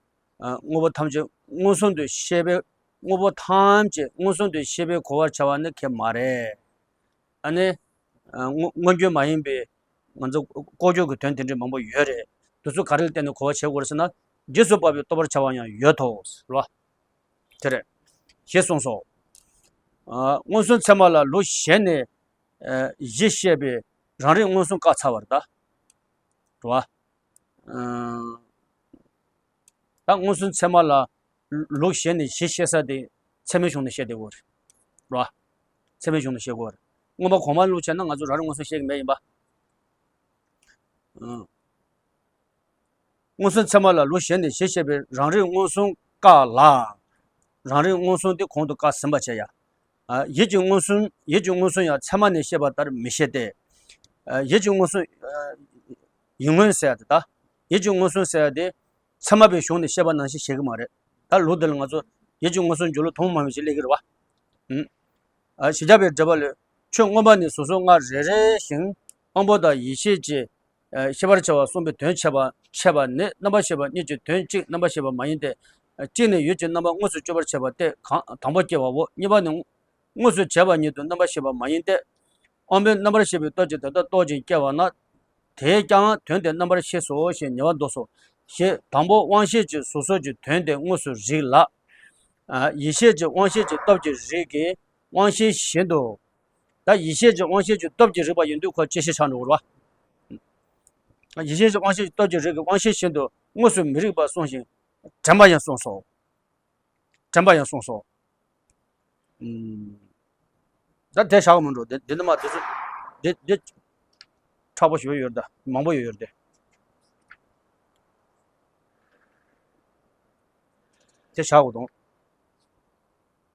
དངོས་པོ་ཐམས་ཅད་མངོན་སུམ་དུ་ཤེས་པས། དངོས་པོ་ཐམས་ཅད་མངོན་སུམ་དུ་ཤེས་པས་གོ་བར་བྱ་བ་ནི་ཁེ་མ་རེད། ཨ་ནི། སྔོན་འགྱུར་མ་ཡིན་པའི་ང་ཚོ་ལྐོག་གྱུར་གྱི་དོན་དེ་འདྲ་མང་པོ་ཡོད་རེད། དེ་ཚོ་ག་རེ་ལ་བརྟེན་ནས་གོ་བ་བྱེད་དགོས་རེད་ཟེར་ན། རྗེས་སུ་དཔག་པའི་རྟོགས་པར་བྱ་བ་ཡང་ཡོད་དོ་ཟེར་བ། དེ་རེད། ཞེས་གསུངས་སོ། མངོན་སུམ་ཚད་མ་ལ་ལུགས་གཞན་ནས་གཞི་བཤད་པའི་རང་རིག་མངོན་སུམ་བཀག་ཚར་བ་རེད་ད། རེད་བ། ད་མངོན་སུམ་ཚད་མ་ལ་ལུགས་གཞན་ནས་གཞི་བཤད་ས་དེ་ཚད་མའི་གཞུང་ནས་བཤད་བསྡད་ཡོད་རེད། རེད་བ། ཚད་མའི་གཞུང་ནས་བཤད་དགོས་རེད། མངོན་པ་གོང་མ་ལུགས་བྱས་ན་ང་ཚོ་རང་རིག་མངོན་སུམ་བཤད་ཀྱི་མེད་ཡིན་པ། མངོན་སུམ་ཚད་མ་ལ་ལུགས་གཞན་ནས་གཞི་བཤད་པའི་རང་རིག་མངོན་སུམ་བཀག་ལ། རང་རིག་མངོན་སུམ་དེ་གོང་དུ་བཀག་ཟིན་པ་བྱས་ཡ། ཡིད་ཀྱི་མངོན་སུམ། ཡིད་ཀྱི་མངོན་སུམ་ཡང་ཚད་མ་ནས་བཤད་པ་ལྟར་མི་བཤད་དེ། ཡིད་ཀྱི་མངོན་སུམ། ཡིད་མངོན་ཟེར་ཡ་དེ་ད། ཡིད་ཀྱི་མངོན་སུམ་ཟེར་ཡ་དེ། ཚད་མ་པའི་གཞུང་ནས་བཤད་པ་ནང་བཞིན་བཤད་ཀྱི་མ་རེད། ད་ལུགས་འདི་ལ་ང་ཚོ་ཡིད་ཀྱི་མངོན་སུམ་འཇུག་ལུགས་དུ་མ་མིན་ཞིག་སླེབས་ཀྱི་རེད་བ། གཞི་བཞག་པའི་འགྲེལ་པ་ལས། ཆོས་མངོན་པ་ནི་གཟུགས་སོགས་ལྔ་རེ་རེ་ཞིང་དབང་པོ་དང་ཡིད་ཤེས་ཀྱིས་ཤེས་པར་བྱ་བ་གསུངས་པའི་དོན་འཆད་པ། འཆད་པ་ནི་རྣམ་པར་ཤེས་པ་གཉིས་ཀྱི་དོན་གཅིག་རྣམ་པར་ཤེས་པ་མ་ཡིན་ཏེ། གཅིག་ནི་ཡུལ་གྱི་རྣམ་པ་དངོས་སུ་གཅོད་པར་བྱེད་པ་སྟེ་གང་དང་པོ་སྐྱེ་བའོ། གཉིས་པ་ནི་དངོས་སུ་བྱས་པ་ཉིད་དུ་རྣམ་པར་ཤེས་པ་མ་ཡིན་ཏེ། དབང་པོའི་རྣམ་པར་ཤེས་པའི་སྟོབས་ཀྱིས་དེ་ལྟར་རྟོག་ཅིང་སྐྱེ་བ་ན། དེས་ཀྱང་དོན་དེ་རྣམ་པར་ཤེས་སོ་ཞེས་ཉེ་བར་འདོགས་སོ། ཞེས་དང་པོ་དབང་ཤེས་ཀྱིས་གཟུགས་སོགས་ཀྱི་དོན་དེ་དངོས་སུ་རིག་ལ། ཡིད་ཤེས་ཀྱི་དབང་ཤེས་ཀྱི་སྟོབས་ཀྱིས་རིག་གི་དབང་ཤེས་བཞིན་དུ། ད་ཡིད་ཤེས་ཀྱི་དབང་ཤེས་ཀྱི་སྟོབས་ཀྱིས་རིག་པ་ཡིན་དུས་ཁོ་བཅད་ཤེས་ཆགས་འགྲོ་གི་རེད་བ། ཡིད་ཤེས་ཀྱི་དབང་ཤེས་ཀྱི་སྟོབས་ཀྱིས་རིག་གི་དབང་ཤེས་བཞིན་དུ་དངོས་སུ་མི་རིག་པ་གསུངས་ཤིང་དྲན་པ་ཡང་གསུངས་སོ། དྲན་པ་ཡང་གསུངས་སོ། ད་དེ་བཞག་མི་འགྲོ། འདི་འདི་ནི་མ་འདི་ཚོ་འདི་འདི་མཁྲེགས་པོ་ཞེ་པོ་ཡོད་རེད་ད། མང་པོ་ཡོད་རེད་དེ། དེ་བཞག་དགོས་དང་